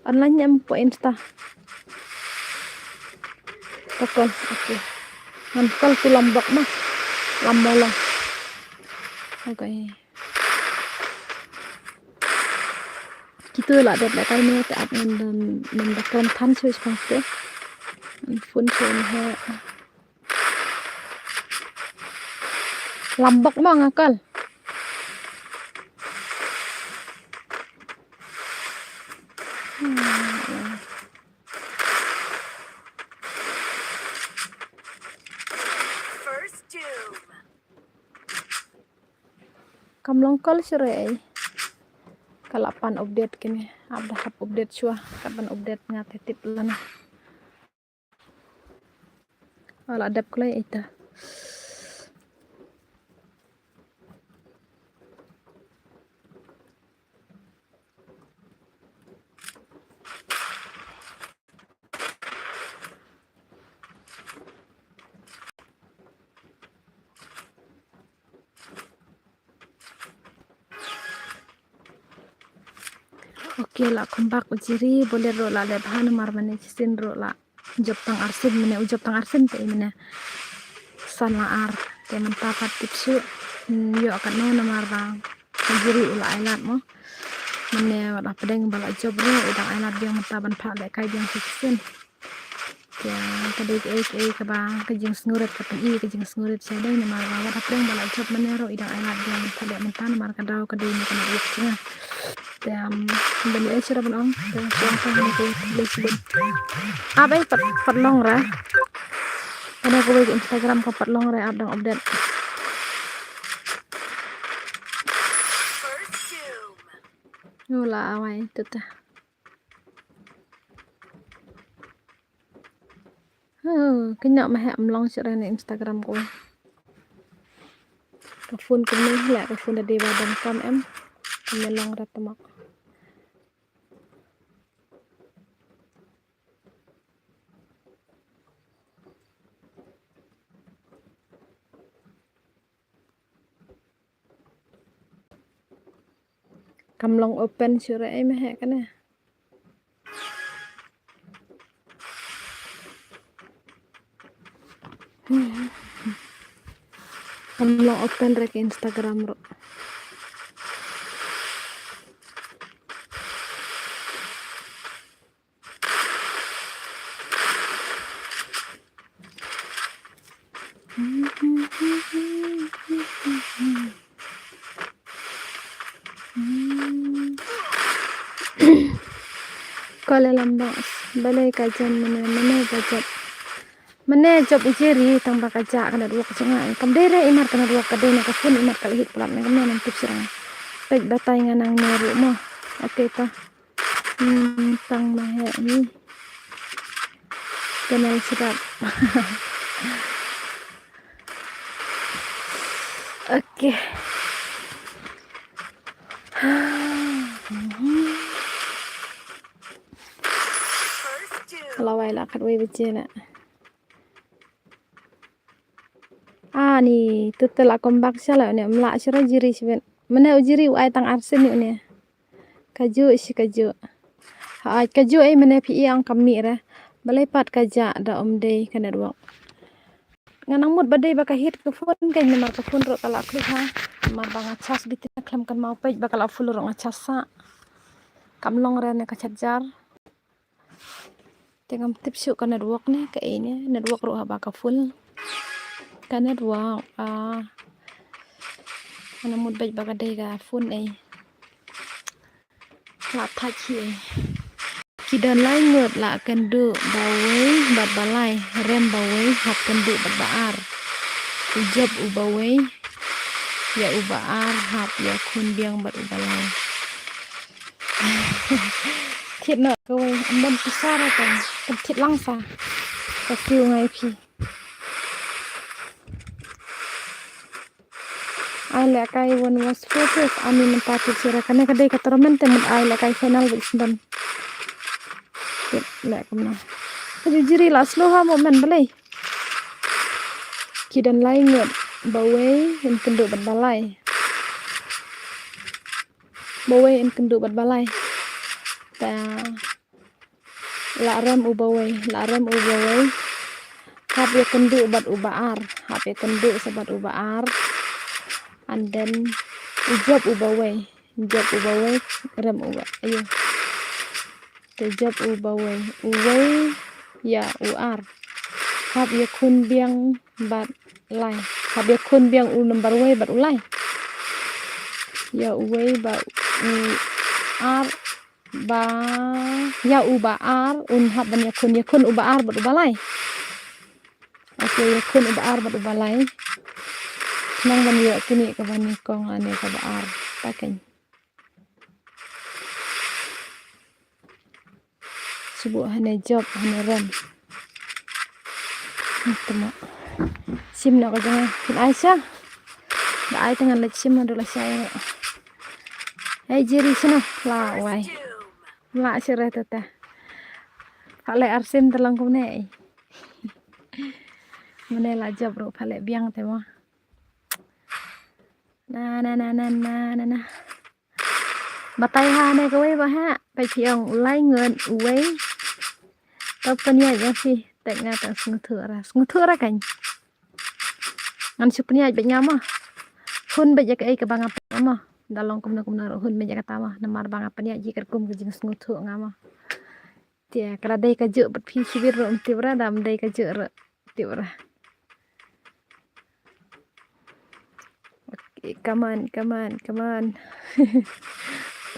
Online em hapoh Insta? Ka call, okay. Ngan call tu Lombok ma. Lam Mawlong. Okay. Kitu la dep la kai ne te ap ngan dan, ngan da kren than shu shu te. Ngan phone shu ne he. Lombok mo nga call. Kam long call shuh re ei. Ka la pan update kine. Ap da hap update shuwa. Ka pan update nga te tip lana. Ka la dep kloi ei ta. Okay, la khum bak u Jiri, bolet ruh la leh bha namar mane shisien ruh la jop tang arsien, mane u jop tang arsien te mane san la ar, te mynta pat tip shuh, hmm, ïoh katno namar ba u Jiri u la ai lad mo. Mane wat la pdeng ba la jop ruh u dang ai lad biang mynta ban phah lehkai biang shisien. Te ka dei kaei kaei kaba ka jingsngewrit, ka pyni ka jingsngewrit sha dei namar ba wat hapdeng ba la jop mane ruh i dang ai lad biang mynta, dei mynta namar ka daw ka dei na ka network jong nga. Te, um, ban ïa shu ban ong te shu ong tang ne ka khublei shibun. Ap ei pat, pat long re. Kane kawei ka Instagram ka pat long re, ap dang update. Ngu la awai tu ta. Huh, kynnoh ma heh, ym long shuh re na Instagram ko. Ka phone kumne leh, ka phone da dei ba donkam em. Kumne long re tymok. Kam long open shuh re ei me heh kane. Kam long open re ka Instagram ruh. Kuala Lumpur, balei ka jan mane, mane ka jop. Mane jop u Jiri tang ba ka jah ka network jong nga. Kam dei re i mat ka network ka dei na ka phone i mat ka la hit palat na ka mane tip sirang. Peit batai nga nang ne ruh mo. Okay ta. Hmm, tang ma he ni. Channel sedap. Okay. Lawai la khatwei baje la. Ani, tu te la kombak sha la une, mla shira Jiri shibit. Mane u Jiri u ai tang arsien ni une. Kajuh shi kajuh. Ha, kajuh ei mane phi i ang kam mih re. Balei pat ka jah da um dei ka network. Nga nang mut ba dei ba ka hit ka phone ka namar ka phone ruh ka la klik ha. Namar ba nga charge bitin khlem kan mau peit ba ka la full ruh nga charge sa. Kam long re ne ka charger. Te ngam tip shuh ka network ne, ka ei ne, network ruh haba ka full. Ka network, ah, nga mut bad ba ka dei ka phone ei. La thait hi ei. Ki don lai ngut la kynduh ba wei bad ba lai, rem ba wei hap kynduh bad ba ar. U jop u ba wei, ïa u ba ar hap ïa khun biang bad u ba lai. Thied noh kawei, ym don pisa ra ka, kan thied lang sa. Ka siew ngai phi. Ai lehkai one was photos, ani mynta thied shuh ra kane ka dei ka tournament te mut ai lehkai final bad sdon. Thied leh kumno. Ka ju Jiri la slow ha mo men balei. Ki don lai ngut, ba wei yn kynduh bad ba lai. Ba wei yn kynduh bad ba lai. Ta la rem u ba wei, la rem u ba wei. Hap ïa kynduh bad u ba ar, hap ïa kynduh sa bad u ba ar. And then u jop u ba wei, jop u ba wei, rem u ba, ayo. Te jop u ba wei, u wei ïa u ar. Hap ïa khun biang bad lai. Hap ïa khun biang u number wei bad u lai. Ïa u wei bad u ar ba, ïa u ba ar un hap ban ïa khun, ïa khun u ba ar bad u ba lai. Okay, ïa khun u ba ar bad u ba lai. Nang ban ïa kini ka ban ïa kong ane ka ba ar. Pakai. Shu buh hane jop, hane rem. Tama. Shim noh ka jong nga. Phin ai sha. Da ai te ngan leit shim haduh lashai. Hei Jiri shano. La wai. La shire tata. Pha leh arsien te long kumne. Mane la jop ruh pha leh biang te mo. Na, na, na. Batai ha ne kawei ba ha. Peit phi ong u lai ngut uwei. To pynïaid ïa phi. Tek nga tang sngewthuh ra. Sngewthuh ra kan. Ngan shu pynïaid bad nga mo. Hun bad ïa kaei kaba nga pynïaid mo. Da long kumno kumno ruh hun bad ïa kata mo. Namar ba nga pynïaid ïa katkum ka jingsngewthuh nga mo. Te ka la dei kajuh bad phi shibit ruh ym tip ra, da ym dei kajuh ruh tip ra. Okay, come on, come on, come on.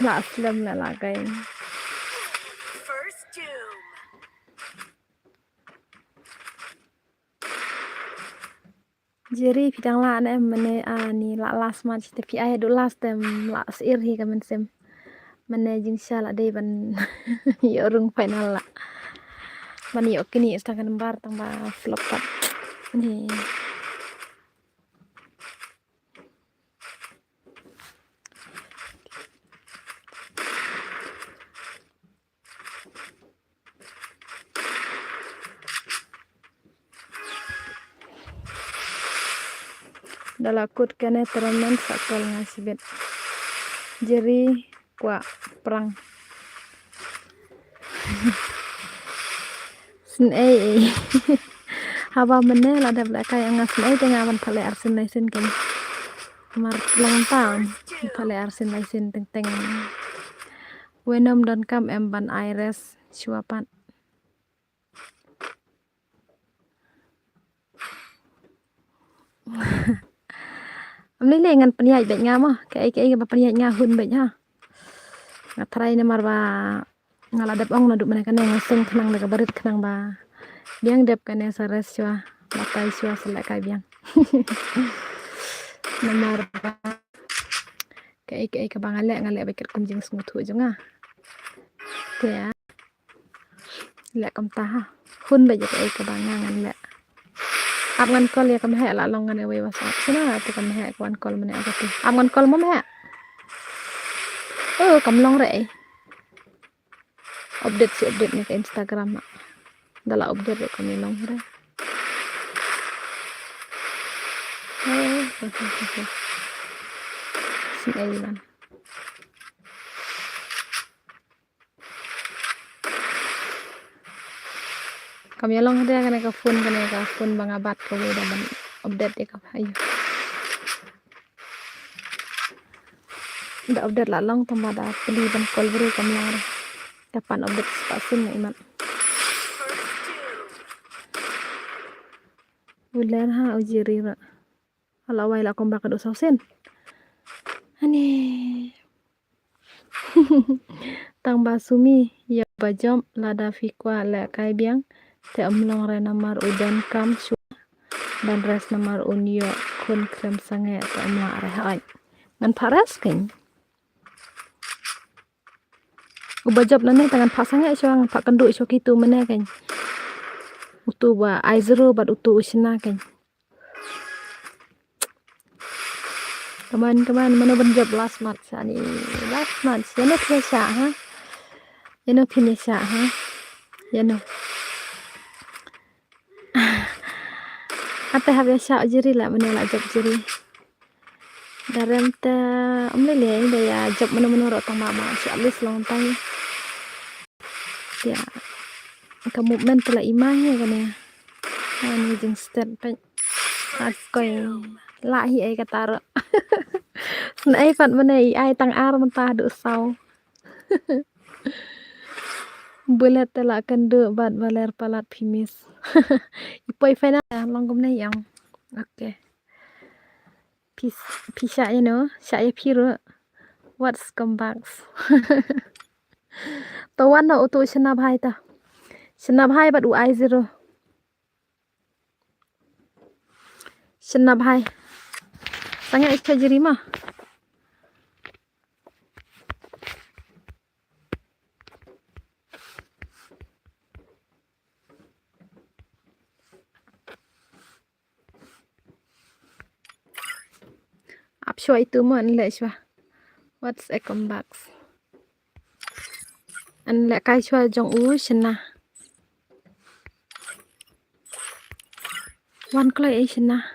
La slem la la kai. Jiri phi dang lah ne em mane ani lah last match te phi ai haduh last te em lah sir hi ka mynsiem. Mane jingshai lah dei ban ïoh rung final lah. Ban ïoh kini stang ka number tang ba flop pat. Ni. Da la kut kane tournament sa kol nga shibit. Jiri kwah prank. Snei. Haba mynne la dep lehkai nga snei te nga ban pale arsien laisien ken. Mar lang tam pale arsien laisien teng teng. Wenom don kam em ban ai rest shuwa pat. Am lei lei ngan pynïaid bad nga mo. Kaei kaei ba pynïaid nga hun bad ha. Nga trai namar ba nga la dep ong naduh mynne kane nga seng khnang da ka barit khnang ba biang dep kane sa rest shuwa. Batai shuwa sa lehkai biang. Namar ba kaei kaei kaba nga leh nga leh bad katkum jingsngewthuh jong nga. Te leh kumta ha. Hun bad ïa kaei kaba nga ngan leh. Ap ngan call ïa ka mehek la long ngan ïa wei WhatsApp. Sina tu ka mehek ka wan call mynne ap tu. Ap ngan call mo mehek. Oh, kam long re ei. Update shi update ne ka Instagram ma. Da la update re kam long re. Oh, oh, oh, oh, oh. Snei ban. Kam ïa long hade kane ka phone, kane ka phone ba nga bat kawei da ban update ïa ka. Ayu. Da update la long tang ba da pli ban call briew kam long re. Da pan update spah sien na imat. U ler ha u jiri ra. Ala wai la kumba ka du saw sien. Ani. Tang ba sumi ïa ba jop lada phi kwah lehkai biang te um long re namar u don kam shuwa ban rest namar un ïoh khun khlem sangeh te um lah re hooid. Ngan phah rest kein. U ba jop nane te ngan phah sangeh shuwa ngan phah kynduh shuwa kitu mynne kein. Utu ba ai zero bad utu u shna kein. Come on, come on, mano ban jop last match ani. Last match. Ïano phi ïa shah ha? Ïano phi ïa shah ha? Ïano. Ate hap ïa shah jiri la mano la jop jiri. Darem te um lei lei da ïa jop mano mano ruh tang ma ma shu at least long tang. Ïa ka movement te la i mai hi kane. Ani jingstet peit. Akoi la hi ei kata ruh. Snei pat mynne i ai tang ar mynta haduh saw. Bullet te la kynduh bad ba ler palat phi miss. I poi final long kumne ïong. Okay. Phi shah ïano, shah ïa phi ruh. What's comebacks? To wan noh utu u shna bhai ta. Shna bhai bad u ai zero. Shna bhai. Sangeh ïa ka jiri ma. Ap shuwa itu mo, yn leh shuwa. What's a comebacks? Yn lehkai shuwa jong u shna. Wan kloi ei shna.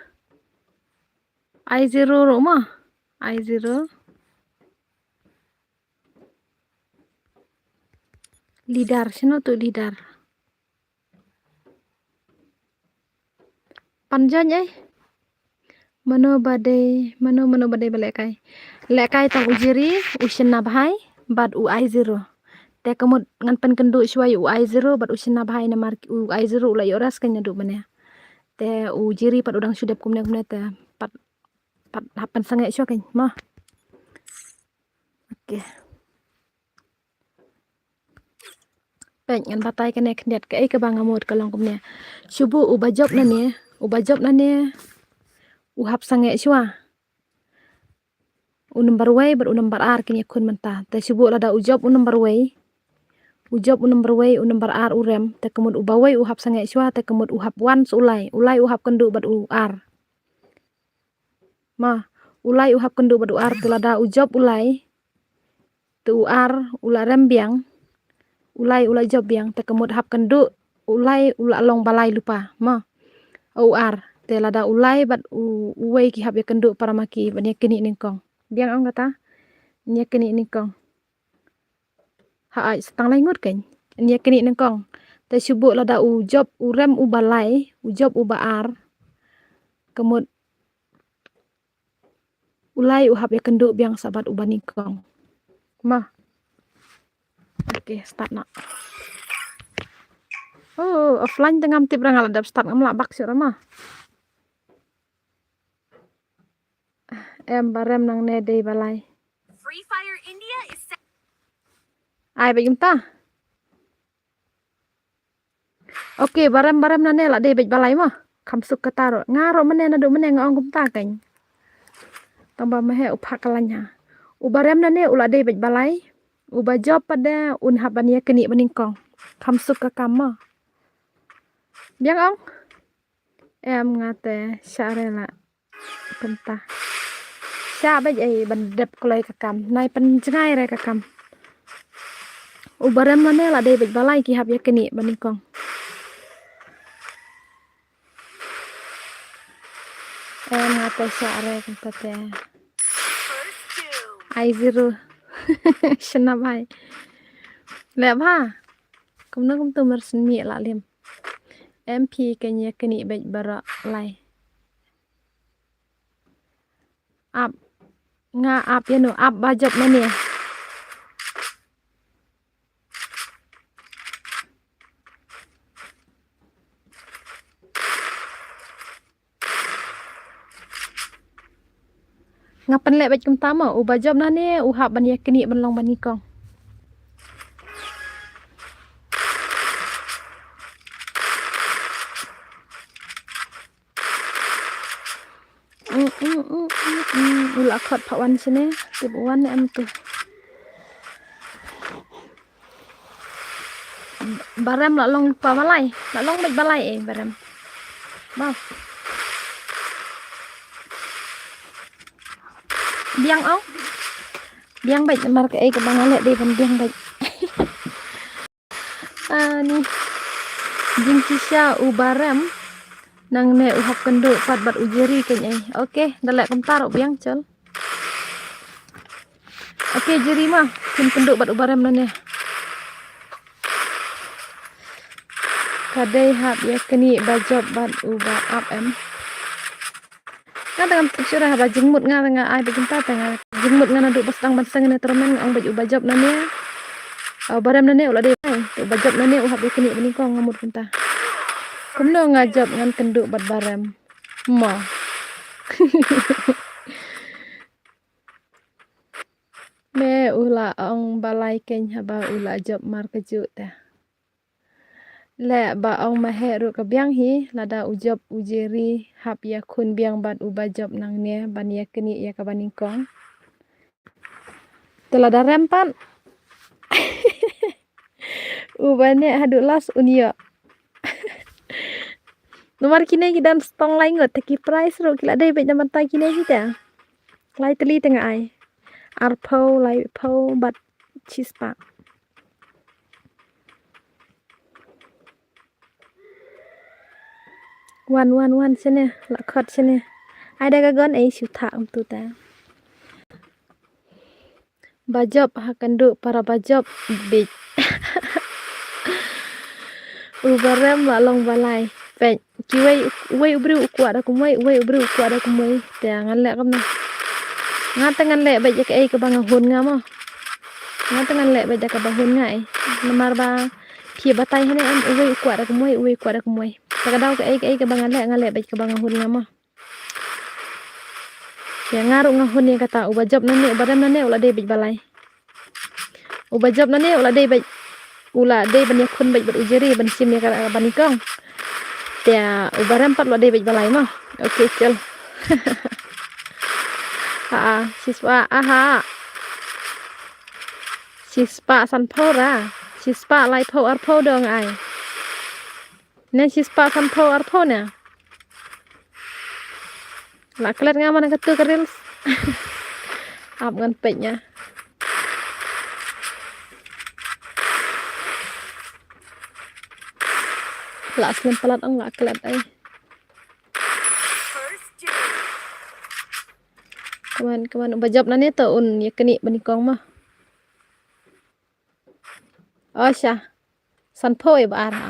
Ai zero ruh mo. Ai zero. Leader, shano tu leader? Pan join ei. Mano ba dei, mano, mano ba dei ba lehkai. Lehkai tang u jiri, u shna bhai, bad u ai zero. Te ka mut ngan pynkynduh shuwa ïa u ai zero, bad u shna bhai namar u ai zero u la ïoh rest kein naduh mynne. Te u jiri pat u dang shu dep kumne kumne te pat, pat hap pynsangeh shuwa kein, mo. Okay. Peit ngan batai kane khyndiat kaei kaba nga mut ka long kumne. Shu buh u ba jop nane, u ba jop nane. U hap sangeh shuwa. U number wei bad u number ar kin ïakhun mynta. Te shu buh lada u jop u number wei. U jop u number wei, u number ar u rem. Te ka mut u ba wei u hap sangeh shuwa, te ka mut u hap wan sa u lai. U lai u hap kynduh bad u ar. Ma, u lai u hap kynduh bad u ar te lada u jop u lai. Te u ar u la rem biang. U lai u la jop biang te ka mut hap kynduh u lai u la long ba lai lypa. Ma. U ar te lada u lai bad u, uwei ki hap ïa kynduh para ma ki ban ïa knieh nyngkong. Biang ong kata. Ïa knieh nyngkong. Ha ai sa tang lai ngut kan. Ïa kane nyngkong. Te shu buh lada u jop u rem uba lai, u jop uba ar. Ka mut u lai u hap ïakynduh biang sa bad uba nyngkong. Ma. Okay, start noh. Oh, offline te ngam tip ra nga la dep start, ngam lah back shuh ra ma. Em, ba rem nangne dei ba lai. Free Fire India is set. Ai beit kumta. Okay, ba rem ba rem nangne la dei beit ba lai ma. Kham suk kata ruh. Nga ruh mynne naduh mynne nga ong kumta kan. Tang ba ma heh u phah ka lain ha. Uba rem nangne u la dei beit ba lai. Uba jop pat de un hap ban ïaknieh ba nyngkong. Kham suk ka kam ma. Biang ong. Em, nga te shah re la. Kumta. Shah beit ei ban dep kloi ka kam. Nai pynjngai re ka kam. Uba rem nangne la dei beit ba lai ki hap ïaknieh ba nyngkong. Em, nga te shah re kumta te. Ai zero. Shna bai. Leh bha. Kumno kumto mer syn mieh la lem. Em phi kan ïaknieh beit baroh lai. Ap. Nga ap ïano, ap ba jop nangne. Nga pynleh beit kumta mo, uba jop nangne u hap ban ïaknieh ban long ba nyngkong. Mm, mm, mm, mm, mm. U la khot pha wan shane, tip u wan ne em tu. Ba rem la long pa ba lai, la long beit ba lai eh ba rem. Ba. Biang ong. Biang beit namar kaei kaba nga leh dei ban biang beit. Ani. Jingshisha uba rem nangne u hap kynduh pat bad u Jerry kan ei. Okay, da leh kumta ruh biang chol. Okay, Jerry ma, phin kynduh bad uba rem nangne. Ka dei hap ïaknieh ba jop bad uba ap em. Nga te ngam tip shuh re haba jingmut nga te nga ai beit kumta te nga. Jingmut nga naduh ba sdang ban seng ne tournament nga ong beit uba jop nangne. Uba rem nangne u la dei bai. Uba jop nangne u hap ïaknieh ba nyngkong nga mut kumta. Kumno nga jop ngan kynduh bad ba rem. Mo. Me u la ong ba lai keiñ haba u la jop mar kajuh te. Leh ba ong ma heh ruh ka biang hi, lada u jop u Jerry hap ïakhun biang bad uba jop nangne ban ïaknieh ïa kaba nyngkong. Te lada rem pat. Uba neh haduh last un ïoh. Namar kine ki dang stong lai ngut, te ki prize ruh ki la dei beit na bynta kine hi te. Lai tylli te nga ai. Arphew, laiphew bad shispah. Wan, wan, wan shane, la khot shane. Ai da ka gon ei shu thah kumtu te. Ba jop ha kynduh para ba jop beit. Uba rem la long ba lai. Peit, kiwei, uwei u briew u kwah da kumwei, uwei u briew u kwah da kumwei. Te ngan leh kumno. Nga te ngan leh beit ïa kaei kaba nga hun nga mo. Nga te ngan leh beit ïa kaba hun nga ei. Namar ba phi batai hangne em uwei u kwah da kumwei, uwei u kwah da kumwei. Te ka daw kaei kaei kaba nga leh, nga leh beit kaba nga hun nga mo. Ïa nga ruh nga hun ïa kata, uba jop nangne, uba rem nangne, u la dei beit ba lai. Uba jop nangne, u la dei beit, u la dei ban ïakhun beit bad u Jerry, ban shim ïa kaba nyngkong. Te uba rem pat u la dei beit ba lai mo. Okay, chal. Ha, ha, shispah, aha. Shispah sanphew ra. Shispah laiphew arphew dong ai. Ne shispah sanphew arphew ne. La klet nga man katu ka reels. Ap ngan peit nga. La slem palat ong la klet ai. Kaman, kaman, ba jop nangne to un ïa knieh ba nyngkong mo. Osha. Sanphew ïa ba ar ha.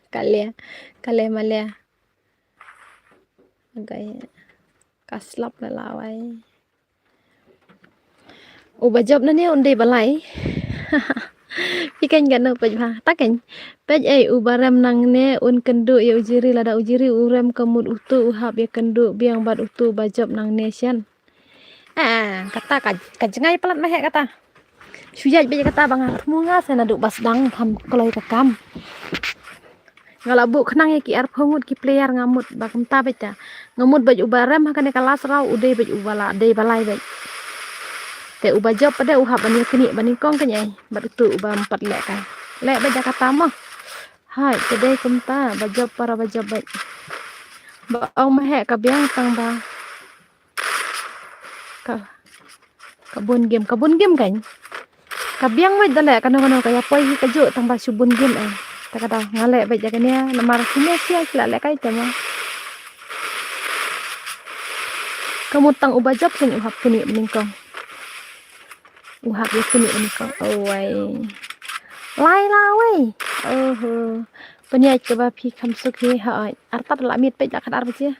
Ka leh. Ka leh ma leh. Ka slap la lawai. Uba jop nangne un dei ba lai. Phi khein katno peit bha. Ta khein. Peit ei uba rem nangne un kynduh ïa u Jiri lada u Jiri u rem ka mut utu u hap ïa kynduh biang bad utu uba jop nangne shen. Ah, kata ka, ka jngai palat ma heh kata. Shu ïaid beit kata ba nga thmu nga sa naduh ba sdang kham kloi ka kam. Nga la buh khnang ïa ki arphew ngut ki player nga mut ba kumta beit ta. Nga mut beit uba rem ha kane ka last round u dei beit uba la dei ba lai beit. Te uba jop pat de u hap ban ïa knieh ba nyngkong khein ei bad utu uba ym pat leh kai. Leh beit da kata mo. Hai, te dei kumta ba jop para ba jop beit. Ba ong ma heh ka biang tang ba. Ka, ka bun game, ka bun game khein. Ka biang beit da leh kano kano ka ïa poi hi kajuh tang ba shu bun game eh. Ta ka daw nga leh beit ïa kane namar kine sia ki la leh kai te mo. Ka mut tang uba jop khein u hap knieh ba nyngkong. U hap ïa knieh ba nyngkong. Oh wei. Lai la wei. Oh ho. Pynïaid kaba phi kham suk hi ha ai. Artat la miet peit la khat ar baje.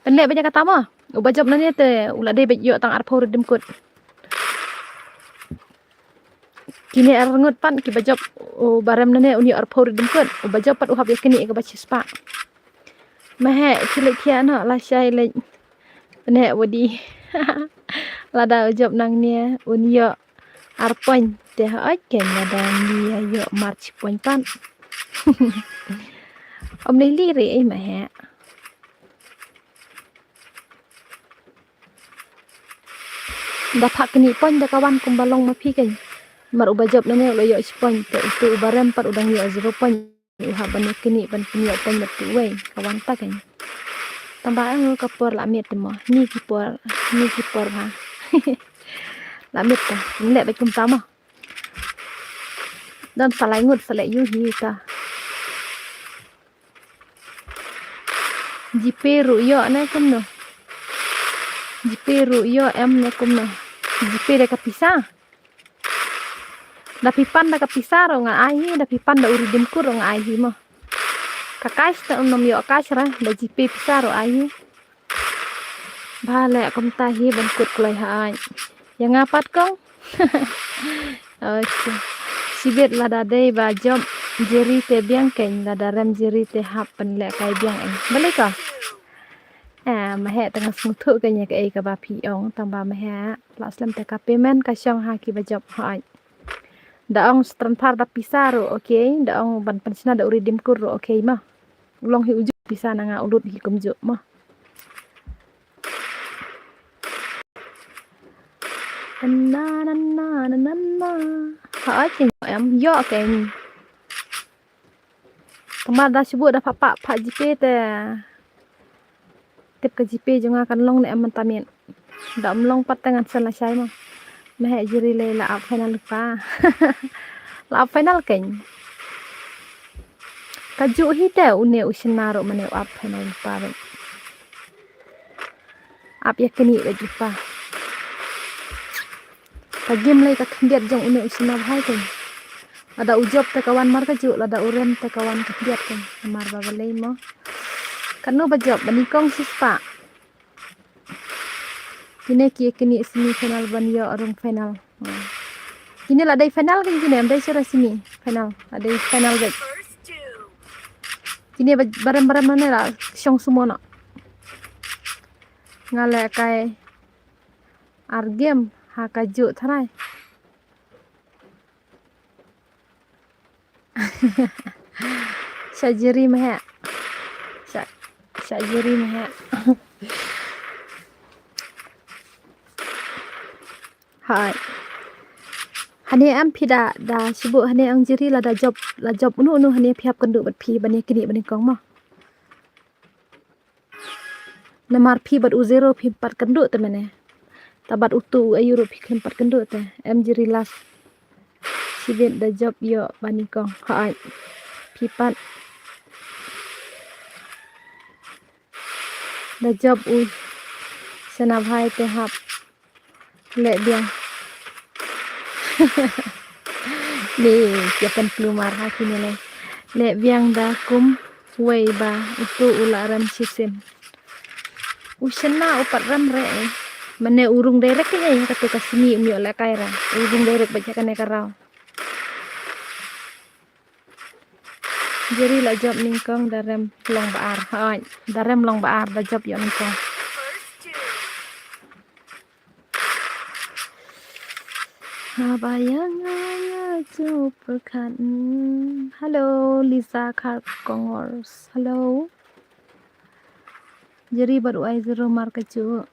Pynleh beit ïa kata mo. Uba jop nangne te u la dei beit ïoh tang arphew ri dim kut. Kine ar ngut pat kiba jop uba rem nangne un ïoh arphew ri dim kut. Uba jop pat u hap ïa knieh kaba shispah. Ma heh, phi leit thiah noh, lashai leit. Pyneh wadi. Lada u jop nangne un ïoh ar point te hooid khein lada ngi ïa ïoh mar shi point pat. Ym lei lei re ei ma heh. Da phah knieh point da ka wan kumba long ma phi khein. Mar uba jop nangne u la ïoh shi point te utu uba rem pat u dang ïoh zero point. U hap ban ïa knieh ban pynïoh point bad uwei ka wan ta khein. Tang ba eh ka por la miet te mo. Ni ki por, ni ki por ha. La miet te. Leh beit kumta mo. Don sa lai ngut sa leh ïu hi ta. Jipe ruh ïoh ne kumno. Jipe ruh ïoh em ne kumno. Jipe da ka pisa. Da phi pan da ka pisa ruh nga ai hi, da phi pan da u ri dim kut ruh nga ai hi mo. Ka cash te ym nym ïoh cash ra, da G Pay pisa ruh ai hi. Ba leh kumta hi ban kut kloi ha ai. Ïa nga pat kong. Okay. Shibit lada dei ba jop Jiri te biang khein, lada rem Jiri te hap pynleh kai biang ei. Balei ko? Eh, ma heh tang nga sngewthuh khein ïa kaei kaba phi ong, tang ba ma heh la slem te ka payment ka shong ha kiba jop hooid. Da ong transfer da pisa ruh okay, da ong ban pynshna da u ri dim kut ruh okay ma. U long hi u juh pisa na nga u lut hi kumjuh ma. Na na na na na na. Hooid khein em ïoh khein. Tang ba da shu buh da phah phah phah G Pay te. Tip ka G Pay jong nga kan long ne em mynta miet. Da ym long pat te ngan send lashai mo. Ma heh Jiri lei la ap final lypa. La ap final khein. Kajuh hi te une u shynna ruh mane u ap final lypa beit. Ap ïa knieh beit lypa. Ka game lei ka khyndiat jong une u shynna bha khein. Lada u jop te ka wan mar kajuh, lada u rem te ka wan khyndiat khein. Namar ba balei mo. Katno ba jop ba nyngkong shispah. Kine ki ïa knieh semi final ban ïoh rung final. Kine la dei final khein kine, ym dei shuh re semi final. La dei final beit. Kine ba, ba rem ba rem mane la shong sumo noh. Nga leh kai ar game ha kajuh tharai. Sha Jiri ma heh. Sha, sha Jiri ma heh. Hai. Hane em phi da, da shu buh hane ong Jiri lada jop, la jop uno uno hane phi hap kynduh bad phi ban ïa knieh ba nyngkong mo. Namar phi bad u zero phim pat kynduh te mane. Ta bad utu u ayu ruh phi khlem pat kynduh te. Em Jiri last. Shibit da jop ïoh ba nyngkong. Hooid. Phi pat. Da jop u shynna bha te hap leh biang. Ni, ïa pynplumar ha kine lei. Leh biang da kum wei ba utu u la rem shisien. U shynna u pat rem re eh. Mane u rung direct eh, katu ka sngi um ïoh lehkai ra. U rung direct bad ïa kane ka raw. Jeri la jop nyngkong da rem long ba ar. Hooid, da rem long ba ar, da jop ïoh nyngkong. Haba ïa nga, nga ju pyrkhat. Hello, Lisa Kharkongor. Hello. Jeri bad u Aizero mar ka ju.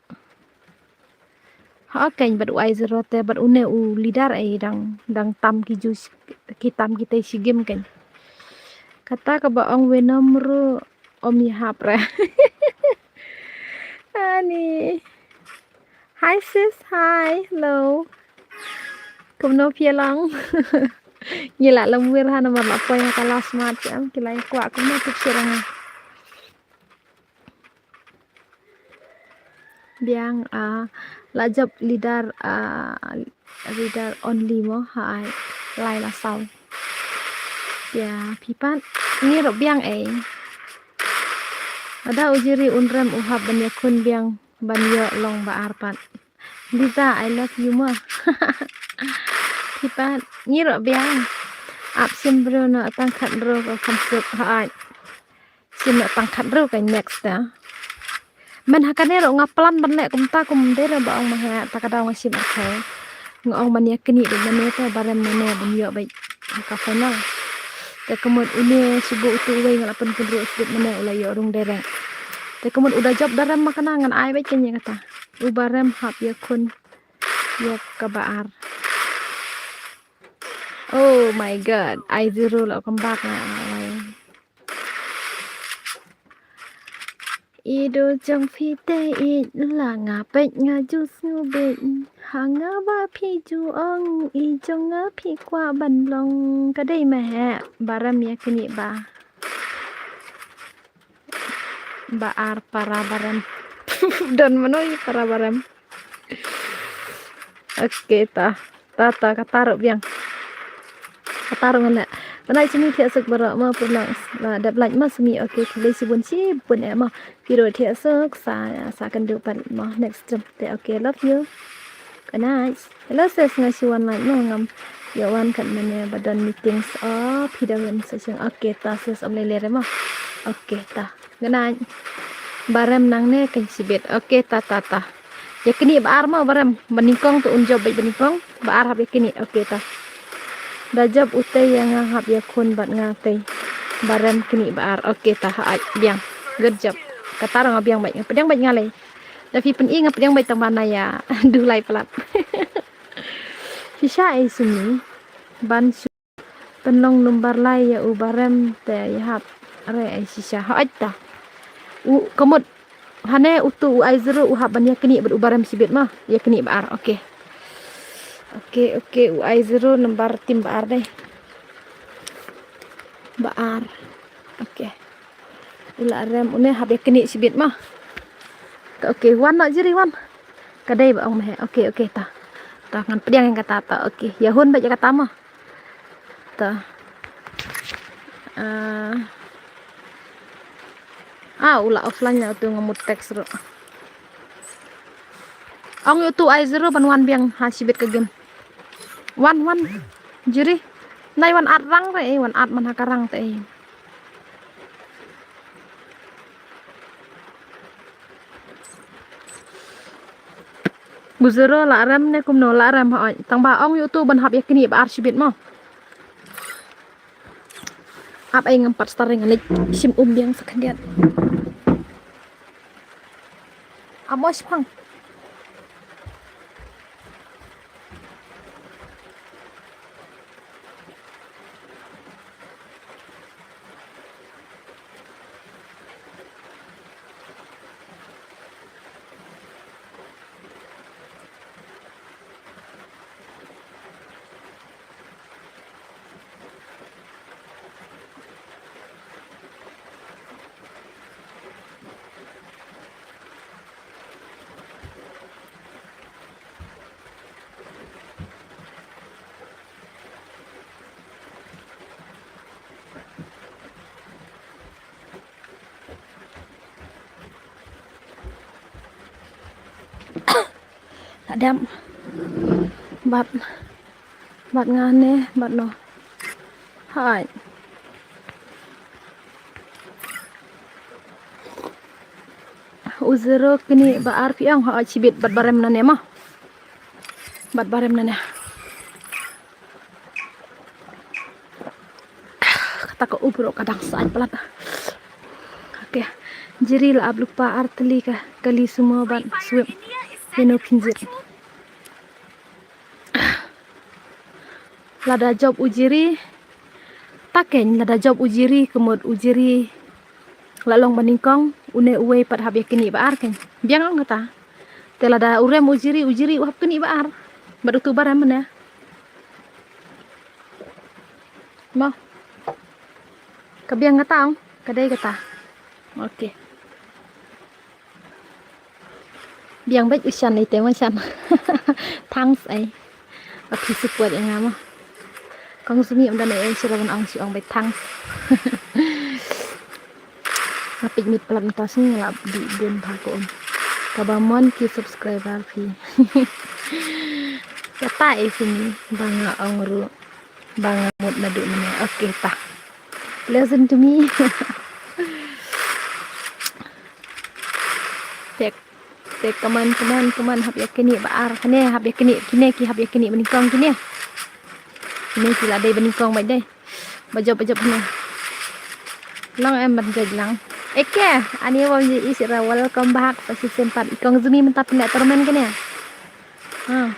Ha keiñ bad u Aizero te bad une u leader ei dang, dang tam ki ju, ki tam ki te shi game keiñ. Kata kaba ong Venom ruh ym ïahap re. Ani. Hi sis, hi, hello. Kumno phi ïa long? Ngi la lem wir ha namar la poi ha ka last match em, ki la ïa kwah kumno tip sirang. Biang, ah, la jop leader, ah, leader only mo, ha ai, lai la saw. Ïa, phi pat, ngi ruh biang ei. Lada u Jeri un rem u hap ban ïakhun biang ban ïoh long ba ar pat. Lisa, I love you mo. Phi pat, ngi ruh biang. Ap shim briew noh tang khatruh ko kham suk, ha ai. Shim noh tang khatruh ka next ta. Men ha kane ruh nga plan ban leh kumta kum dei ruh ba ong ma ha ta ka daw nga shim arthe. Nga ong ban ïa knieh beit mane te ba rem mane ban ïoh beit ha ka final. Te ka mut une shu buh utu uwei nga la pynpynruh shu beit mane u la ïoh rung direct. Te ka mut u da jop da rem ma kane ngan ai beit kane kata. U ba rem hap ïakhun ïa ka ba ar. Oh my God, Aizero la come back na ai. I do jong phi te i la nga peit nga ju sngew beit. Ha nga ba phi ju ong i jong nga phi kwah ban long ka dei ma he ba rem ïa knieh ba. Ba ar para ba rem. Don mano i para ba rem. Okay ta. Ta, ta, kata ruh biang. Kata ruh ngan leh. Bye bye shimi thiah suk baroh mo pyrnong. Ba dep like mo shimi, okay, khublei shibun shibun eh mo. Phi ruh thiah suk sa, sa kynduh pat mo next time. Te okay, love you. Good night. Hello sis, nga shu wan like mo ngam ïoh wan kat mane ba don meetings. Oh, phi da wan sa shong. Okay, ta sis, ym lei lei re mo. Okay, ta. Good night. Ba rem nangne kan shibit. Okay, ta, ta, ta. Ïa knieh ba ar mo ba rem. Ba nyngkong to un jop beit ba nyngkong. Ba ar hap ïa knieh. Okay, ta. Da jop utei ïa nga hap ïakhun bad nga tei. Ba rem knieh ba ar. Okay, ta ha ai biang. Good job. Kata ruh nga biang beit. Nga pdiang beit nga lei. Da phi pyni nga pdiang beit tang ba na ïa. Duh lai palat. Shisha ei sumi. Ban shu Pynlong number lai ïa u ba rem te ïa hap re ai shisha. Hooid ta. U ka mut hane utu u Aizero u hap ban ïa knieh bad u ba rem shibit ma. Ïa knieh ba ar. Okay. Okay, okay, u Aizero number team ba ar dei. Ba ar. Okay. U la rem une hap ïa knieh shibit ma. Ta okay, wan noh Jeri wan. Ka dei ba ong ma he. Okay, okay, ta. Ta ngan pdiang ïa kata ta. Okay, ïa hun beit ïa kata ma. Ta. Ah. Ah, u la offline la utu nga mut text ruh. Ong ïa utu Aizero ban wan biang ha shibit ka game. Wan, wan. Jeri. Nai wan at rang re, eh, wan at man ha ka rang te, eh. U Zero la rem ne kumno la rem hooid. Tang ba ong ïa utu ban hap ïa knieh ba ar shibit mo. Ap ai ngam pat start ring ngan leit shim um biang sa khyndiat. Amo shipang. Dam. Bad, bad nga ne, bad no. Hai. U zero kini ba ar phi ong, hai, shibit bad barem na ne ma. Bad barem na ne. Kata ka u bro ka dang sait palat. Okay. Jiri la ap lypa ar tylli ka kali sumo bad swep. Ïa no pynjit. Lada jop u Jiri. Ta keiñ lada jop u Jiri, ka mut u Jiri la long ba nyngkong, une uwei pat hap ïa knieh ba ar keiñ. Biang ong kata. Te lada u rem u Jiri, u Jiri u hap knieh ba ar. Bad utu ba rem mane. Mo. Ka biang kata ong, ka dei kata. Okay. Biang bad u Shan ite mo Shan. Thanks ai. Ba phi support ïa nga mo. Kong Sumi ym don ai shuh ban ong shuh, ong bad thanks. Nga peit miet palat mynta sngi nga la dih bun bha ko um. Kaba mon ki subscriber phi. Kata ai Sumi ba nga ong ruh. Ba nga mut naduh mynne. Okay ta. Listen to me. Te, te, come on, come on, come on, hap ïa knieh ba ar, kane, hap ïa knieh, kine ki hap ïa knieh ba nyngkong kine. Kine ki la dei ba nyngkong bad dei. Ba jop, ba jop kine. Long em ban jop lang. Eke, ani wa ji is ra welcome back, sa si sempat i Kong Sumi mynta pynleh torment kane. Ha.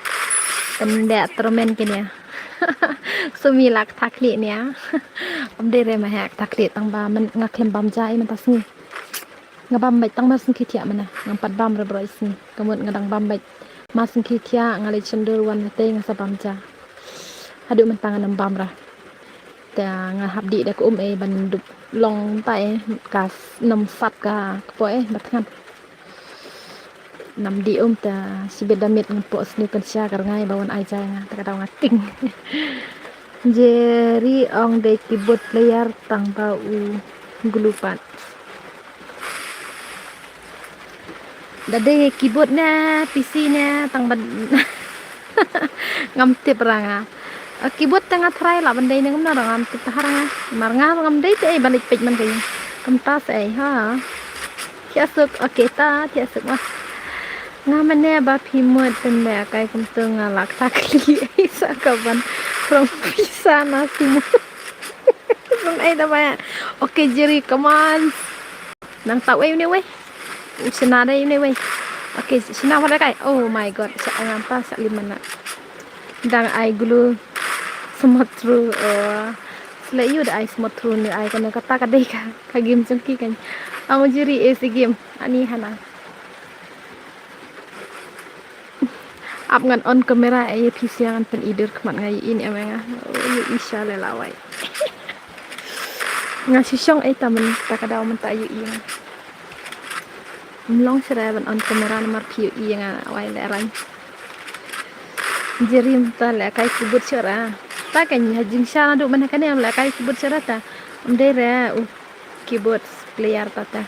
Pynleh torment kine. Sumi la kata khlieh ne. Ym dei re ma heh kata khlieh tang ba men nga khlem bam ja i mynta sngi. Nga bam beit tang mar sngi thiah mane. Ngam pat bam re bro i sngi. Ka mut nga dang bam beit. Mar sngi thiah nga leit shon dur wan te nga sa bam ja. Haduh mynta ngam bam re. Te nga hap dih da ka um ei ban dup long ta ei ka s-, nym sat ka kpoh ei ba thngan. Nam dih um ta shibit da miet ngan poh sniew kan sha ka rngai ba wan ai jai nga ta ka daw nga ting. Jerry ong dei keyboard player tang ba u glue pat. Da dei keyboard ne P C ne tang ba ngam tip ra nga. A keyboard te nga try lah ban dei ne kumno ruh ngam tip ha ra nga. Mar nga ruh ngam dei te ei ba leit peit man ka ïing. Kumta sa ei ha. Thiah suk, okay ta, thiah suk ma. Nga mane ba phi mut pynleh kai kumto nga lah kata khlieh ei sa ka ban from pisa na sumo. Sum ei da ba. Okay Jerry, come on. Nang tau ei une wei. U shna dei une wei. Okay, shna wat kai. Oh my god, sa ngam pa sa lim mana. Dang ai glue. Smot through. Oh. Sle yu da ai smot through ne ai kane kata ka dei ka, ka game jong ki kan. Ang jiri e si game. Ani hana. Ap ngan on camera ei phi sia ngan pyn-i dur khmat nga ïohi ne em nga. Oh, ïohi sha leh lawei. Nga shu shong ei ta mynta ka daw mynta ïohi nga. Ym long shuh re ban on camera namar phi ïohi nga wai leh rang. Jerry mynta leh kai keyboard shuh re. Ta ka nya jingshisha naduh mynne kane ym leh kai keyboard shuh re ta. Ym dei re u keyboard player ta ta.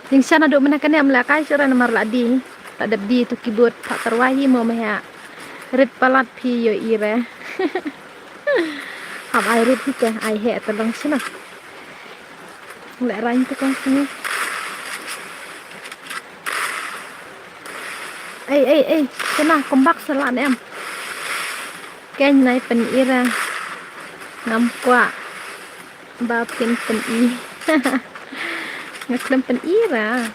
Jingshisha naduh mynne kane ym leh kai shuh re namar la die. La dep die tu keyboard pat tyrwa hi mo meh. Rit palat phi ïohi re. Hap ai rit hi te ai heh te long shano. Leh rang te kong sini. Ei ei ei, kena kombak sala ne em. Keiñ nai pyn-i ra. Ngam kwah. Ba phin pyn-i. Nga khlem pyn-i ra.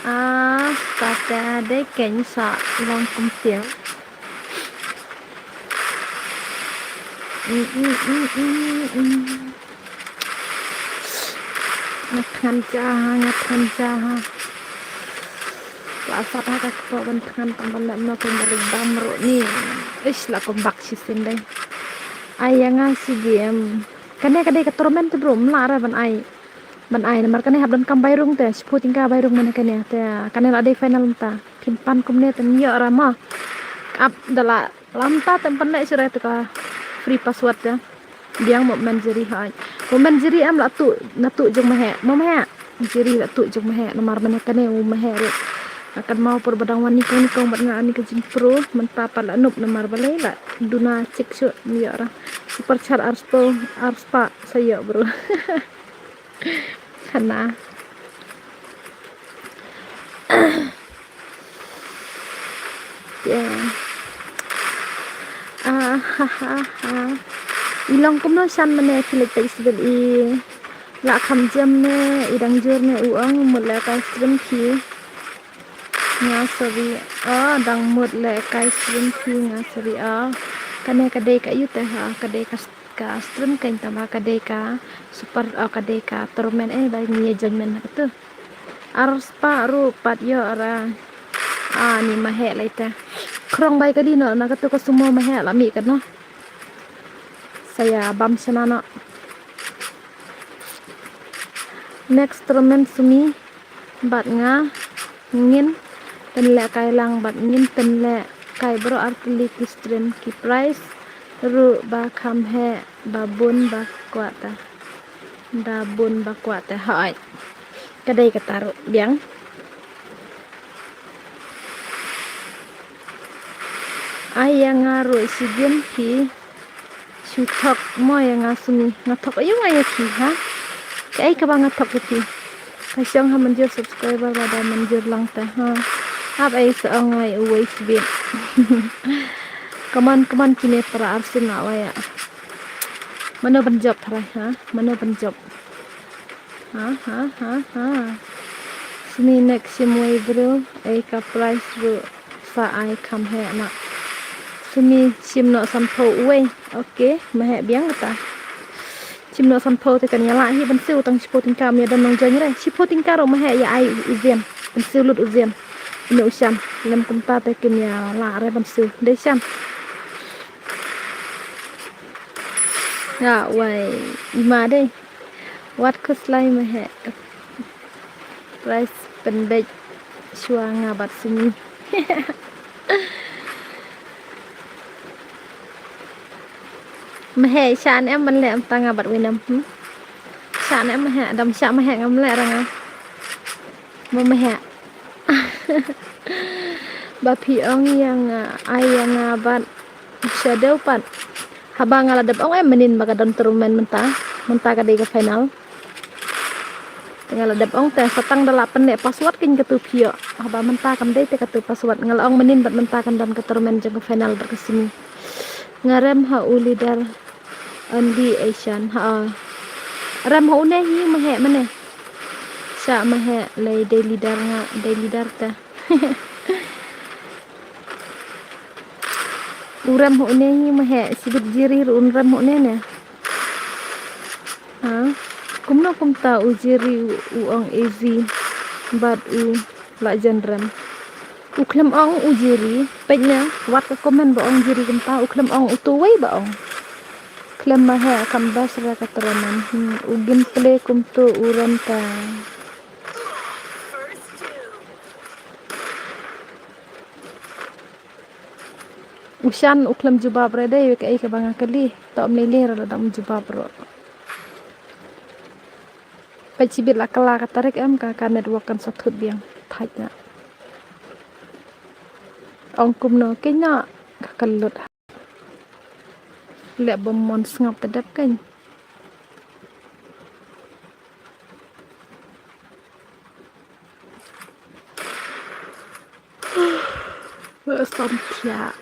Ah, kata dei keiñ sa long kumtiang. Mm, mm, mm, mm, mm. Nga thngan ja ha, nga thngan ja ha. La sat ha ka kpoh ban thngan tang ban leh mano pyn ba ring bam ruh ni. Ish la kombak shisien dei. Ai ïa nga shi game. Kane ka dei ka torment te bro, ym lah re ban ai. Ban ai namar kane hap donkam bai rung te, shiphew tyngka bai rung mane kane te, kane la dei final mynta. Phin pan kumne te ym ïoh re mo. Ap da la lamta te ym pynleh shuh re te ka free password te. Biang mo Manjeri hoi. Mo Manjeri em la tu, na tu jong meh. Mo meh. Jiri la tuh jong Maheh namar mane kane u Maheh ruh. Akan mau por ba dang wan nyngkong nyngkong bad nga ani ka jingpro mynta pat la nup namar balei la duna chik shuh ym ïoh ra. Super chat ar spah ar spah sa ïoh bro. Hana. Yeah. Ah, ha, ha, ha. I long kumno shan mane phi leit peit sbel i la kham jem ne i dang jur ne u ong mut leh kai stream phi. Nga sorry. Oh, dang mut leh kai stream phi nga sorry. Oh. Kane ka dei ka ïu te ha, ka dei ka ka stream kein tama ka dei ka super, oh, ka dei ka tournament eh ba ngi ïa join men ha katu. Ar spah ruh pat ïoh ra. Ah, ni Maheh lai te. Khrong bai ka dei noh na katu ka sumo Maheh la mih kat noh. Sa ïa bam shana noh. Next tournament Sumi bad nga ngin pynlehkai lang bad ngin pynlehkai baroh artylli ki stream ki prize ruh ba kham heh ba bun ba kwah te. Ba bun ba kwah te hooid. Ka dei kata ruh biang. Ai ïa nga ruh shi game phi. Shu thok mo ïa nga Sumi. Nga thok aïu nga ïa phi ha? Kaei kaba nga thok ïa phi? Ka shong ha mynjur subscriber lada mynjur lang te ha. Hap ei sa ong ai uwei sbit. Come on, come on kine para arsien la wai ïa. Mano ban jop tharai ha? Mano ban jop? Ha ha ha ha. Sumi next shim wei bro. Ei ka prize ruh sa ai kham heh ma. Sumi shim noh sanphew uwei. Ok, Maheh biang kata. Shim noh sanphew te kan ïa lah hi ban siew tang shiphew tyngka ym ïa don nong join re. Shiphew tyngka ruh Maheh ïa ai u Zen. Ban siew lut u Zen. Ine u Shan. Lem kumta te kin ïa lah re ban siew. Dei Shan. Ya wai. Ima dei. Wat khuslai Maheh. Prize pynbeit shuwa nga bad Sumi. Maheh shah ne em ban leh mynta nga bad Winem hmm? Shah ne em Maheh, dam shah Maheh ngam leh ra nga. Mo Maheh. Ba phi ong ïa nga ai ïa nga bad Shadow pat. Haba nga la dep ong em mynnin ba ka don tournament mynta. Mynta ka dei ka final. Te nga la dep ong te sa tang da la pynleh password kein katu phi ïoh. Haba mynta kam dei te katu password nga la ong mynnin bad mynta kan don ka tournament jong ka final bad ka semi. Nga rem ha u leader only Asian ha. Rem ha une hi Maheh mane. Sha Maheh lei dei leader nga dei leader te. U rem ha une hi Maheh sibit Jiri ruh un rem ha une ne. Ha? Kumno kumta u Jiri u, u ong easy bad u la jan rem. U khlem ong u Jiri, peit ne wat ka comment ba ong Jiri kumta u khlem ong uto wei ba ong. Khlem Maheh kam bas ra ka tournament. Hmm, u gameplay kumto u rem ta. U Shan u khlem jubab re dei wei kaei kaba nga kylli. To ym lei lei re lada um jubab ruh. Peit shibit la kylla ka tarik em ka, ka network kan sa thut biang. Thait na. Ong kumno kein na ka kyllut. Leh bym mon sngap te dep kein. Ba sam thiah.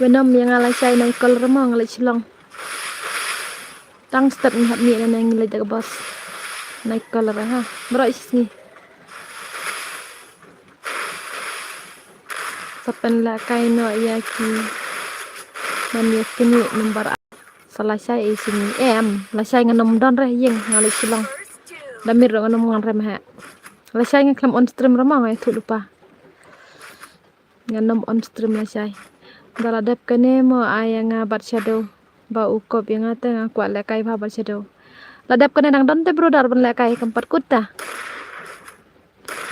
Wei nam ïa nga lashai na i call re mo nga leit Shillong. Tang step ngi hap mih na ngi leit da ka bus. Na i call re ha. Baroh shi sngi. Sa pynlehkai noh ïa ki. Ban ïa kine number. Sa lashai ei sini. Em, lashai ngan ym don re ïing nga leit Shillong. Da miet ruh ngan ym ngan re Maheh. Lashai nga khlem on stream re mo nga ïathuh lypa. Ngan ym on stream lashai. Da la dep kane mo ai ïa nga bad Shadow. Ba u kop ïa nga te nga kwah lehkai bha bad Shadow. La dep kane dang don te bro da ban lehkai kam pat kut ta.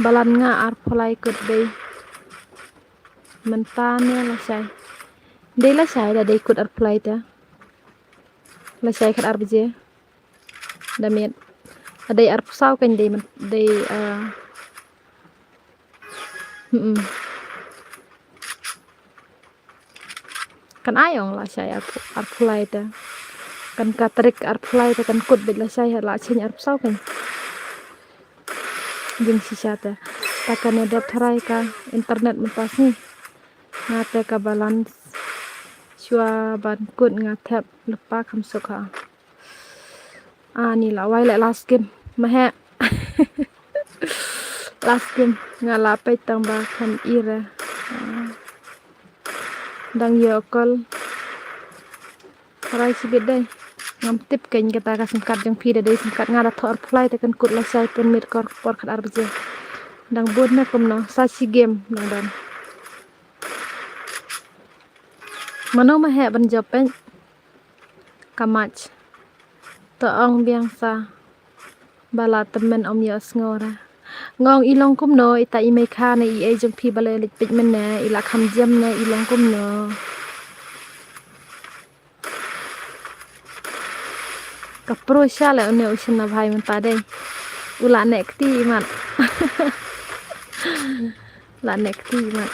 Balan nga arphew lai kut dei. Mynta ne lashai. Dei lashai da dei kut arphew lai ta. Lashai khat ar baje. Da miet. Dei arphew saw kan dei man, dei, ah, hmm. Kan ai ong la shai arphew, arphew lai te. Kan ka tarik arphew lai te kan kut beit la shai la cheng arphew saw kan. Jing shisha te. Ta kane dep tharai ka internet mynta sngi. Nga te ka balance. Shuwa ban kut nga thep lypa kham suk ha. Ani la wai le last game. Mahe. Last game. Nga la peit tang ba kan ira. Ah. Dang ïoh call. Rai sibit dei. Ngam tip kein kata ka sim card jong phi da dei sim card nga da thoh arphew lai te kan kut la shai pynmit kor por khat ar baje. Dang bun ne kumno sa shi game nang dang. Mano ma heh ban jop peit. Ka match. To ong biang sa. Ba la tymmen ym ïohsngew ra. Nga ong i long kumno ita i mei kha ne i ei jong phi ba la leit peit mynne i la kham jem ne i long kumno. Ka pro sha le une u shin na bhai mynta dei. U la ne kti i mat. La ne kti i mat.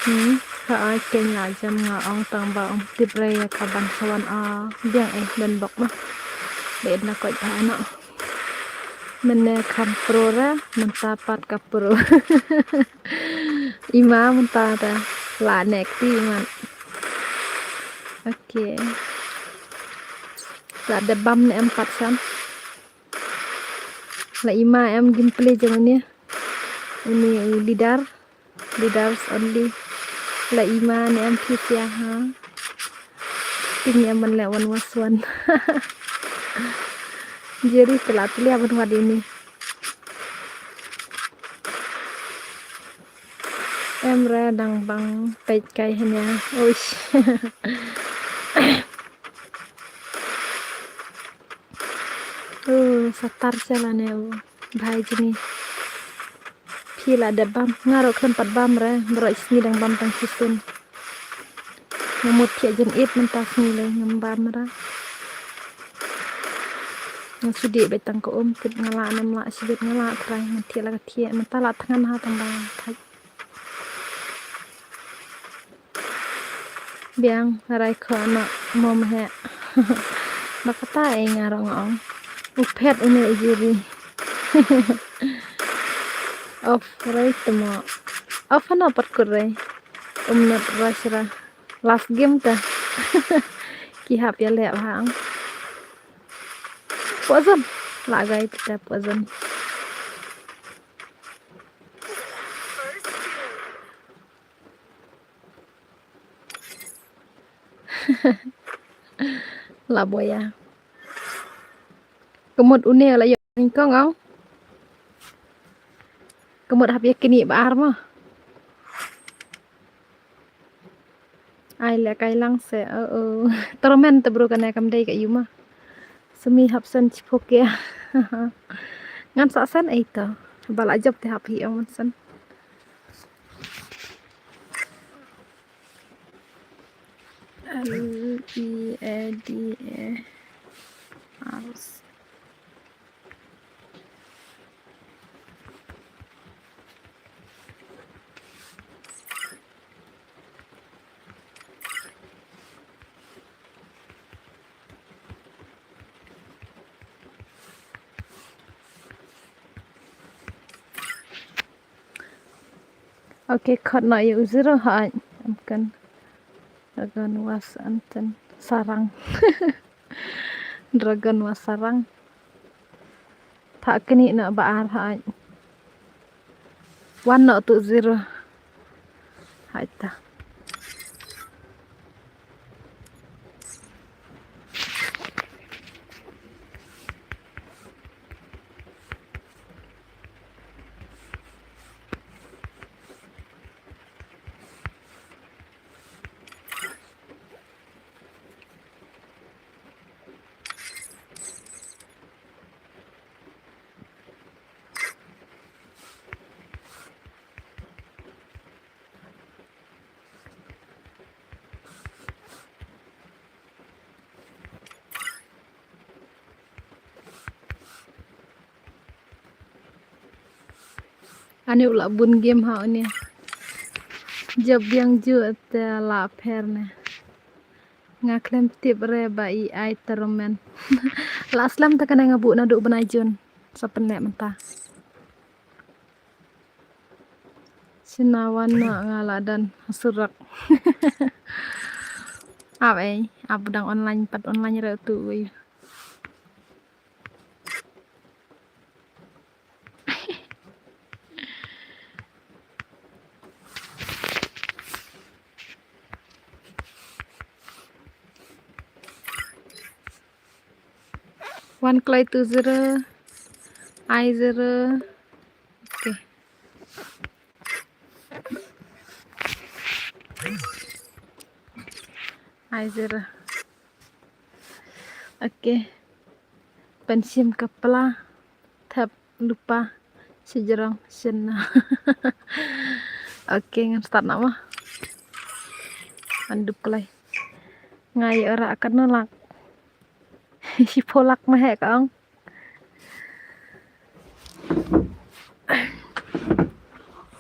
Hmm, ka ai keiñ la jan nga ong tang ba ong tip re ïa ka ban sa wan a biang eh don bok ma. Dei na koit ba ano. Mynne kham pro ra mynta pat ka pro. Ima mynta ta la nek ti man. Okay. La da bam ne em pat san. La ima em gameplay jong ne. Ini leader. Leaders only. La ima ne em kisia ha. Ini em ban le one was one. Jeri telat liya ban wad ini. Em re dang bang peit kai hanya. Uish. Uh, satar chala ne u bhai jini. Phi la dep bam, nga ruh khlem pat bam re, baroh sngi dang bam tang shisien. Nga mut thiah jan ïit mynta sngi le ngam bam re. Nga shu dih beit tang ka um, tip nga lah ne em lah shibit nga lah trai, nga thiah la ka thiah, mynta lah thngan ha tang ba thait. Biang, rai kho ano, mo mhe. Ba kata ei nga rong ong. U phet une u jiri. Off rai temo. Off ano pat kut rai. Um not rush ra. Last game ta. Ki hap ïa leh bha ong. Poison. La gai pita poison. La boya. Ka mut une la ïoh nyngkong ong. Ka mut hap ïa kini ba ar ma. Ai le kai lang se. Oh, oh. Torment te bro kane kam dei ka yu ma. Semi hap sen chipok ya. Ngan sa sen ei to. Ba la jop te hap hi ong man sen. L E A D A R. Okay, khot noh ïa u zero hooid. Em kan. Dragon was anten sarang. Dragon was sarang. Phah knieh noh ba ar hooid. Wan noh tu zero. Hooid ta. Ani u la bun game ha uni. Jop biang ju te la pher ne. Nga khlem tip re ba i ai tournament. La slem te kane nga buh naduh bnai Jun. Sa pynleh mynta. Sinawan na nga la don ha surok. Ap ei, ap dang online, pat online re tu ui. One Clay two zero, I zero. Okay. I zero. Okay. Pensim kepala. Thep lupa. Sejrong sena. Okay, ngan start na ma. Andup kelai. Ngai ora akan nolak. Shipholak mah ka ong.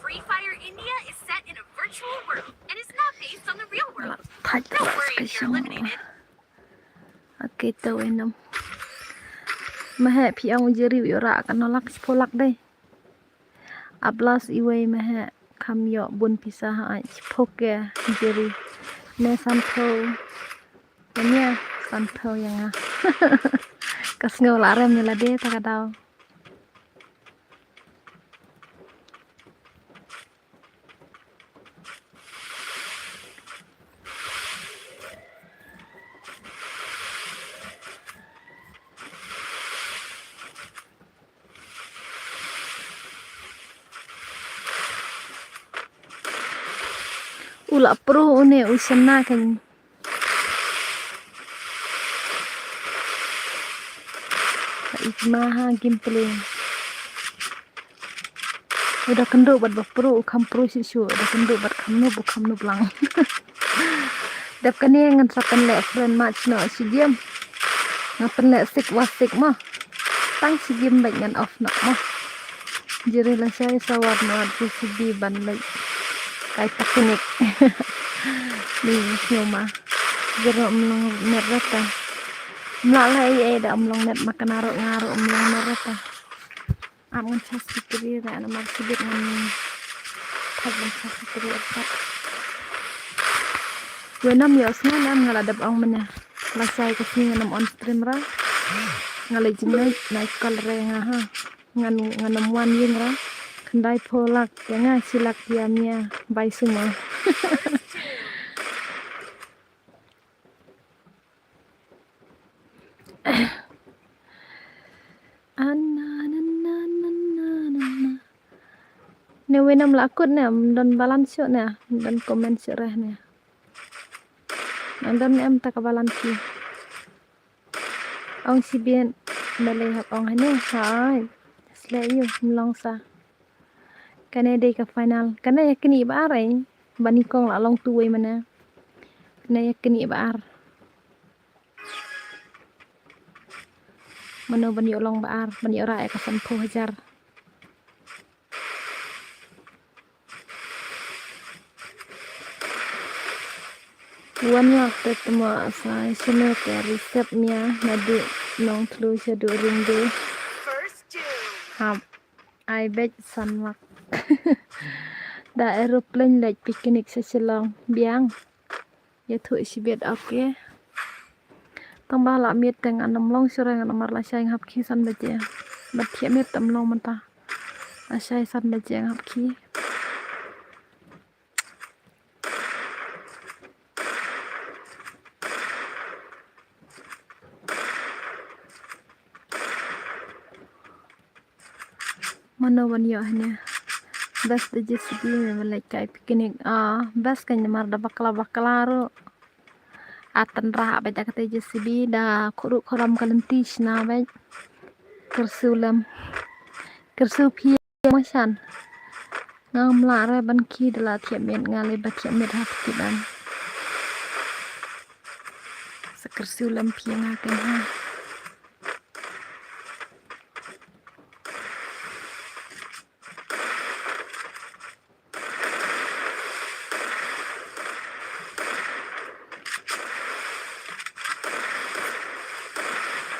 Free Fire India is set in a virtual world and is not based on the real world. Don't worry if you're eliminated. Okay, to enam. Mah phi ong jeri ora akan nolak shipholak dei. Ablas iwei mah kham ïoh bun pisa ha ai shiphoke jeri. Ne sanphew. Ania sanphew ïa nga. Ka sngew la rem ïa lade ta ka daw. U la pro une u sena kan. Ka ikma ha gameplay. U da kynduh bad ba pro u kham pro shisha, u da kynduh bad kham noob u kham noob lang. Dep kane ngan sa pynleh friend match noh shi game. Ngan pynleh sik wa sik mo. Tang shi game bad ngan off noh mo. Jeri lashai sa wad noh wad JCB ban leh kai picnic. Ni sngewma. Jeri ym long net rata. Mla leh ei ei da ym long net ma kane ruh nga ruh ym long net rata. Ap ngan sa sikri ra namar sibit ngan thak ngan sa sikri ap. Wenam ïoh sngan am nga la dep ong mane. Lashai ka sngi ngan ym on stream ra. Nga leh jingngai nai kal re nga ha. Ngan ngan ym wan ïing ra. Khyndai phew lak ïa nga shi lak ïa mia bai suma. Ana, na, na, na, na, na, na. Ne wenam la kut ne, ym don balance shuh ne, ym don comment shuh reh ne. Nang don ne em ta ka balance ki. Ong sibit, balei hap ong hane, hai. Sleh ïu, ym long sa. Kane dei ka final. Kane ïa kane ba ar ai. Ba nyngkong la long tu wei mane. Kane ïa kane ba ar. Mano ban ïoh long ba ar, ban ïoh rah ïa ka sanphew hajar. Wan lak te tma sa sene te reset mia naduh Nongtlu shaduh Ringde. Hap. Ai beit san lak. Da aeroplane leit picnic sha Shillong. Biang. Ïathuh shibit, okay. Tang ba la miet te ngan ym long shuh re ngan ym mar lashai nga hap khie san baje. Bad thiah miet te ym long mynta. Lashai san baje nga hap khie. Mano ban ïoh hane. Best da JCB me ban leit kai picnic. Ah, best kan namar da bakla bakla ruh. Atan rah ba da kata JCB da khuru khuram ka lynti shna ba. Kyrsiu lem. Kyrsiu phi. Mashan. Nga ngam lah re ban khie da la thiah miet nga leh ba thiah miet ha phi ban. Sa kyrsiu lem phi nga ken ha.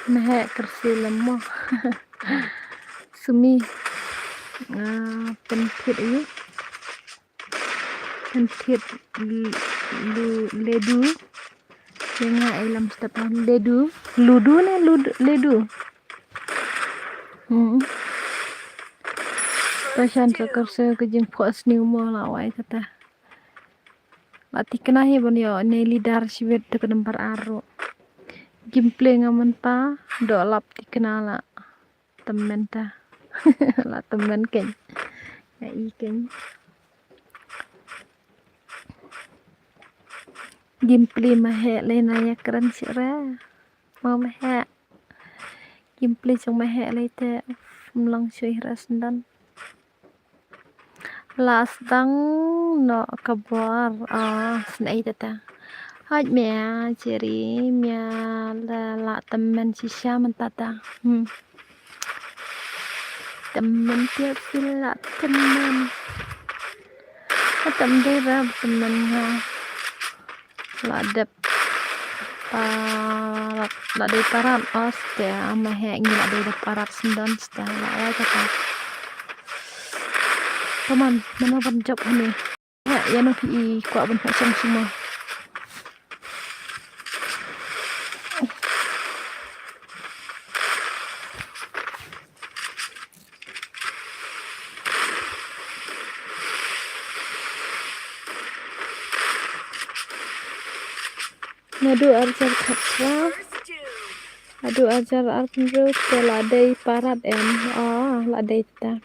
Mehek kyrsiu lem mo. Sumi. Ah, Pynthiet aïu? Pynthiet l-, lu-, Ledu. Ïa nga ai lem step lem Ledu. Ludu ne Ludu, Ledu. Hmm. Pashan sa kyrsiu ka jingphohsniew mo la wai kata. La tikna hi ban ïoh ne leader shibit te ka number ar ruh. Gameplay nga mynta, doh lap tikna la. Tymmen ta. La tymmen kein. Nga i kein. Gameplay Mehek lei na ïa kren shuh re. Mo Mehek. Gameplay jong Mehek lei te. Ym long shuh hi re syndon. La sdang noh ka bor. Ah, snei te ta. Haj mia, Jerry, mia la, la tymmen shisha mynta ta. Hmm. Tymmen tiap phi la tymmen. Ka tymmen dei ba tymmen nga. La dep parat, la dei parat, oh, stia, Mehek ngi la dei da parat syndon, stia, la wai kata. Come on, mano ban jop hangne. Ïa, ïa no phi i kwah ban pha shong shuwa. Naduh arjar khatphra. Naduh arjar arphew hynriew te la dei parat em. Ah, la dei ta.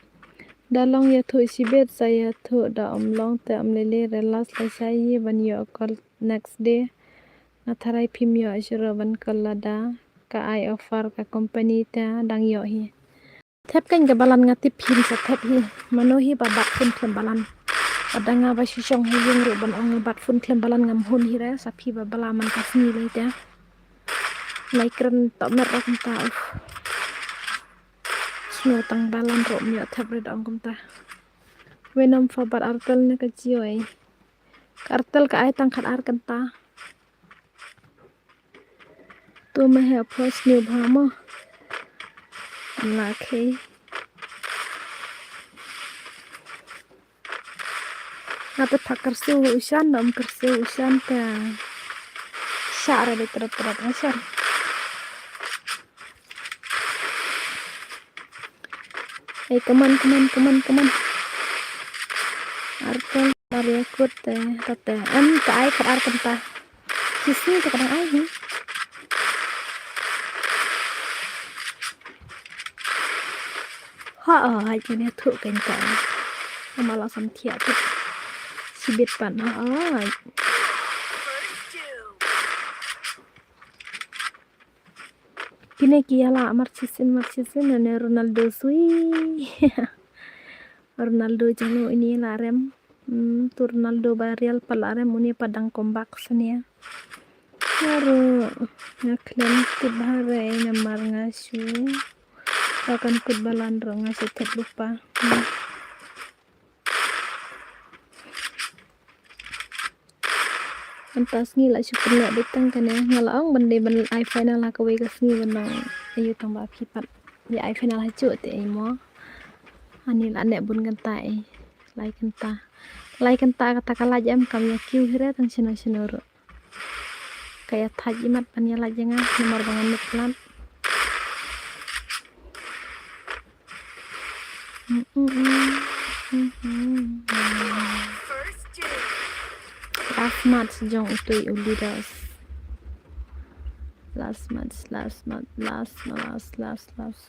Da long ïathuh shibit sa ïathuh da ym long te ym lei lei re last la shai hi ban ïoh call next day. Nga tharai phim ïoh shuh ruh ban call lada ka ai offer ka company te dang ïoh hi. Thep kein ka balan nga tip phim sa thep hi. Mano hi ba bat phone khlem balan. Wat da nga ba shu shong ha ïing ruh ban ong nga bat phone khlem balan ngam hun hi re sa phi ba bala man ka sngi lei te. Lai kren tohmet ruh kumta uf. Sngewtang balan ruh ym ïoh thep re da ong kumta. Wei nam pha bat Airtel ne ka Jio ei. Ka Airtel ka ai tang khat ar kynta. Tu Mehek phohsniew bha mo. Nga khei. Nga te pha kyrsiu u shan, ym kyrsiu u shan te. Shah ra dei trep trep u shan. Ei, come on, come on, come on, come on. Artel, ar ïa kut te, ta te. Em, ka ai khat ar kynta. Shisien te ka dang ai hi. Ha, ai, kane thuh kein ta. Ama la sam thiah tip. Shibit pan, ha, ai. Kine ki ïa la mar shisien, mar shisien, ne Ronaldo sui. Ronaldo jong no ini la rem. Hmm, tu Ronaldo ba Real pat la rem, uni pat dang comeback sania. Baru nga khlem tip bha re namar nga shu. Ka kan kut balan ro nga shu tip lupa. Hmm. Mynta sngi la shu pynleh dei tang kane, nga la ong ban dei ban ai final ha kawei ka sngi ban ong ayu tang ba phi pat ïa ai final ha juh te ai mo. Ani la neh bun kynta ei. Lai kynta. Lai kynta kata ka lait em kam ïa kiew hi re tang shano shano ruh. Ka ïa thait imat ban ïa lait ïa nga namar ba ngan nep lat. Last match jong utei u leaders. Last match, last match, last, last, last, last.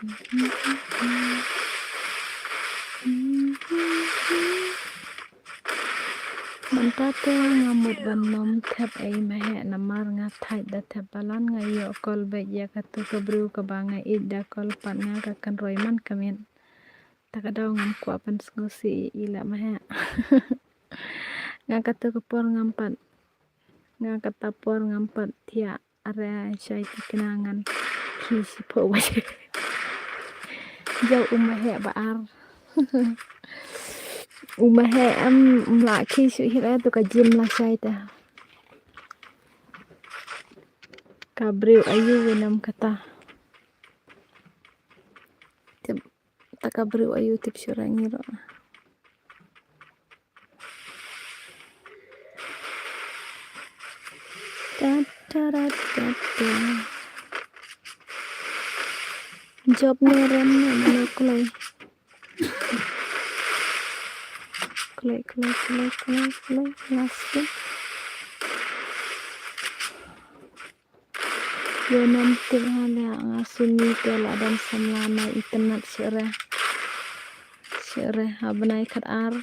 Mynta te nga mut ban nym thep ei maheh namar nga thait da thep balan, nga ïoh call back ïa katu ka briew kaba nga ïeit da call pat nga ka kynroi man ka miet. Ta ka daw ngam kwah pynsngewsih ïa i la maheh. Nga katu ka por ngam pat, nga kata por ngam pat thiah. Are shai thikna ngan khie shiphew baje. Jauh u maheh ba ar. U maheh em, em la khie shuh hi la tu ka gym la shai te. Ka briew ayu winam kata. Tip, ta ka briew ayu tip shuh ra ngi ruh. Ta, ta, ra, ta, ta. Job ne rem ne mano kloi. Kloi, kloi, kloi, kloi, kloi, last game. Ïa nam tip ha leh nga sumi te la dang samla na internet shere. Shere ha bnai khat ar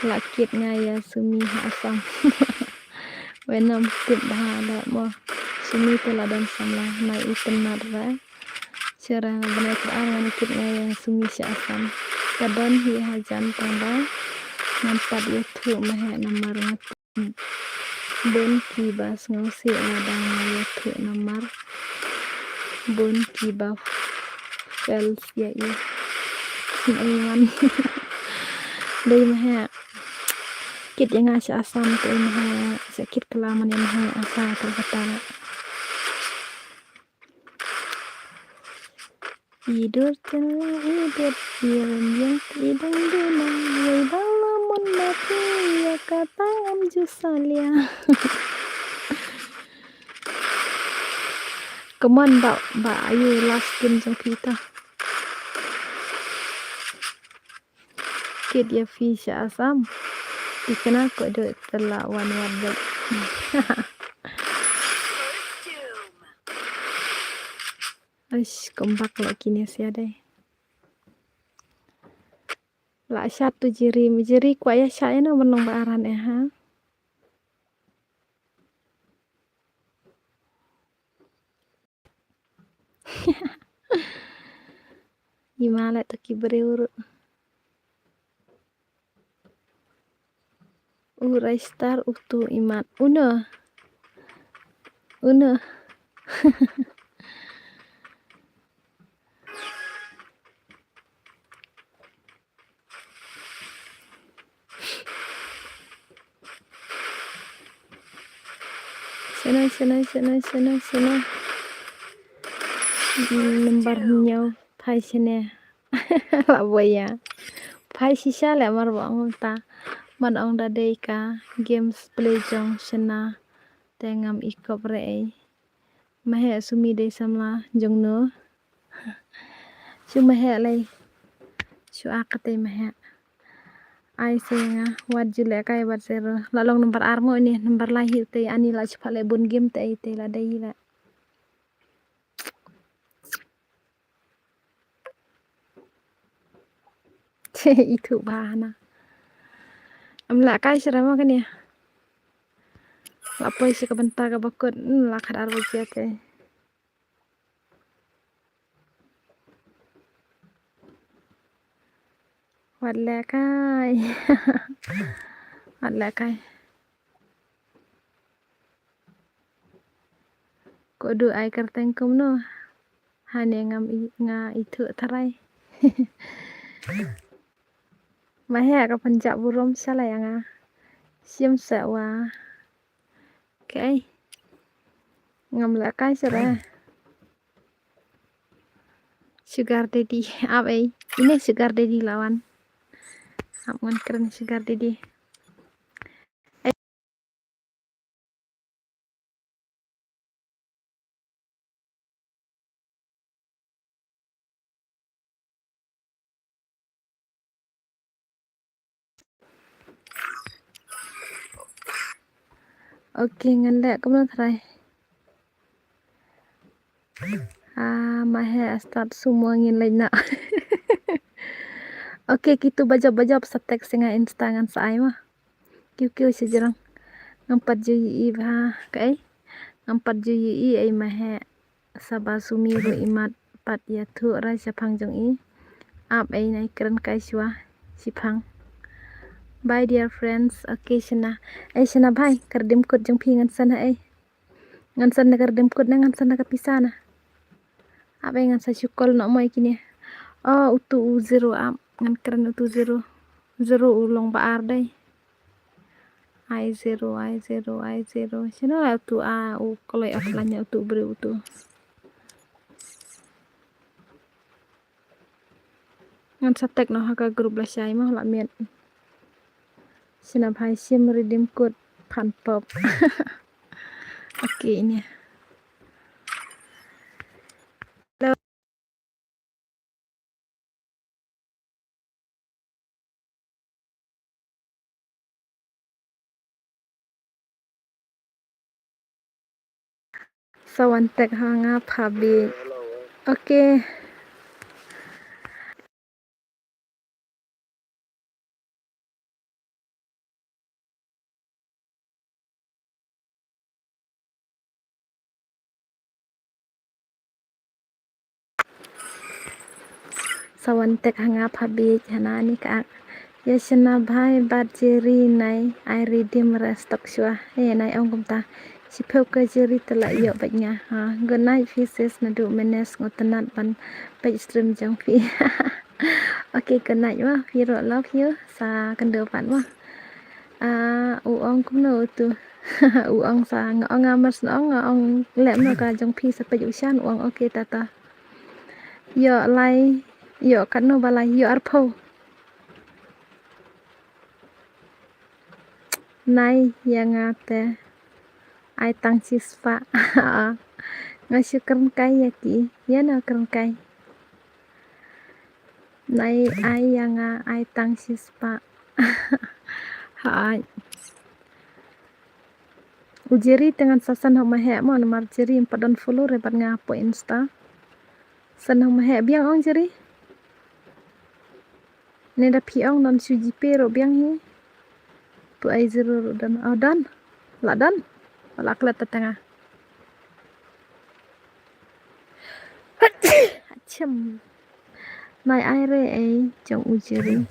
la kit nga ïa sumi ha Assam. Ïa nam tip ha leh mo sumi te la dang samla na internet re. Shere ha bnai khat ar ngan kit nga ïa sumi sha Assam. Ka don hi hajan tang ba ngam pat ïathuh maheh namar nga Bun kiba sngewsih lada nga ïathuh namar bun kiba fails ïa i. Sngewman. Dei maheh. Kit ïa nga sha Assam te maheh. Sha kit kylla mane maheh asa ka kata. Idur tela idur iren yang idang duna wei bala mon mati ya kata am jusalia. Come on, ba, ba, ayu last game jong kita. Kit ïa phi sha Assam. Ikna ko do tela wan wan dek. Aish, comeback la kine sia dei. La shat tu jiri, jiri kwah ïa shat ïa no ban long ba aran eh ha. Ima la tu ki briew ruh. U Raistar utu imat. Uno. Uno. Shana, shana, shana, shana, shana. Number hynñiew, phai shane. La boya. Phai shisha le mar ba ong ta. Man ong da dei ka games play jong shana. Te ngam ikop re ei. Maheh sumi dei samla jong no. Shu maheh lei. Shu ak katei maheh. Ai se nga wat ju leh kai bat zero. La long number ar mo ini number lai hi te ani la shu pha leh bun game te ei te la dei hi la. Itu ba hana. Am la kai sira ma kane. La poi shi ka bynta ka bakut, hmm, la khat ar baje te. Wat la kai. Wat la kai. Ko du ai kyrteng kumno. Hane ngam i, nga ithuh tharai. Maheh ka pynjah burom shalai anga. Shim sa wa. Okay. Ngam la kai sara. Sugar daddy. Ap ei. Ine sugar daddy lawan. Ap ngan kren sugar daddy. Okay, ngan leh kumno trai. Ah, ma he start sumwa ngin leit na. Okay, kitu bajop bajop sa text nga Insta ngan sa ai ma. Kiu kiu sijrang. Ngam pat ju i ba kai. Ngam pat ju i ai ma he. Saba sumi ru imat pat ya thu ra shapang jong i. Ap ai nai kren kai shwa shipang. Bye dear friends. Okay shana. Ai shana bhai, kar dim kut jong phi ngan san ha ai. Ngan san na kar dim kut na ngan san na ka pisa na. Ap ai ngan sa shukol no moi kini. Oh, utu u zero ap ngan kren utu zero. Zero u long ba ar dai. Ai zero, ai zero, ai zero. Shano la utu a u koloi offline ya utu bri utu. Ngan sa tag no ha ka group la shai mo la miet. Shana bhai shim redeem code phan pop. Okay ini. Sa wan tag ha nga pha bik. Okay. Sa wan tag ha nga pha bik hana ni ka ak. Ya shana bhai bad jeri nai ai redeem rest tok shwa. He nai ong kumta. Shiphew ka jeri tala ïoh bad nga. Ha, good night phi sis nadu menes ngut tynat ban peit stream jong phi. Okay, good night ma. Phi ruh love you. Sa kynduh pat ma. Ah, u ong kumno utu. U ong sa nga ong nga mas nga ong nga ong leh mno ka jong phi sa peit u shan u ong okay tata. Ïoh lai, ïoh katno ba lai, ïoh arphew. Nai ïa nga te ai tang shispah. Nga shu kren kai ïa ki, ïa no kren kai. Nai ai ïa nga ai tang shispah. Hai. U jeri te ngan sa san ha ma he mo namar jeri em pat don follow re bad nga po Insta. San ha ma he biang ong jeri. Ne da phi ong don shu GPay ro biang hi. Tu ai zero ro don. Oh don. La don. La klet ta tanga. Achim. Nai ai re ai jong u jeri.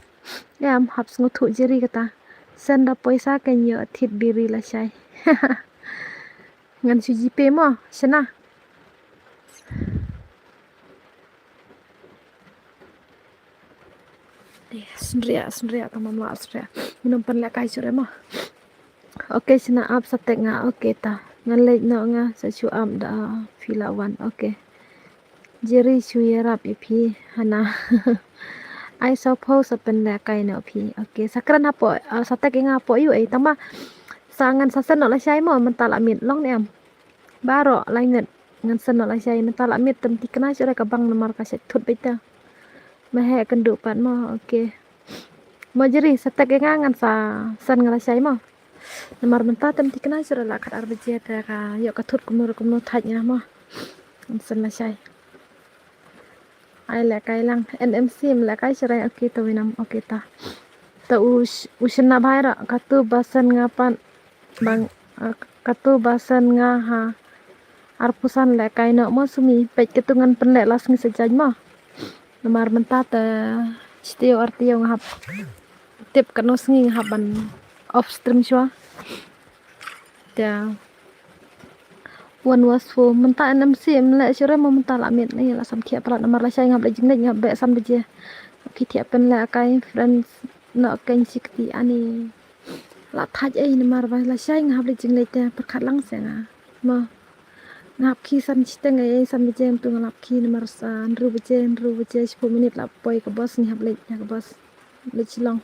Em hap sngu thu jeri kata. Senda poisa kan yo athit biri la shai. Ngan shu GPay mo shana. Deh, sendria sendria tamam la sendria. Minum pen lekai sure mo. Okay shana ap sa tek nga okay ta. Ngan leit no nga sa shu ap da phi la wan okay. Jeri shu ïarap ïa phi hana. Ai sa pho sa pen lekai no phi. Okay sa kren hapo sa tek nga hapo yu ai tang ba. Sa ngan sa sen no la shai mo mynta la mit long ne em. Baroh lai ngat ngan sen no la shai mynta la mit tem tikna sure ka bang namar ka shet thut beta. Ma he kan du pat mo okay. Mo jeri sa tek nga ngan sa sen nga la shai mo. Namar mynta tem tikna sure la kat ar baje te ka yok ka thut kumno kumno thaj nga mo. Ngan sen la shai. Ai lekai lang NMC em lekai sure okay to winam okay ta. Ta u u shna bhai ra katu basan nga pan bang katu basan nga ha. Arpusan lekai no mo sumi peit katu ngan pen le las ngi sejaj mo. Namar mynta te stiu artiu nga hap tip kano sngi nga hap ban off stream shwa. Te wan was fo mynta NMC em le shure mo mynta la mit ni la sam thiah palat namar la shai ngap le jingnek ngap be san baje. Ki thiah pen le akai friends no ken sikti ani. La thaj ei namar ba la shai ngap le jingnek te perkhat lang se nga. Mo ngap ki san chiteng ei san baje tu ngap ki namar san ru baje ru baje sepuluh minit la poi ka bos ngap le ka bos. Le chilong.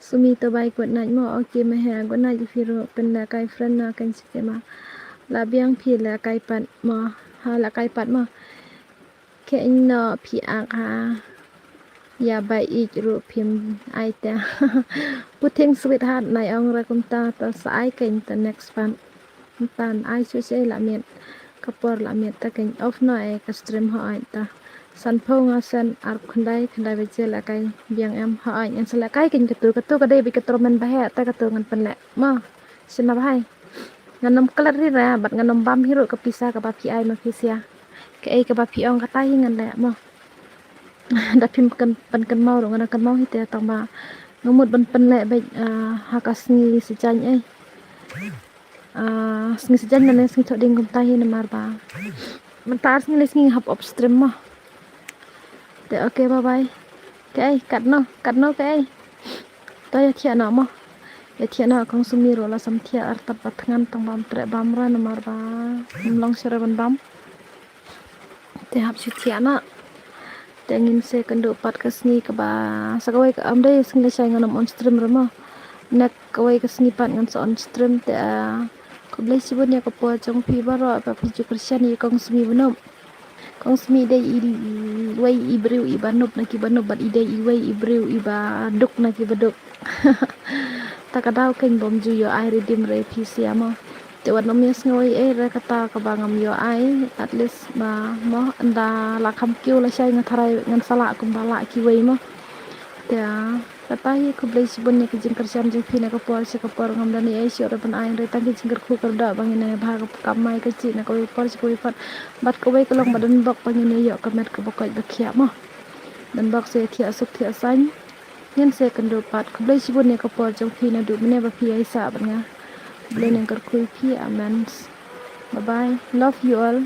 Sumi to bai good night mo okay ma he good night ïa phi ruh pen lekai friend na kan sike ma. La biang phi lekai pat mo ha lekai pat mo. Ke ing no phi ak ha. Ïa bai ïeit ruh phim ai te. Puting sweetheart nai ong ra kumta ta sa ai ka ing ta next pan. Tan ai shu shai la miet. Ka por la miet ta, kan off noh ei ka stream hooid ta. Sanphew nga send arphew khyndai, khyndai baje lehkai biang em hooid. Ngan sa lehkai kan katu, katu ka dei bad ka torment ba heh ta katu ngan pynleh mo. Shim na bhai. Ngan ym klet hi re bad ngan ym bam hi ruh ka pisa kaba phi ai ma phi sia. Kaei kaba phi ong kata hi ngan leh mo. Da phim pyn, pynkynmaw ruh ngan kynmaw hi te tang ba nga mut ban pynleh bad, ah, ha ka sngi Saitjaiñ ei. Ah, sngi Saitjaiñ lane sngi Thohdieng kumta hi namar ba mynta ar sngi lai sngi nga hap off stream mo. Te okay, bye bye. Kaei, katno, katno kaei. To ïa thiah noh mo. Ïa thiah noh, kong Sumi ruh la sam thiah artat ba thngan tang bam treh bam ra namar ba ngam long shuh re ban bam. Te hap shu thiah noh. Te ngin sa ïakynduh pat ka sngi kaba sa kawei ka, ym dei sngi lashai ngan ym on stream re mo. Next kawei ka sngi pat ngan sa on stream te, ah, khublei shibun ïa ka por jong phi baroh ba phi ju kyrshan ïa kong Sumi Banob. Kong Sumi dei i, iwei i briew iba nob na kiba nob bad i dei iwei i briew iba duk na kiba duk. Ta ka daw kan bym ju ïoh ai redeem re phi sia mo. Te wat nym ïa sngew ei ei re kata kaba ngam ïoh ai, at least ba mo ynda la kham kiew lashai nga tharai ngan sa lah kumba lah kiwei mo. Te kata hi khublei shibun ïa ka jingkyrshan jong phi na ka por sha ka por, ngam da ai ei shuh re ban ai re tang ka jingkyrkhu kyrdoh ba ngin nang bha ka kam mai ka jingeh na kawei ka por sha kawei ka por. Bad kawei ka long ba don bok ba ngin ïoh ka met kaba koit ba khiah mo. Don bok sa thiah suk thiah saiñ. Ngin sa ïakynduh pat, khublei shibun ïa ka por jong phi naduh mynne ba phi ïaisah bad nga. Khublei nang kyrkhu ïa phi, amen. Bye bye. Love you all.